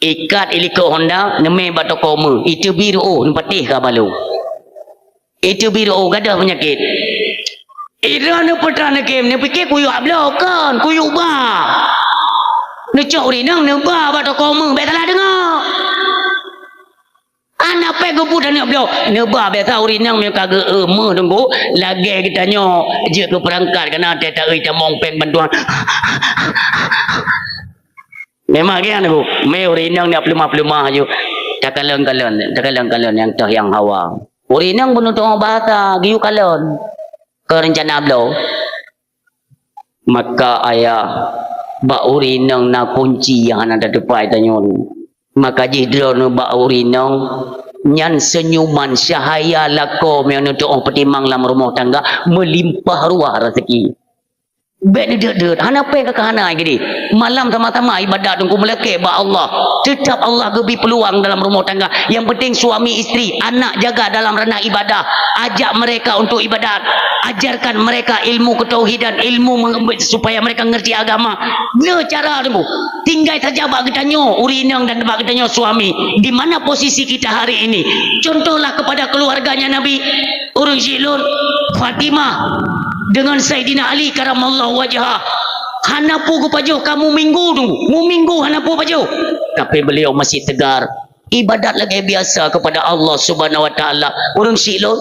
Ikat ilikot honda, neumè bak toko meuh, iteubi reuôh, neupatéh ka balô. Iteubi reuôh, gadôh peunyakét. Droeneuh peue teuma neukém, neupiké kuyue bloe kon, kuyue ba. Neucok ureueng inong neuba bak toko meuh, bèk salah deungö. Hana pèng geupeubuet aneuk bloe. Neuba biasa ureueng inong meunyoe ka geu-eu meuh teungku, lagèe geutanyoe jeuet keu peurangkat keunan teuh taeu tamong pèng bantuan. Memang geuh teungku, mé ureueng inong nyang peuleumah-peuleumah aju. Takalon-kalon, takalon-kalon nyang toh nyang hawa. Ureueng inong bunoe tu'oh bahasa, geuyue kalon. Keu reuncana bloe. Maka ayah, bak ureueng inong na kunci nyang hana tateupeue tanyoe. Maka jih droeneuh bak ureueng inong, nyan seunyuman cahya lakoe meunyoe tu'oh peutimang lam rumoh tangga, meulimpah ruah raseuki. Bèk neudeuet-deuet, hana pèng ka hana geude. Malam sama-sama ibadat teungku meulakèe bak Allah. Teutap Allah geubri peuluang dalam rumoh tangga. Nyang penting suami istri, anak jaga dalam ranah ibadah. Ajak mereka untuk ibadat. Ajarkan mereka ilmu ketauhidan, ilmu meng-, supaya mereka ngerti agama. Nyoe cara teungku. Tinggai saja bak geutanyoe, ureueng inong dan bak geutanyoe suami. Di mana posisi kita hari ini? Contohlah kepada keluarganya Nabi. Ureueng syiek lôn, Fatimah dengan Saidina Ali karamallahu wajhah. Hana peue geupajoh ka muminggu tu, muminggu hana peue pajoh. Tapi beliau masih tegar, ibadat lagèe biasa kepada Allah Subhanahu wa Taala. Ureueng syiek lôn,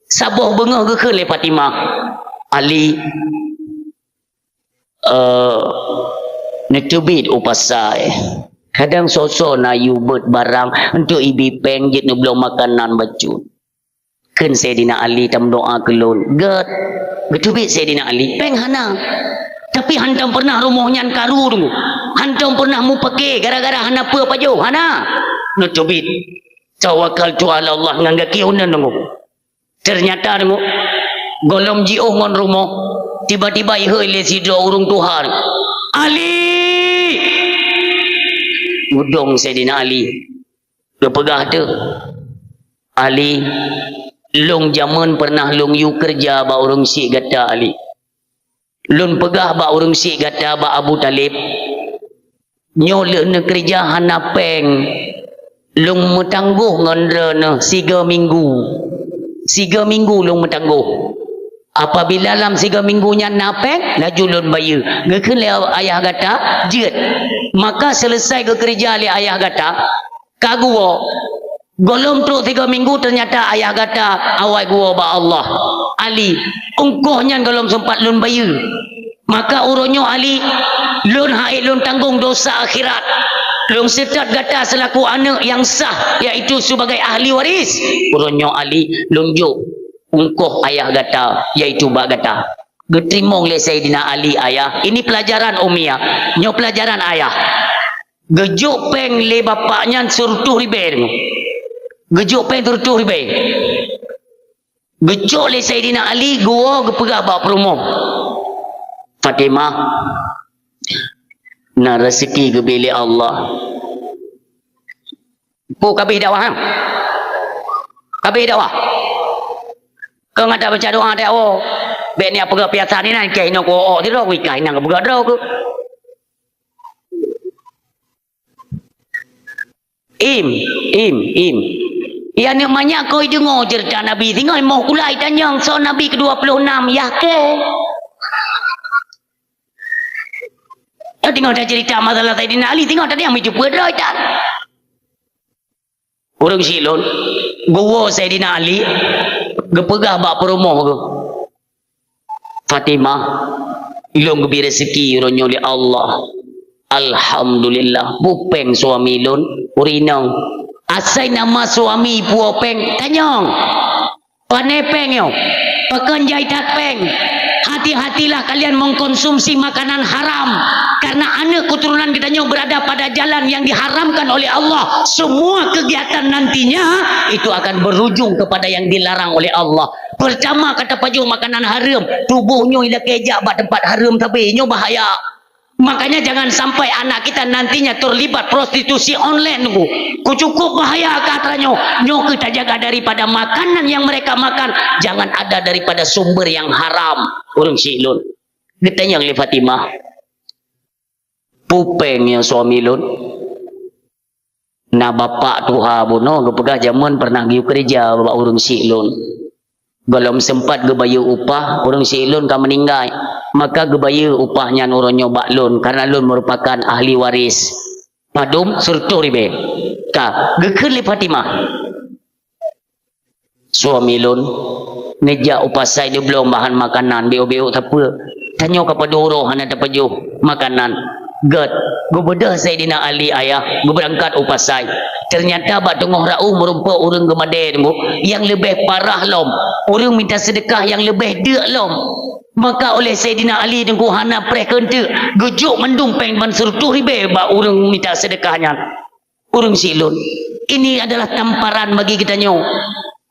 saboh beungoh geukheun lé Fatimah, "Ali, eh, neuteubiet u pasai." Kadang soe-soe na yue beuet barang, untuk ibi péng jeuet neubloe makanan bacut. Kheun Saidina Ali tameudoa keu lôn. Gét. Geuteubiet Saidina Ali, péng hana. Tapi hantom pernah rumoh nyan karu teungku. Hantom pernah mupake gara-gara hana peue pajoh, hana. Neuteubiet. Tawakkaltu 'ala Allah ngon gaki uneun teungku. Ternyata teungku, gohlom jiôh ngon rumoh, tiba-tiba ihôi lé sidroe ureuëng tuha. Ali! Geudong Saidina Ali. Geupeugah teuk, "Ali, lôn jameun pernah lôn yue keureuja bak ureuëng syiek gata, Ali. Lôn peugah bak ureuëng syiek gata, bak Abu Thalib, nyoe lheueh neukeureuja hana péng, lôn meutanggôh ngon droeneuh sigoe minggu. Sigoe minggu lôn meutanggôh. Apabila lam sigoe minggu nyan na péng, laju lôn bayeue." Geukheun lé ayah gata, "Jeuet." Maka seuleusai geukeureuja lé ayah gata, ka geuwoe. Gohlom trok sigoe minggu, teunyata ayah gata awai geuwoe bak Allah. Ali, ungkoh nyan gohlom seumpat lôn bayeue. Maka uroe nyoe Ali, lôn han ék lôn tanggong dosa akhirat. Lôn seutôt gata seulaku aneuëk nyang sah, yaitu sebagai ahli waris. Uroe nyoe Ali, lôn jok ungkoh ayah gata, yaitu bak gata. Geuteurimong lé Saidina Ali, "Ayah, ini pelajaran Ummiyah, nyoe pelajaran ayah." Geujok péng lé bapak nyan sireutôh ribée teungku. Geujok péng sireutôh ribée. Geucok lé Saidina Ali, geuwoe geupeugah bak peurumoh, "Fatimah, na raseuki geubri lé Allah." Peue ka abéh dakwah, ha? Ka abéh dakwah? Keu ngon tabaca doa teuh, oh. Bék niat peugah piasa ni nan, keu inong ku, oh, sidroe, wih, kah inong peugah droe keu. Im, im, im. Ya, aneuk manyak koi deungoe ceurita Nabi, singoh moh kulai tanyong, soe Nabi keudua ploh nam, yah kèe? Ya, singoh taceurita masalah Saidina Ali, singoh tadi nyang meucue peue droe tan. Ureuëng syiek lôn, geuwoe Saidina Ali, geupeugah bak peurumoh geuh, "Fatimah, lôn geubri raseuki uroe nyoe lé Allah. Alhamdulillah, peue péng suami lôn, ureuëng inong." Asai nama suami puwoe péng, tanyong, "Pane péng nyoe? Pakon jai that péng?" Hati-hatilah kalian mengkonsumsi makanan haram, karena aneuk keturunan kita nyoe berada pada jalan yang diharamkan oleh Allah. Semua kegiatan nantinya itu akan berujung kepada yang dilarang oleh Allah. Pertama, ka tapajoh makanan hareuem, tuboh nyoe ilakée jak bak teumpat hareuem sabe, nyoe bahaya. Makanya jangan sampai anak kita nantinya terlibat prostitusi online, teungku. Keu cukup bahaya ka atra nyoe. Nyoe keuh tajaga daripada makanan yang mereka makan, jangan ada daripada sumber yang haram. Ureuëng syiek lôn, geutanyong lé Fatimah, "Peue péng nyoe suami lôn?" Na bapak tuha bunoe geupeugah jameun pernah geuyue keureuja bak ureuëng syiek lôn. Gohlom seumpat geubayeue upah, ureuëng syiek lôn ka meuninggai. Maka geubayeue upah nyan uroe nyoe bak lôn, karena lôn meurupakan ahli waris. Padum? Sireutôh ribée. Ka, geukheun lé Fatimah, "Suami lôn neujak u pasai neubloe bahan makanan, biôk-biôk sapeue. Tanyoe ka padum uroe hana tapajoh makanan." Gét, geubeudôh Saidina Ali, ayah, geubeurangkat u pasai. Teunyata bak teungoh raôh meurumpok ureuëng geumadée teungku nyang leubeh parah lom, ureuëng mita seudeukah nyang leubeh deuk lom. Maka oleh Saidina Ali teungku hana preh keunteuk, geujok mandum péng ban sireutôh ribée bak ureuëng mita seudeukah nyan. Ureuëng syiek lôn, ini adalah tamparan bagi geutanyoe.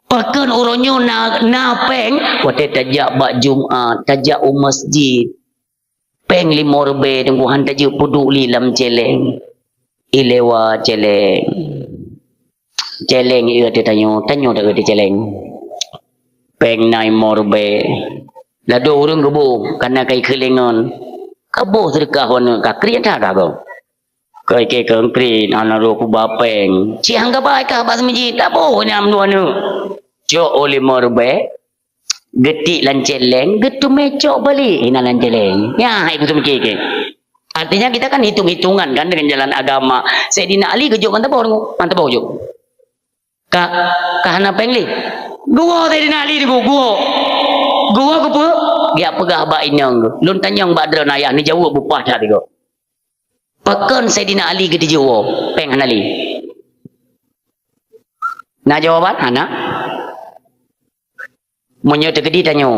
Pakon uroe nyoe na, na péng, watée tajak bak Jumat, tajak u masjid. Péng limong ribée teungku han tajeuet peuduek lé lam céléng. Ilewa céléng. Céléng ié teuh tanyoe, tanyoe taeu teuh céléng. Péng na limong ribée. Ladôm ureuëng geuboh, kana kai keulengon. Kaboh seudeukah waneuk ka kriet that ka goe. Keu ikei keu kriet, hana rôh kuba péng. Cit han gaba kah bak seumeujid, taboh nyan dua neuk. Cok u limong ribée, geutik lam céléng, geuteumé cok balik inan lam céléng. Nyan hai kuseumeujid kei. Artinya kita kan hitung-hitungan kan dengan jalan agama. Saidina Ali geujok ngon taboh, ngon taboh jok. Ka, ka hana péng lé. Geuwoe Saidina Ali teungku, geuwoe. Geuwoe keupeue? Geujak peugah bak inong geuh. Lôn tanyong bak droeneuh ayah, neujaweueb bupah that teungku. Pakon Saidina Ali geutijok woe, péng hana lé? Na jawaban? Hana. Meunyoe teukeudi tanyoe,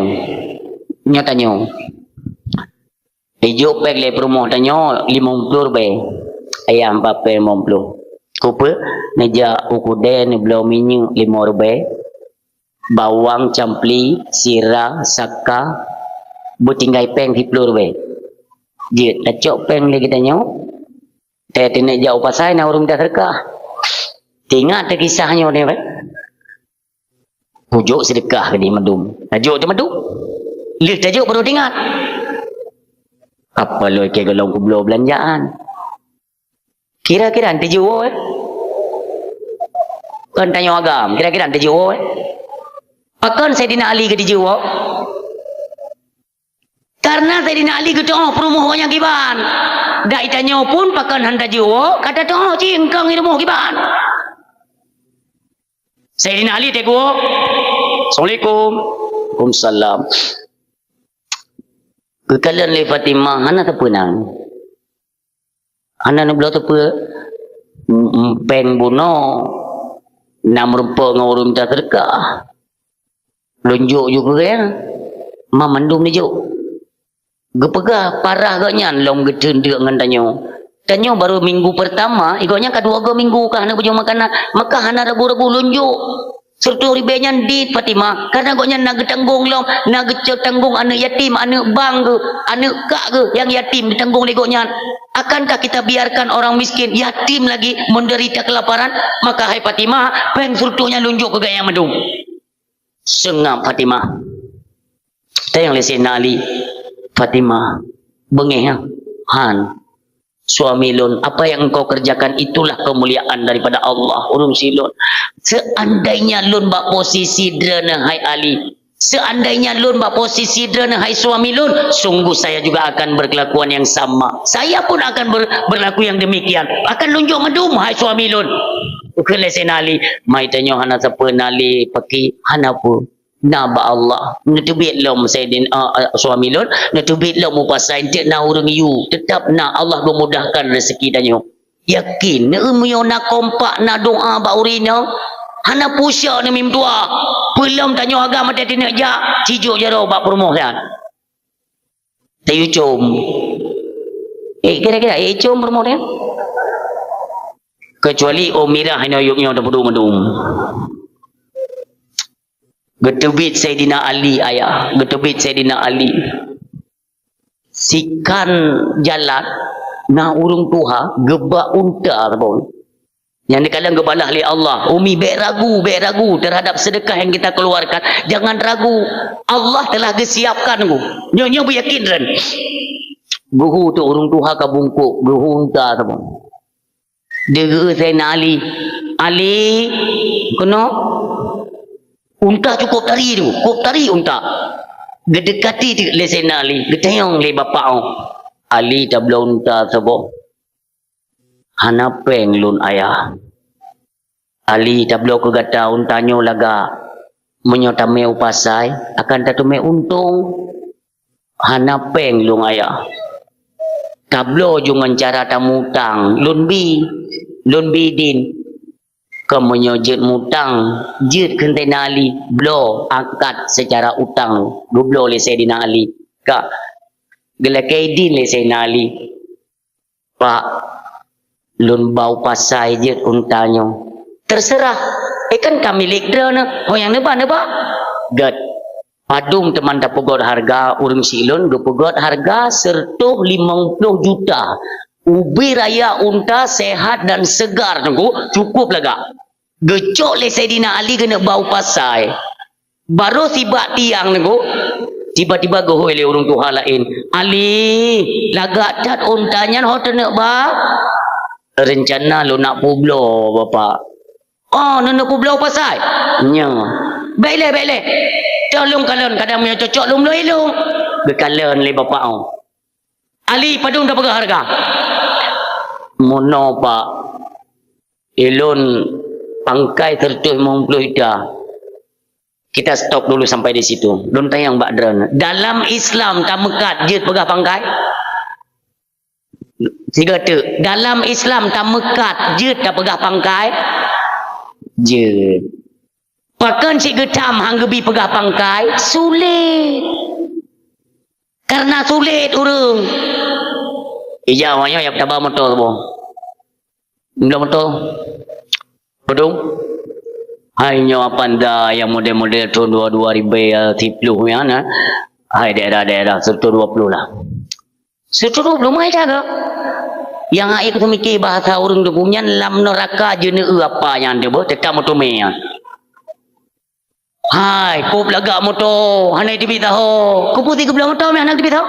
nyoe tanyoe. Ijok péng lé peurumoh tanyoe limong ploh ribèe. Ayah, bak péng limong ploh. Kupeue? Neujak u keudè neubloe minyeuk limong ribèe, bawang, campli, sira, saka, beutinggai péng siploh ribèe. Jeuet, tacok péng lé geutanyoe, teuneuk jak u pasai na ureueng mita seudeukah. Teuingat teu kisah nyoe nyoe, eh? Kujok seudeukah keu di mandum. Tajok teu mandum. Lheueh tajok baru teuingat. Apa lôn keu golom kubloe beulanjaan? Kira-kira tijok woe, eh? Kon tanyoe agam, kira-kira tijok woe, eh? Pakon Saidina Ali geutijok woe? Karena Saidina Ali geuteu'oh peurumoh gobnyan kiban. Dak itanyoe pun pakon han tajok woe, ka tateu'oh cingkong i rumoh kiban. Saidina Ali teuk woe. Assalamualaikum. Waalaikumsalam. Geukalon lé Fatimah hana teupeu nan. Hana neubloe teupeu, m-, m-, péng bunoe, na meurumpok ngon ureueng mita seudeukah. Lôn jok ju keu gaya, ma mandum neujok. Geupeugah parah gobnyan lom geuteun deuk ngon tanyoe. Tanyoe barô minggu peurtama, i gobnyan ka dua go minggu ka hana beujeuet makanan, maka hana ragu-ragu lôn jok. Siratoh ribèe nyan dit Fatimah, karena gobnyan na geutanggong lom, na geutanggong aneuk yatim, aneuk bang geuh, aneuk kak geuh nyang yatim geutanggong lé gobnyan. Akankah kita biarkan orang miskin, yatim lagi menderita kelaparan? Maka hai Fatimah, péng siratoh nyan lôn jok keu gaya mandum. Seungab Fatimah. Tanyong lé Saidina Ali, "Fatimah, beungéh, han. Suami lôn, apa yang engkau kerjakan itulah kemuliaan daripada Allah, ureueng syiek lôn. Seandainya lôn bak posisi droeneuh, hai Ali, seandainya lôn bak posisi droeneuh, hai suami lôn, sungguh saya juga akan berkelakuan yang sama. Saya pun akan ber-, berlaku yang demikian. Akan lôn jok mandum, hai suami lôn." Kheun lé Saidina Ali, "Mai tanyoe hana sapeue na lé paki, hana peue. Na bak Allah, neuteubiet lom Saidin-, a, a, suami lôn, neuteubiet lom u pasai, enteuk na ureueng yue, teutap na, Allah geumudahkan rezeki tanyoe." Yakin, neueu meunyoe na kompak, na doa bak ureueng inong, hana pusok neumim tuah. Peulom tanyoe agam até teuneuk jak, cijok jaroe bak peurumoh nyan. Tayue com. Eh, kira-kira, eh, com peurumoh nyan? Kecuali oh mirah inoe yub nyoe tapeuduek mandum. Geuteubiet Saidina Ali, ayah. Geuteubiet Saidina Ali. Sikan jalan, na ureueng tuha geuba unta saboh. Nyang dikalon geubalah lé Allah. Umi, bék ragu, bék ragu terhadap sedekah yang kita keluarkan. Jangan ragu. Allah telah geusiapkan, Bu. Nyoe, nyoe beuyakin, ren. Geuhu tu ureueng tuha ka bungkôk, geuhu unta saboh. Deuh Saidina Ali, "Ali, keunoe." Unta cukup tari tu, cukup tari unta. Geudekati teuk lé Saidina Ali, geutanyong lé bapak oh, "Ali, tabloe unta saboh." "Hana péng lôn, ayah." "Ali, tabloe keu gata unta nyoe lagak. Meunyoe tamé u pasai, akan tateumé untông." "Hana péng lôn, ayah." "Tabloe ju ngon cara tamutang, lôn bi, lôn bi din." "Kon meunyoe jeuet mutang, jeuet," kheun Saidina Ali, "bloe, angkat secara utang." Geubloe lé Saidina Ali. Ka geulakée din lé Saidina Ali. "Pak, lôn ba u pasai jeuet unta nyoe." "Terserah, eh, kan ka milék droeneuh, ho nyang neuba, neuba." Gét. Padum teuma tapeugét hareuga ureueng syiek lôn, geupeugét hareuga siratoh limong ploh juta. Ubé raya unta sehat dan segar, Teungku, cukup lagak. Geucok lé Saidina Ali keuneuk ba u pasai. Barô sibak tiang, Teungku, tiba-tiba geuhôi lé ureueng tuha laén, "Ali, lagak that unta nyan ho teuneuk ba?" "Reuncana lôn nak peubloe, Bapak." "Oh, neuneuk peubloe u pasai?" "Nyo." "Bék lé, bék lé. Tolong kalon, kadang meunyoe cocok lôn bloe ilôn." Geukalon lé bapak oh. "Ali, padum tapeugah hareuga?" "Meunoe, Pak. Ilôn pangkai siratoh limong ploh juta." "Kita stop dulu sampai di situ. Lôn tanyong bak droeneuh. Dalam Islam tameukat jeuet peugah pangkai?" Sigoe teuk, dalam Islam tameukat jeuet tapeugah pangkai? Jeuet. Pakon cit geutam han geubi peugah pangkai? Sulet. Karena sulet ureuëng. Ija awaknyoe nyang taba moto saboh. Mula moto. Padum. Hai nyoe Avanza nyang model-model thon dua, dua ribu siploh nyan, eh. Hai daerah-daerah seratus dua puluh lah. Seratus dua puluh mai jaga. Nyang akhé kuteumikir bahasa ureuëng teungku nyan lam neuraka jeuneueu apa nyan teuh beuh, teutap meuteumé nyan. Hai, pop lagak moto, hana teubiet saho. Keupeue si geubloe moto meuh hana teubiet saho?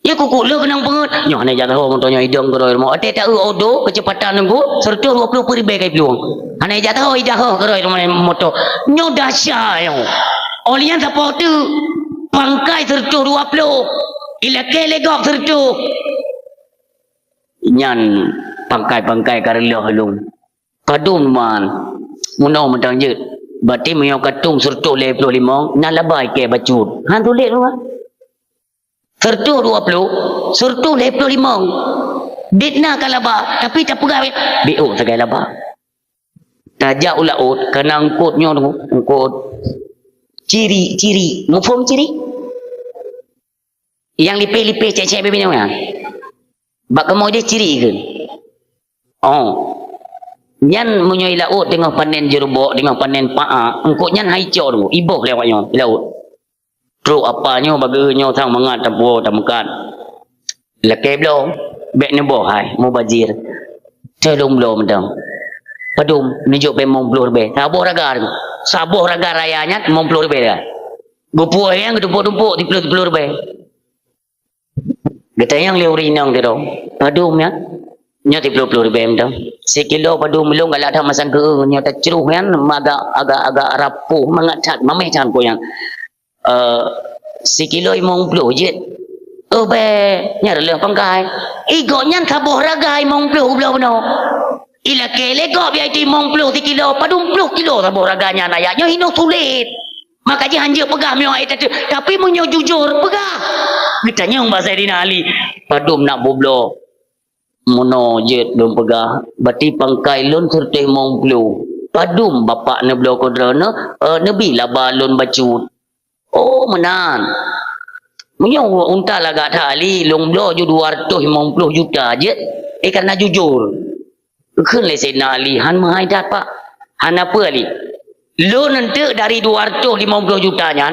Ya kuku le keunong peungeut. Nyoe hana jak saho moto nyoe idong keudroe rumoh. Watée taeu odo keuceupatan nunggu seratus dua puluh peuet ribée kai plueng. Hana jak saho idah keudroe rumoh moto. Nyoe dahsyat nyoe. Óh lheueh nyan sapoh teuk pangkai seratus dua puluh. Ilakée lé gob seratus. Nyan pangkai-pangkai ka reuloh lôn. Padum man, meunoe mantong jeuet. Berarti meunyoe ka tueng seratus lhée ploh limong, na laba ikée bacut. Han sulet lôn. Seratus dua puluh, seratus lhée ploh limong. Dit na ka laba, tapi tapeugah, biôk sagai laba. Tajak u laôt, kana eungkôt nyoe, eungkôt. Ciri, ciri. Muphom ciri? Nyang lipéh-lipéh cék-cék bibée nyoe nyan. Bak kamoe deh ciri kheun. Oh. Nyan meunyoe i laôt teungoh panen jeurubok, teungoh panen paa, eungkôt nyan hai cok teungku, iboh lé awaknyoe i laôt. Trok apa nyoe bak geuh nyoe sang mangat tapuwoe tameukat. Lakée bloe, bék neuboh hai, mubazir. Teuh lôn bloe mantong. Padum, neujok péng limong ploh ribée. Saboh raga, saboh raga raya nyan limong ploh ribée. Geupuwoe nyang geutumpôk-tumpôk siploh-siploh ribée. Geutanyong lé ureuëng inong sidroe, "Padum nyan?" "Nyoe siploh-ploh ribée mantong." Sikilo padum lôn galak that masang keu nyoe tacruh nyan agak, agak, agak rapuh mangat that, mameh that keu nyan. Eh, sikilo limong ploh jeuet. Oh, bék, nyan reuloh pangkai. I gobnyan saboh raga limong ploh geubloe bunoe. Ilakée lé gob yaitu limong ploh sikilo, padum ploh kilo saboh raga nyan ayat. Nyoe hinoe sulet. Maka jih hanjeuet peugah meunyoe ayat teuh. Tapi meunyoe jujur, peugah. Geutanyong bak Saidina Ali, "Padum nak bubloe?" "Meunoe jeuet lôn peugah, berarti pangkai lôn seureutôh limong ploh. Padum bapak neubloe keu droeneuh, eh, neubi laba lôn bacut." "Oh, meunan. Meunyoe unta lagak that Ali, lôn bloe ju dua reutôh limong ploh juta jeuet, eh, kareuna jujur." Geukheun lé Saidina Ali, "Han meuhai that, Pak." "Hana peue, Ali. Lôn eunteuk dari dua reutôh limong ploh juta nyan,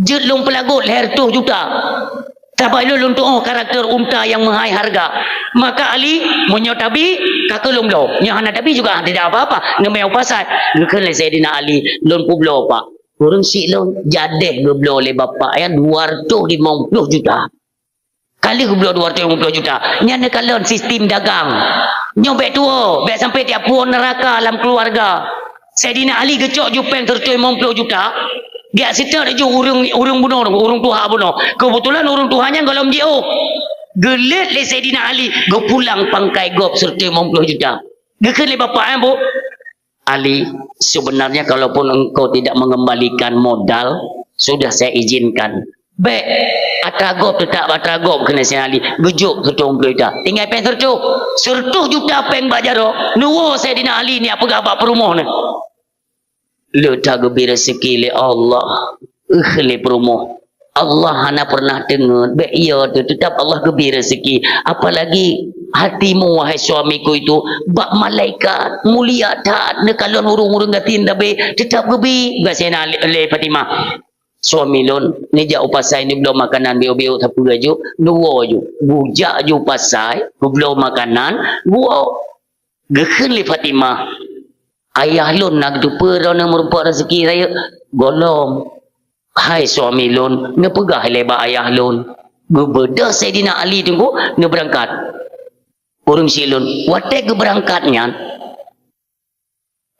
jeuet lôn peulagot lhée reutôh juta. Sabab lôn, lôn tuoh karakter unta nyang meuhai hareuga. Maka Ali, meunyoe tabi, ka keuh lôn bloe. Nyoe hana tabi juga tidak apa-apa, neumé u pasai." Geukheun lé Saidina Ali, "Lôn peubloe, Pak." Ureuëng syiek lôn jadeh geubloe lé bapak nyan dua reutôh limong ploh juta. Ka lheueh geubloe dua reutôh limong ploh juta. Nyan neukalon sistem dagang. Nyoe bék tuwoe, bék sampai tiep puwoe neuraka lam keuluwarga. Saidina Ali geucok ju péng seureutôh limong ploh juta. Geujak seutôt ju ureuëng, ureuëng bunoe, ureuëng tuha bunoe. Keubeutulan ureuëng tuha nyan gohlom jiôh. Geulét lé Saidina Ali, geupulang pangkai gob seureutôh limong ploh juta. Geukheun lé bapak nyan, "Bu, Ali, sebenarnya kalaupun engkau tidak mengembalikan modal, sudah saya izinkan." "Bék, atra gob teutap atra gob," kheun lé Saidina Ali. Geujok seureutôh limong ploh juta. Tinggai péng seureutôh. Seureutôh juta péng bak jaroe. Neuwoe Saidina Ali nyan peugah bak peurumoh nyan. Le that geubri rezeki lé Allah. Geukheun lé peurumoh, "Allah hana pernah teungeut, bék iya teuh, teutap Allah geubri rezeki. Apalagi hatimu, wahai suamiku itu, bak malaikat, mulia that, neukalon ureuëng-ureuëng gasien sabe, teutap geubri." Geukheun lé Fatimah, "Suami lôn neujak u pasai neubloe makanan biôk-biôk sapeue ju, neuwoe ju." Geujak ju pasai, geubloe makanan, geuwoe. Geukheun lé Fatimah, "Ayah lôn na geuteupeue droeneuh meurumpok rezeki rayeuk?" "Gohlom, hai suami lôn, neupeugah ilée bak ayah lôn." Geubeudôh Saidina Ali teungku, neubeurangkat. Ureuëng syiek lôn, watée geubeurangkat nyan,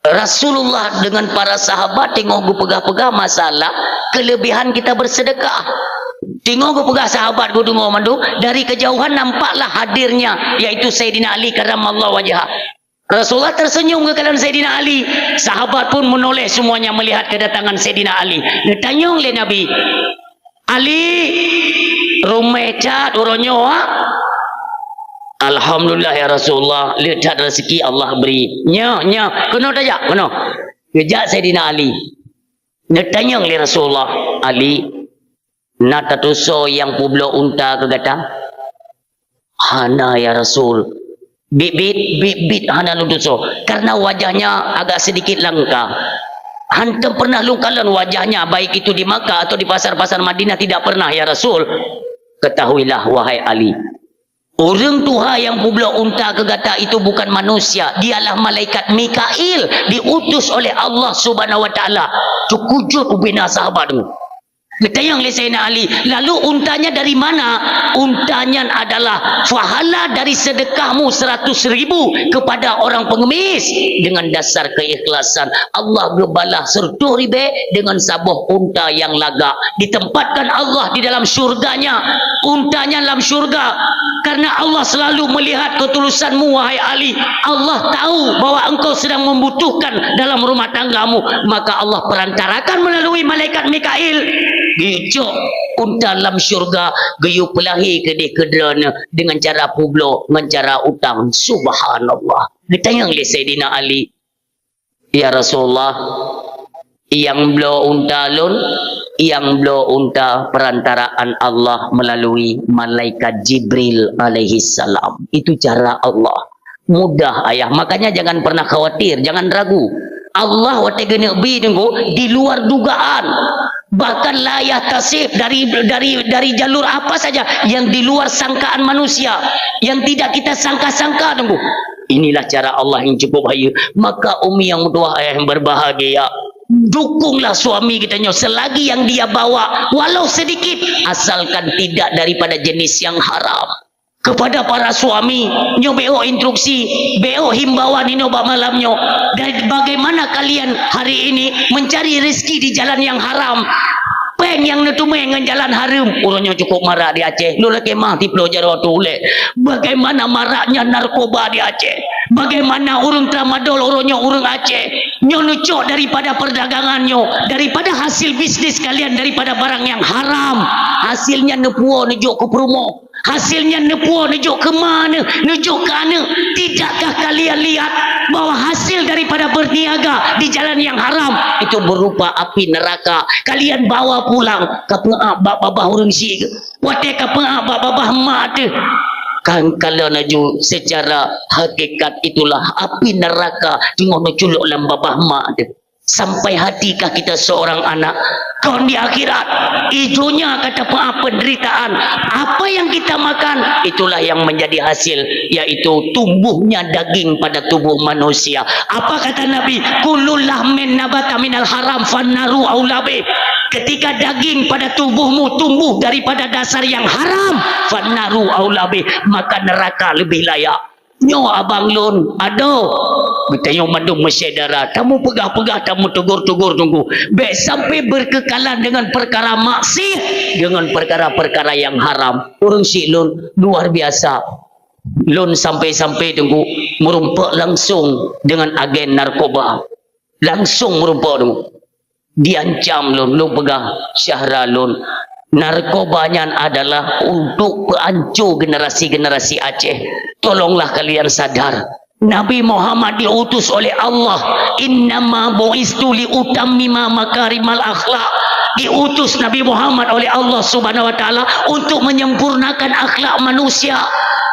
Rasulullah dengan para sahabat teungoh geupeugah-peugah masalah kelebihan kita bersedekah. Teungoh geupeugah sahabat geudeungoe mandum, dari kejauhan nampaklah hadirnya, yaitu Saidina Ali karramallahu wajhah. Rasulullah tersenyum geukalon Saidina Ali. Sahabat pun menoleh semuanya melihat kedatangan Saidina Ali. Geutanyong lé Nabi, "Ali, ruméh that uroe nyoe, ha?" "Alhamdulillah ya Rasulullah, le that rezeki Allah bri." "Nyoe, nyoe, keunoe tajak, keunoe." Geujak Saidina Ali. Neutanyong lé Rasulullah, "Ali, na tatusoe nyang peubloe unta keu gata?" "Hana ya Rasul." "Bit-bit, bit-bit hana lôn tusoe, karena wajahnya agak sedikit langka. Hántom pernah lôn kalon wajahnya, baik itu di Makkah atau di pasar-pasar Madinah, tidak pernah ya Rasul." "Ketahuilah, wahai Ali, ureuëng tuha nyang peubloe unta keu gata itu bukan manusia, dialah malaikat Mikail, diutus oleh Allah Subhanahu wa Taala." Teukujut ubena sahabat tu. Geutanyong lé Saidina Ali, "Lalu untanya dari mana?" "Unta nyan adalah pahala dari sedekahmu seratus ribu kepada orang pengemis." Dengan dasar keikhlasan, Allah geubalah seratus ribèe dengan saboh unta nyang lagak. Ditempatkan Allah di dalam syurga-Nya. Unta nyan lam syurga. Karena Allah selalu melihat ketulusanmu, wahai Ali. Allah tahu bahwa engkau sedang membutuhkan dalam rumah tanggamu. Maka Allah perantarakan melalui malaikat Mikail. Geuyue cok unta lam syurga, geuyue peulahé keudeh keu droeneuh dengan cara peubloe, ngon cara utang. Subhanallah. Geutanyong lé Saidina Ali, "Ya Rasulullah, nyang bloe unta lôn, nyang bloe unta perantaraan Allah melalui malaikat Jibril alaihissalam." Itu cara Allah. Mudah, ayah. Makanya jangan pernah khawatir, jangan ragu. Allah watèe geuneuk bi, Teungku, di luar dugaan. Bahkan la yahtasib, dari, dari, dari jalur apa saja yang di luar sangkaan manusia, yang tidak kita sangka-sangka, Teungku. Inilah cara Allah yang cukup baik. Maka umi yang meutuwah, ayah yang berbahagia, dukunglah suami kita nyoe selagi yang dia bawa, walau sedikit, asalkan tidak daripada jenis yang haram. Kepada para suami, nyoe beuh instruksi, beuh himbauan inoe bak malam nyoe. Dan bagaimana kalian hari ini mencari rezeki di jalan yang haram? Péng nyang neuteumé ngon jalan hareuem, uroe nyoe cukup marak di Aceh. Lôn lakèe mah tiploe jaroe tuléh. Bagaimana maraknya narkoba di Aceh? Bagaimana ureuëng tramadol uroe nyoe ureuëng Aceh? Nyoe neucok daripada perdagangan nyoe, daripada hasil bisnis kalian, daripada barang yang haram. Hasilnya neupuwoe neujok keu peurumoh. Hasilnya neupuwoe neujok keu ma neuh, neujok keu aneuëk. Tidakkah kalian lihat bahwa hasil daripada berniaga di jalan yang haram itu berupa api neraka? Kalian bawa pulang, kapeuab bak babah ureuëng syiek. Watèe kapeuab bak babah mak teuh. Kan kalau laju secara hakikat itulah api neraka teungoh neuculok lam babah mak teuh. Sampai hatikah kita seorang anak? Kon di akhirat, idunia kata apa penderitaan. Apa yang kita makan, itulah yang menjadi hasil, yaitu tumbuhnya daging pada tubuh manusia. Apa kata Nabi? "Kullu lahmin nabata minal haram fannaru aula bih." Ketika daging pada tubuhmu tumbuh daripada dasar yang haram, fannaru aula bih, maka neraka lebih layak. Nyoe abang lôn, adoe. Geutanyoe mandum meusyedara, tamu peugah-peugah, tamu tegur-tegur Teungku. Bèk sampai berkekalan dengan perkara maksiat, dengan perkara-perkara yang haram. Ureuëng syiek lôn luar biasa. Lôn sampai-sampai Teungku meurumpok langsung dengan agen narkoba. Langsung meurumpok Teungku. Diancam lôn, lôn peugah syedara lôn, narkoba nyan adalah untuk peuanco generasi-generasi Aceh. Tolonglah kalian sadar. Nabi Muhammad diutus oleh Allah. "Innama bu'istu li utammima makarimal akhlak." Diutus Nabi Muhammad oleh Allah Subhanahu wa Taala untuk menyempurnakan akhlak manusia.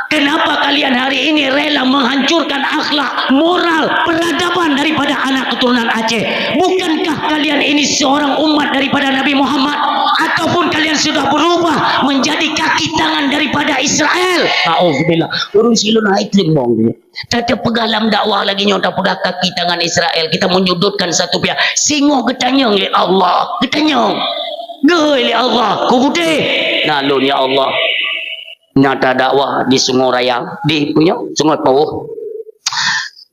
Kenapa kalian hari ini rela menghancurkan akhlak, moral, peradaban daripada anak keturunan Aceh? Bukankah kalian ini seorang umat daripada Nabi Muhammad? Ataupun kalian sudah berubah menjadi kaki tangan daripada Israel? Auzubillah. Ureuëng syiek lôn hai teurimong. Tapeugah lam dakwah lagi nyoe, tapeugah kaki tangan Israel. Kita menyudutkan satu pihak. Singoh geutanyong lé Allah. Geutanyong. Geuh lé Allah. Kubuté. Na lôn ya Allah. Na tadakwah di Sungai Raya, di punya Sungai Pauh.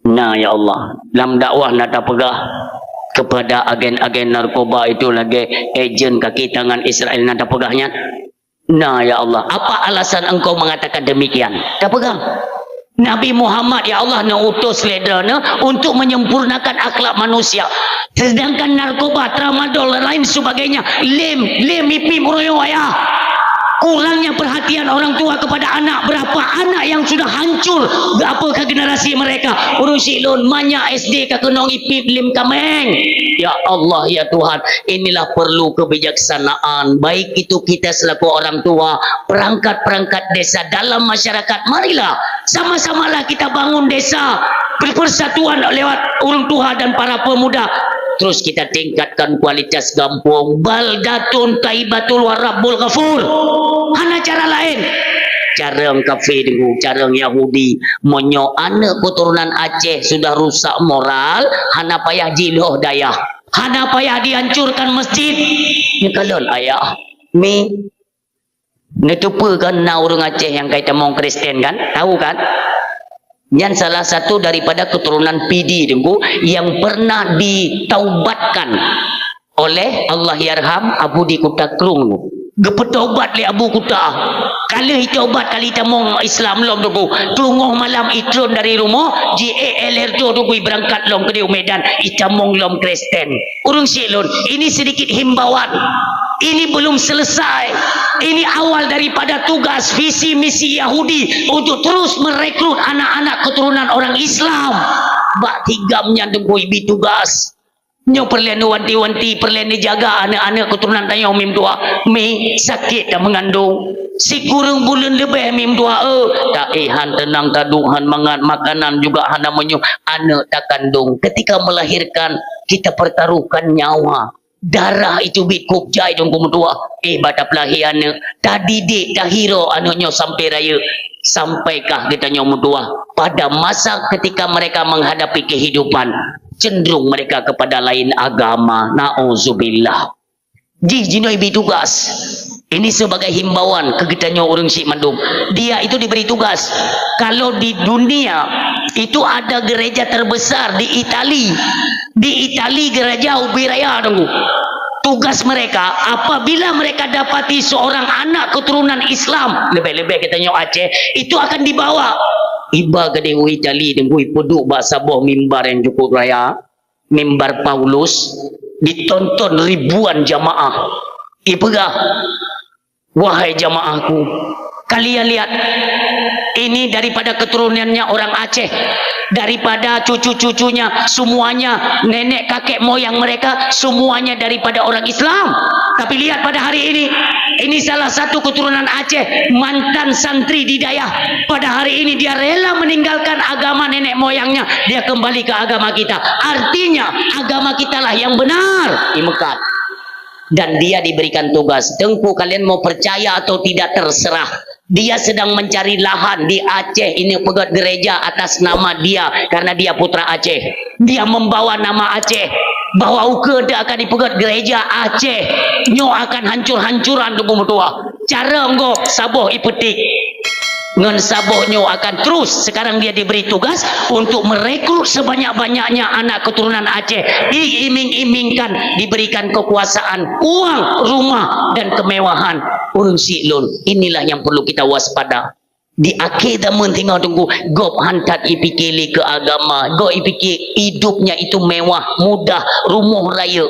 Na, ya Allah, lam dakwah na tapeugah kepada agen-agen narkoba itu lagèe ejen kaki tangan Israel na tapeugah nyan. Na, ya Allah, apa alasan Engkau mengatakan demikian? Tapeugah. Nabi Muhammad, ya Allah, neuutus lé Droeneuh untuk menyempurnakan akhlak manusia. Sedangkan narkoba, tramadol, lain sebagainya, lem, lem ipi meuruyueng ayah. Kurangnya perhatian orang tua kepada anak, berapa anak yang sudah hancur, apa ke generasi mereka. Ureuëng syiek lôn, manyak S D ka keunong ipip lim kaméng. Ya Allah, ya Tuhan, inilah perlu kebijaksanaan, baik itu kita selaku orang tua, perangkat-perangkat desa, dalam masyarakat. Marilah, sama-samalah kita bangun desa, berpersatuan lewat ureuëng tuha dan para pemuda. Terus kita tingkatkan kualitas gampông. Baldatun thayyibatun wa rabbun ghafur. Hana cara laén. Carông kafé deungoe, carông Yahudi. Meunyoe aneuk keuturonan Aceh sudah rusak moral, hana payah jiloh dayah. Hana payah dihancurkan masjid. Nyoe kalon ayah. Mi, neuteupeue kan na ureuëng Aceh nyang ka itamong Kristen kan? Tahu kan? Nyan salah satu daripada keturunan Pidie Teungku yang pernah ditaubatkan oleh Allahyarham Abu di Kuta Krueng. Geupeutobat lé Abu Kuta. Ka lheueh itaubat kali itamong Islam lom Teungku. Teungoh malam itron dari rumoh, jiék L R T Teungku ibeurangkat lom keudéh u Medan, itamong lom Kristen. Ureuëng syiek lôn, ini sedikit himbauan. Ini belum selesai. Ini awal daripada tugas visi misi Yahudi untuk terus merekrut anak-anak keturunan orang Islam. Bak tigam nyan Teungku ibi tugas. Nyoe peureulée neuwanti-wanti, peureulée neujaga aneuk-aneuk keuturonan tanyoe mi meutuah. Mi sakét dah meungandong. Sikureueng buleuen leubeh mi meutuah, eh, taéh han teunang, taduek han mangat, makanan juga hana meunyoe aneuk takandong. Ketika melahirkan, kita pertaruhkan nyawa. Darah itu bit kôb jai Teungku meutuah. Eh, bak tapeulahé aneuk, tadidik, tahiro aneuk nyoe sampai rayeuk. Sampaikah geutanyoe meutuah pada masa ketika mereka menghadapi kehidupan, cenderung mereka kepada lain agama. Nauzubillah. Jih jinoe ibi tugas. Ini sebagai himbauan keu geutanyoe ureuëng syiek mandum. Dia itu diberi tugas. Kalau di dunia itu ada gereja terbesar di Itali. Di Itali gereja ubé raya Teungku. Tugas mereka, apabila mereka dapati seorang anak keturunan Islam, lebih-lebih geutanyoe Aceh, itu akan dibawa. Iba keudéh u Itali Teungku, ipeuduek bak saboh mimbar yang cukup raya, mimbar Paulus, ditonton ribuan jamaah. Ipeugah, "Wahai jamaahku, kalian lihat, ini daripada keturunannya orang Aceh, daripada cucu-cucunya, semuanya, nenek kakek moyang mereka, semuanya daripada orang Islam. Tapi lihat pada hari ini, ini salah satu keturunan Aceh, mantan santri di dayah. Pada hari ini dia rela meninggalkan agama nenek moyangnya, dia kembali ke agama kita. Artinya, agama kitalah yang benar." Imeukat. Dan dia diberikan tugas, "Teungku, kalian mau percaya atau tidak, terserah." Dia sedang mencari lahan di Aceh ini, peugét gereja atas nama dia, karena dia putra Aceh. Dia membawa nama Aceh, bahwa ukeue teuh akan dipeugét gereja Aceh. Nyoe akan hancur-hancuran Teungku meutuah. Cara ngon saboh ipeutik. Ngon saboh nyoe akan terus. Sekarang dia diberi tugas untuk merekrut sebanyak-banyaknya anak keturunan Aceh. Diiming-imingkan, diberikan kekuasaan, uang, rumah, dan kemewahan. Ureuëng syiek lôn, inilah yang perlu kita waspada. Di akhé zaman singoh Teungku, gob han that ipike lé keu agama, gob ipike hidupnya itu mewah, mudah, rumoh rayeuk.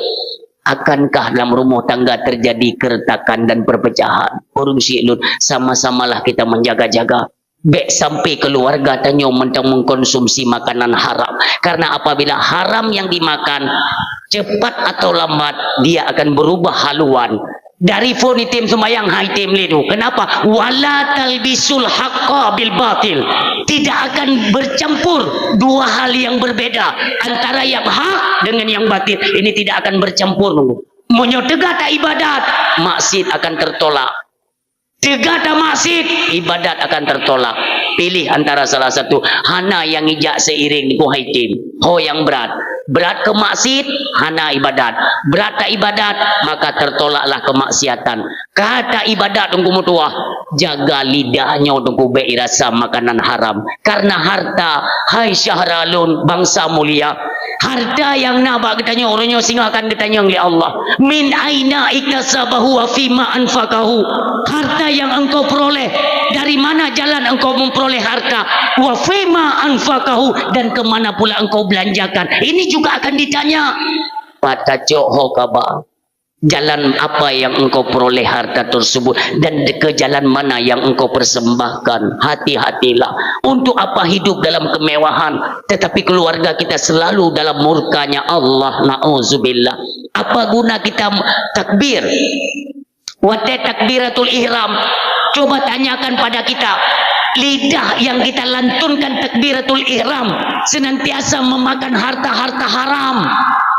Akankah dalam rumah tangga terjadi keretakan dan perpecahan? Ureuëng syiek lôn, sama-samalah kita menjaga-jaga. Bék sampai keluarga tanyoe mantong mengkonsumsi makanan haram. Karena apabila haram yang dimakan, cepat atau lambat dia akan berubah haluan. Dari phon item sembahyang, hai item lé tu. Kenapa? "Wala talbisul haqqa bil batil." Tidak akan bercampur dua hal yang berbeda antara yang hak dengan yang batil. Ini tidak akan bercampur. Meunyoe teuga ta ibadat, maksiat akan tertolak. Teuga ta maksiat, ibadat akan tertolak. Pilih antara salah satu. Hana nyang ijak seiring, hai item. Ho nyang brat. Brat keu maksiat, hana ibadat. Brat ta ibadat, maka tertolaklah kemaksiatan. Ka ta ibadat Teungku meutuah, jaga lidah nyoe Teungku, bék irasa makanan haram. Karena harta, hai syedara lôn, bansa mulia, harta nyang na bak geutanyoe, uroe nyoe singoh akan geutanyong lé Allah. "Min aina iktasabahu wa fima anfaqahu?" Harta yang engkau peroleh, dari mana jalan engkau memperoleh harta? "Wa fima anfaqahu?" Dan ke mana pula engkau belanjakan? Ini juga akan ditanya. Pat tacok ho kaba. Jalan apa yang engkau peroleh harta tersebut dan ke jalan mana yang engkau persembahkan. Hati-hatilah. Untuk apa hidup dalam kemewahan, tetapi keluarga kita selalu dalam murkanya Allah? Na'udzubillah. Apa guna kita takbir? Watée takbiratul ihram, coba tanyakan pada kita, lidah yang kita lantunkan takbiratul ihram senantiasa memakan harta-harta haram.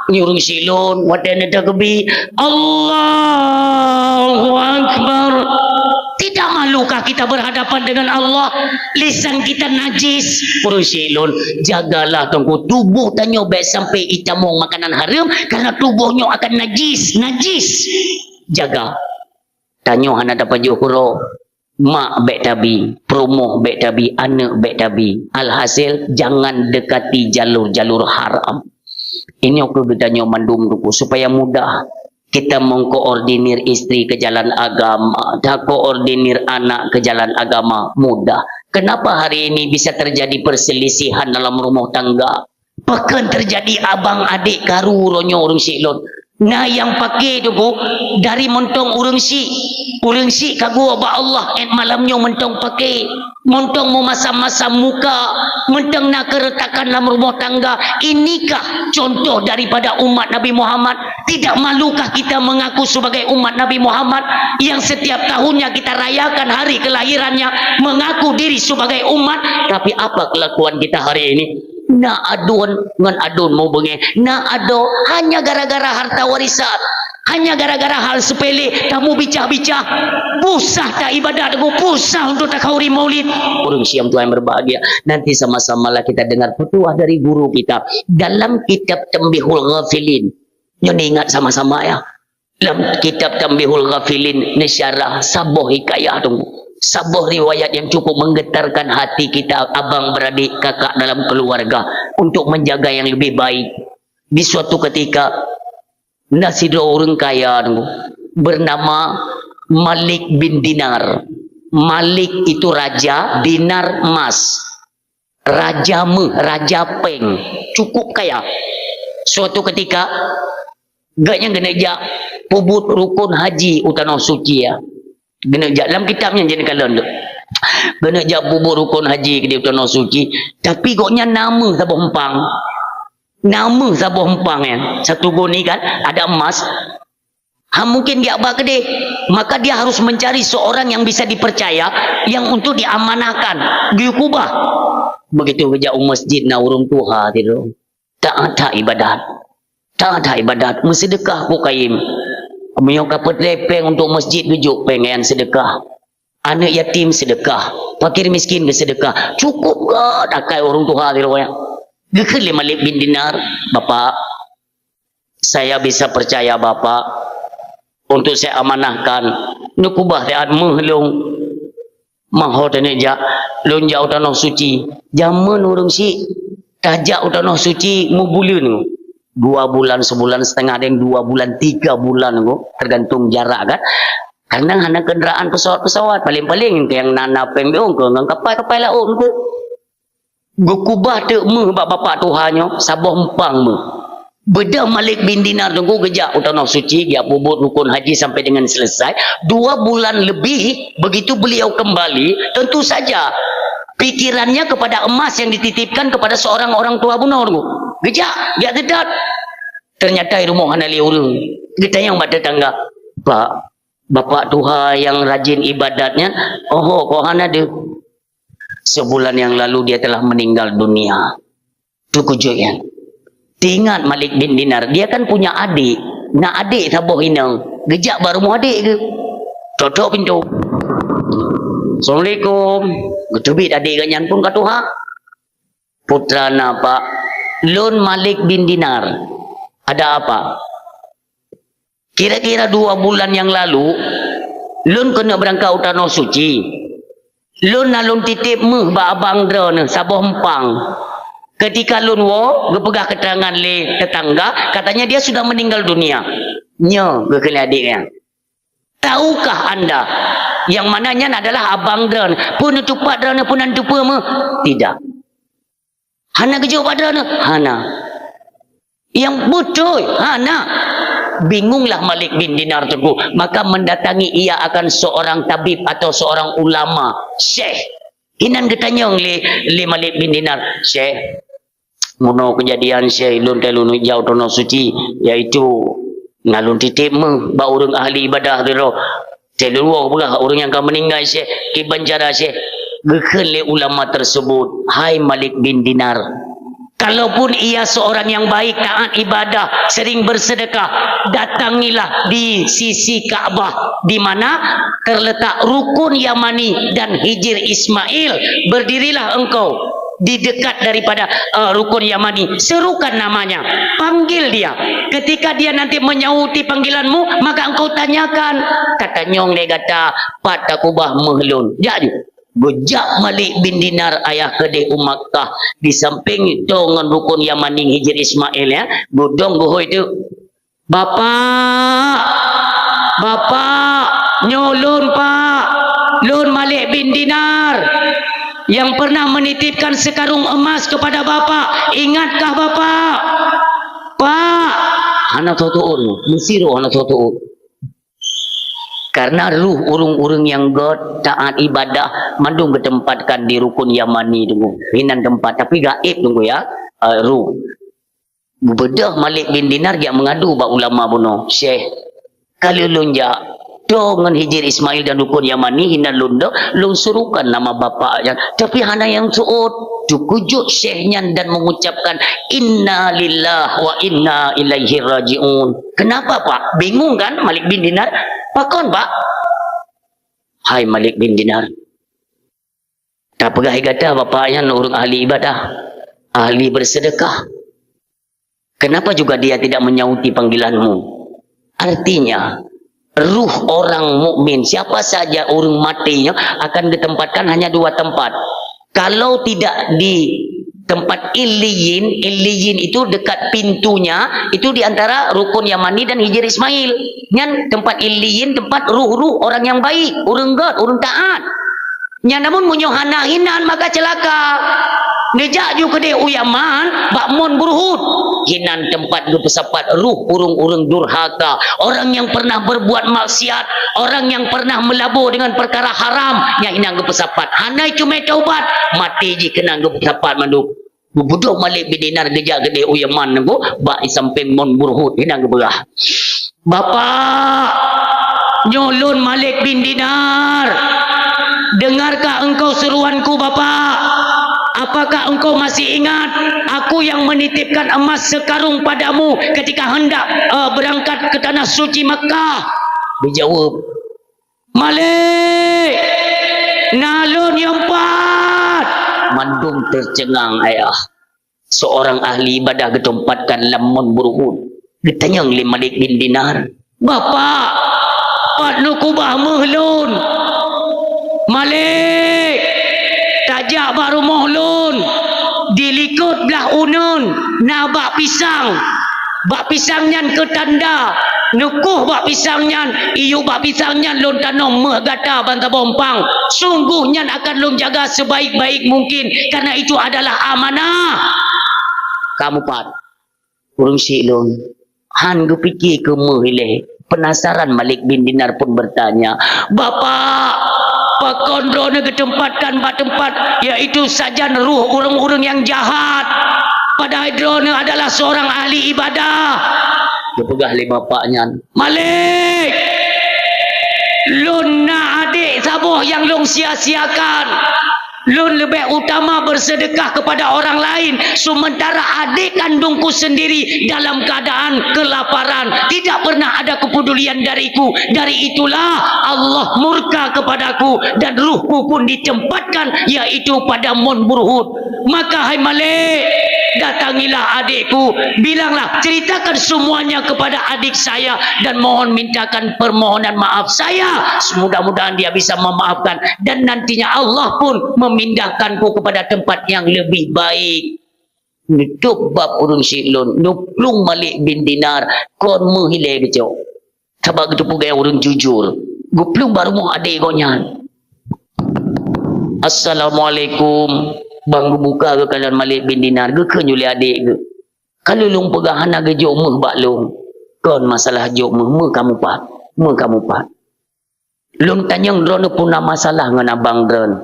Nyuruh silon, watée neutakbir, Allahu Akbar. Tidak malukah kita berhadapan dengan Allah? Lisan kita najis. Ureuëng silon, jagalah teungku tubuh tanyoe bék sampai itamong makanan haram, karena tubuh nyoe akan najis, najis. Jaga. Tanyoe hana tapajoh keudroe. Mak bék tabi, peurumoh bék tabi, aneuk bék tabi. Alhasil, jangan dekati jalur-jalur haram. Ini aku geutanyoe mandum duku supaya mudah kita mengkoordinir istri ke jalan agama, dan koordinir anak ke jalan agama mudah. Kenapa hari ini bisa terjadi perselisihan dalam rumah tangga? Pakon terjadi abang adik karu uroe nyoe ureuëng syiek lôn? Na nyang paké tu, Bu, dari mantong ureuëng syiek. Ureuëng syiek ka geuwoe bak Allah, 'et malam nyoe mantong paké. Mantong meumasam-masam muka, mantong na keuretakan lam rumoh tangga. Inikah contoh daripada umat Nabi Muhammad? Tidak malukah kita mengaku sebagai umat Nabi Muhammad yang setiap tahunnya kita rayakan hari kelahirannya, mengaku diri sebagai umat, tapi apa kelakuan kita hari ini? Na aduen ngon aduen mubeungéh. Na adoe hanya gara-gara harta warisan. Hanya gara-gara hal sepele, tamubicah-bicah. Pusah ta ibadat, pusah untuk takhauri maulid. Ureuëng syiek tuan berbahagia. Nanti sama-samalah kita dengar petuah dari guru kita dalam kitab Tanbihul Ghafilin. Nyoe ingat sama-sama ya. Dalam kitab Tanbihul Ghafilin, neusyarah saboh hikayah tu. Saboh riwayat yang cukup menggetarkan hati kita, abang beradik, kakak dalam keluarga, untuk menjaga yang lebih baik. Di suatu ketika, na sidroe ureuëng kaya tu, bernama Malik bin Dinar. Malik itu raja, Dinar emas. Raja meuh, raja péng, cukup kaya. Suatu ketika, gobnyan geuneuk jak peubuet rukon haji u Tanoh Suci, ya. Geuneuk jak, lam kitab nyan jeuet kalon tu. Geuneuk jak peubuet rukon haji keudéh u Tanoh Suci, tapi gobnyan na meuh saboh empang. Na meuh saboh empang nyan. Satu gon ni kan, ada emas. Ha, mungkin geujak ba keudéh, maka dia harus mencari seorang yang bisa dipercaya, yang untuk diamanahkan, geukubah. Begitu geujak u masjid, na ureuëng tuha sidroe. Taat that ibadat. Taat that ibadat. Meuseudeukah, Pu Kaim. Meunyoe ka peutré péng untuk masjid, geujok péng nyan seudeukah. Aneuk yatim seudeukah. Fakir miskin geuseudeukah. Cukup gét akai ureuëng tuha sidroe nyan. Geukheun lé Malik bin Dinar, "Bapak, saya bisa percaya Bapak untuk saya amanahkan neukubah siat meuh lôn." "Meuho taneuk jak?" "Lôn jak u Tanoh Suci." Jameun ureuëng syiek tajak u Tanoh Suci meubuleuen. Dua bulan, sebulan setengah, dan dua bulan, tiga bulan, tergantung jarak kan. Kadang hana kendaraan pesawat-pesawat, paling-paling nyang na-na péng biôh ngon kapai-kapai laôt. Geukubah teuk meuh bak bapak tuha nyoe, saboh empang meuh. Beudôh Malik bin Dinar teungku geujak u Tanoh Suci, geujak peubuet rukon haji sampai dengan selesai. Dua bulan lebih, begitu beliau kembali, tentu saja pikirannya kepada emas yang dititipkan kepada seorang orang tua bunoe teungku. Geujak, geujak seudot. Ternyata di rumoh hana lé ureuëng. Geutanyong bak tetangga, "Pak, bapak tuha nyang rajin ibadat nyan, oho, kok hana deuh?" "Sebulan yang lalu dia telah meninggal dunia." Teukeujeut nyan. Teuingat Malik bin Dinar, dia kan punya adik. Na adik saboh inong. Geujak bak rumoh adik geuh. Totok pintoe. "Assalamualaikum." Geuteubiet adik geuh nyan pun ka tuha. "Putra na, Pak. Lôn Malik bin Dinar." "Ada apa?" "Kira-kira dua bulan yang lalu, lôn keuneuk beurangkat u Tanoh Suci. Lôn na lôn titip meuh bak abang droeneuh saboh empang. Ketika lôn woe, geupeugah keterangan lé tetangga, katanya dia sudah meninggal dunia." Nyoe geukheun lé adik nyan. "Tahukah Anda, yang mana nyan adalah abang droeneuh? Peue neutupat droeneuh, peue na neuteupeue meuh?" "Tidak." "Hana geujok bak droeneuh?" "Hana." Nyang beutôi, hana. Bingunglah Malik bin Dinar teungku. Maka mendatangi ia akan seorang tabib atau seorang ulama, syekh. Inan geutanyong lé, lé Malik bin Dinar, "Syekh, bunoe keujadian, Syekh, lôn ka lôn ijau Tanoh Suci, yaitu na lôn titip méuh bak ureuëng ahli ibadah sidroe. Teuh lôn woe peugah ureuëng nyang ka meuninggai, Syekh, kiban cara, Syekh." Geukheun lé ulama tersebut, "Hai Malik bin Dinar, kalaupun ia seorang yang baik, taat ibadah, sering bersedekah, datangilah di sisi Ka'bah, di mana terletak Rukun Yamani dan Hijir Ismail. Berdirilah engkau di dekat daripada, eh, Rukun Yamani. Serukan namanya, panggil dia. Ketika dia nanti menyauti panggilanmu, maka engkau tanyakan." Tatanyong lé gata, "Pat takubah méuh lôn?" Jak ju. Geujak Malik bin Dinar ayah keudeh u Makkah, di sampéng toe ngon Rukun Yamani, Hijir Ismail, ya. Geudong geuhôi teuk, "Bapak, Bapak, nyoe lôn, Pak. Lôn Malik bin Dinar yang pernah menitipkan sekarung emas kepada Bapak. Ingatkah Bapak?" "Pak!" Hana soe teuôt, meusidroe hana soe teuôt. Karena ruh ureuëng-ureuëng nyang göt, taat ibadah, mandum geuteumpatkan di Rukun Yamani teungku. Inan teumpat, tapi gaéb teungku ya, eh, ruh. Beudôh Malik bin Dinar jak meungadu bak ulama bunoe, "Syekh, ka lheueh lôn jak, toe ngon Hijir Ismail dan Rukun Yamani, inan lôn dok, lôn serukan nama bapak nyan, tapi hana nyang seuôt." Teukujut syekh nyan dan mengucapkan, "Inna lillahi wa inna ilaihi raji'un." "Kenapa, Pak?" Bingung kan Malik bin Dinar? "Pakon, Pak?" "Hai Malik bin Dinar, tapeugah gata bapak nyan ureuëng ahli ibadah, ahli bersedekah. Kenapa juga dia tidak menyauti panggilanmu?" Artinya, ruh orang mukmin, siapa saja ureuëng maté nyoe, akan ditempatkan hanya dua tempat. Kalau tidak di tempat Illiyin, Illiyin itu dekat pintunya, itu di antara Rukun Yamani dan Hijir Ismail. Nyan tempat Illiyin, tempat ruh-ruh orang yang baik, ureuëng göt, ureuëng taat. Nyan namun meunyoe hana, inan maka ceulaka. Neujak ju keudeh u Yaman, bak Mon Burhud. Inan tempat geupeusapat ruh ureuëng-ureuëng durhaka, orang yang pernah berbuat maksiat, orang yang pernah melabô dengan perkara haram, nyan inan geupeusapat. Hana cuma taubat, maté jih keunan geupeusapat mandum. Beudôh Malik bin Dinar geujak keudeh u Yaman nyan, bak sampéng Mon Burhud, inan geupeugah, "Bapak, nyoe lôn Malik bin Dinar. Dengarkah engkau seruanku, Bapak? Apakah engkau masih ingat aku yang menitipkan emas sekarung padamu ketika hendak, eh, berangkat ke tanah suci Makkah?" Geujaweueb, "Malik, na lôn nyang pat." Mandum teuceungang ayah. Seorang ahli ibadah geuteumpatkan lam Mon Burhud. Geutanyong lé Malik bin Dinar, "Bapak, pat neukubah méuh lôn?" "Malik, tajak bak rumoh lôn. Di likot blah uneuen na bak pisang. Bak pisang nyan keu tanda. Neukoh bak pisang nyan, iyup bak pisang nyan lôn tanom méuh gata bansaboh umpang. Sunggoh nyan akan lôn jaga sebaik-baik mungkin, karena itu adalah amanah." "Kamu pat?" "Ureuëng syiek lôn." Han geupike keu méuh ilée. Penasaran Malik bin Dinar pun bertanya, "Bapak, pakon droeneuh geuteumpatkan bak teumpat, yaitu sajan ruh ureuëng-ureuëng nyang jahat, padahai droeneuh adalah seorang ahli ibadah?" Geupeugah lé bapak nyan, "Malik, lôn na adék saboh nyang lôn sia-siakan. Lôn leubeh utama bersedekah kepada orang lain, sementara adik kandungku sendiri dalam keadaan kelaparan, tidak pernah ada kepedulian dariku. Dari itulah Allah murka kepadaku dan ruhku pun ditempatkan, yaitu pada Mon Burhud. Maka, hai Malik, datangilah adikku, bilanglah, ceritakan semuanya kepada adik saya dan mohon mintakan permohonan maaf saya. Mudah-mudahan dia bisa memaafkan dan nantinya Allah pun memindahkanku kepada tempat yang lebih baik." Neutôb bab ureuëng syiek lôn, neuplueng Malik bin Dinar, kon méuh ilée geucok. Sabab geuteupeue gaya ureuëng jujur. Geuplueng bak rumoh adék gobnyan. "Assalamualaikum." Ban geubuka geukalon Malik bin Dinar, geukheun ju lé adék geuh, Ka lôn peugah hana geujok méuh bak lôn. Kon masalah jok méuh, méuh kamoe pat. Méuh kamoe pat. Lôn tanyong droeneuh peue na masalah ngon abang droeneuh.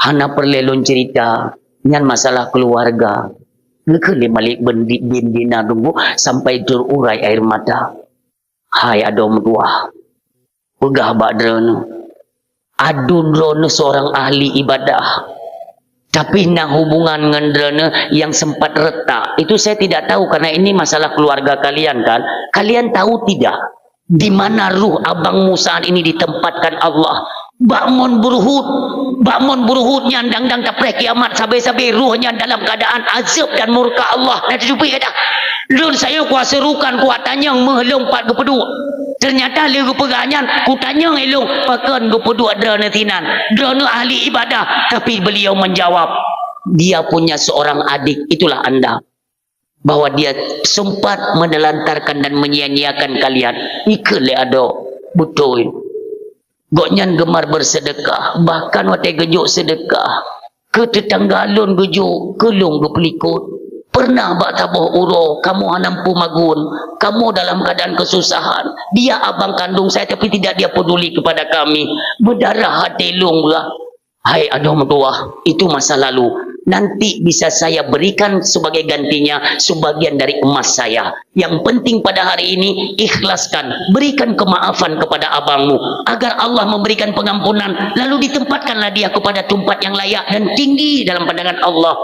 Hana peureulée lôn ceurita, nyan masalah keuluwarga. Geukheun lé Malik bin Di-, bin Dinar Teungku sampai terurai air mata. Hai adoe meutuwah, peugah bak droeneuh, adun droeneuh seorang ahli ibadah. Tapi na hubungan ngon droeneuh yang sempat retak. Itu saya tidak tahu karena ini masalah keluarga kalian kan. Kalian tahu tidak di mana ruh abangmu saat ini ditempatkan Allah? Bak mon beuruhut, bak mon beuruhut nyan dang-dang tapreh kiamat sabe-sabe ruh nyan dalam keadaan azab dan murka Allah. Na teucupi kata, lôn sayang kuaserukan kuatanyong méuh lôn pat geupeuduek. Ternyata lé geupeugah nyan, kutanyong ilong, pakon geupeuduek droeneuh sinan. Droeneuh ahli ibadah, tapi beliau menjawab, dia punya seorang adik, itulah anda. Bahwa dia sempat menelantarkan dan menyia-nyiakan kalian. Ikheun lé adoe, beutôi. Gobnyan gemar bersedekah, bahkan watée geujok sedekah, keu teutangga lôn geujok, keu lôn geupeulikot. Pernah bak saboh uroe, kamoe hana mampu magun, kamoe dalam keadaan kesusahan. Dia abang kandung saya, tapi tidak dia peduli kepada kami. Berdarah hati lôn beurah. Hai adoe meutuwah, itu masa lalu. Nanti bisa saya berikan sebagai gantinya sebagian dari emas saya. Yang penting pada hari ini, ikhlaskan, berikan kemaafan kepada abangmu, agar Allah memberikan pengampunan, lalu ditempatkanlah dia kepada tempat yang layak dan tinggi dalam pandangan Allah.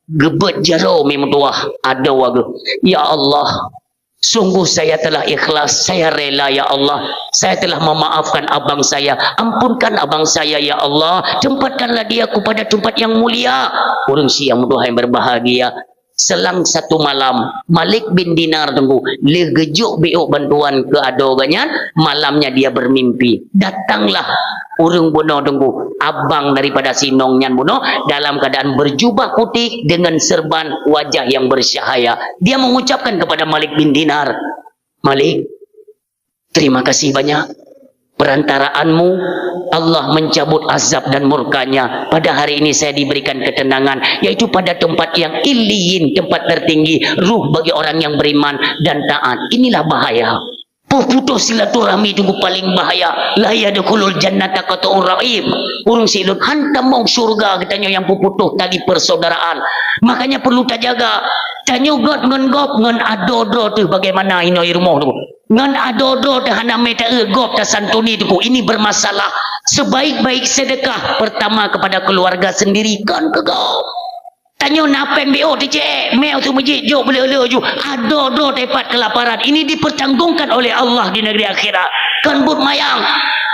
Geubeuet jaroe mi meutuwah, adoe geuh. Ya Allah, sungguh saya telah ikhlas, saya rela, ya Allah. Saya telah memaafkan abang saya. Ampunkan abang saya, ya Allah. Tempatkanlah dia kepada tempat yang mulia. Ureuëng si nyang meutuwah yang berbahagia. Selang satu malam, Malik bin Dinar Teungku, lheueh geujok biôk bantuan keu adoe gobnyan, malamnya dia bermimpi. Datanglah ureuëng bunoe Teungku, abang daripada si inong nyan bunoe, dalam keadaan berjubah putih dengan serban wajah yang bercahaya. Dia mengucapkan kepada Malik bin Dinar, Malik, terima kasih banyak. Perantaraanmu, Allah mencabut azab dan murkanya. Pada hari ini saya diberikan ketenangan, yaitu pada tempat yang illiyin, tempat tertinggi, ruh bagi orang yang beriman dan taat. Inilah bahaya. Peumutus silaturahmi Teungku paling bahaya. La yadkhulul jannata qat'ur rahim. Ureuëng si lôn han tamong syurga geutanyoe nyang peumutus tali persaudaraan. Makanya perlu tajaga. Tanyoe göt ngon gob ngon adoe droe teuh bagaimana inoe rumoh tu. Ngon adoe droe teuh hana mé taeu gob tasantuni Teungku. Ini bermasalah. Sebaik-baik sedekah pertama kepada keluarga sendiri, kon keu gob. Tanyoe na péng biôh teucék, mé u meuseujid jok beuleu-leu ju. Adoe droe teuh pat kelaparan. Ini dipertanggungkan oleh Allah di negeri akhirat. Kon buet mayang.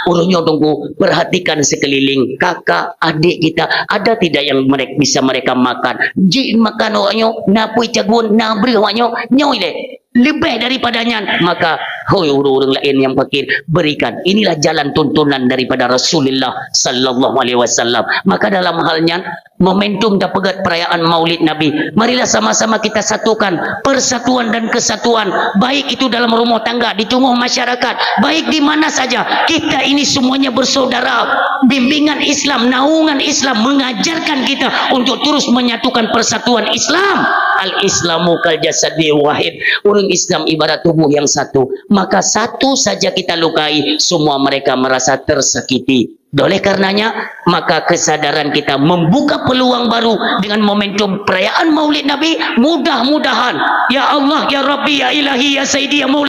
Ureuëng nyoe Teungku, perhatikan sekeliling, kakak, adik kita, ada tidak yang mereka, bisa mereka makan? Jih makan awak nyoe, na pui cagun, na breueh awak nyoe, nyoe ilée. Leubeh daripada nyan, maka, hoi ureuëng-ureuëng laén nyang fakir, berikan. Inilah jalan tuntunan daripada Rasulullah sallallahu alaihi wasallam. Maka dalam hal nyan, momentum tapeugét perayaan Maulid Nabi, marilah sama-sama kita satukan persatuan dan kesatuan, baik itu dalam rumah tangga, di tengah masyarakat, baik di mana saja. Kita ini semuanya bersaudara. Bimbingan Islam, naungan Islam mengajarkan kita untuk terus menyatukan persatuan Islam. Al-Islamu kal jasadil wahid. Ureuëng Islam ibarat tubuh yang satu. Maka satu saja kita lukai, semua mereka merasa tersakiti. Oleh karenanya, maka kesadaran kita membuka peluang baru dengan momentum perayaan Maulid Nabi. Mudah-mudahan, ya Allah, ya Rabbi, ya Ilahi, ya Sayyidi, ya Maula,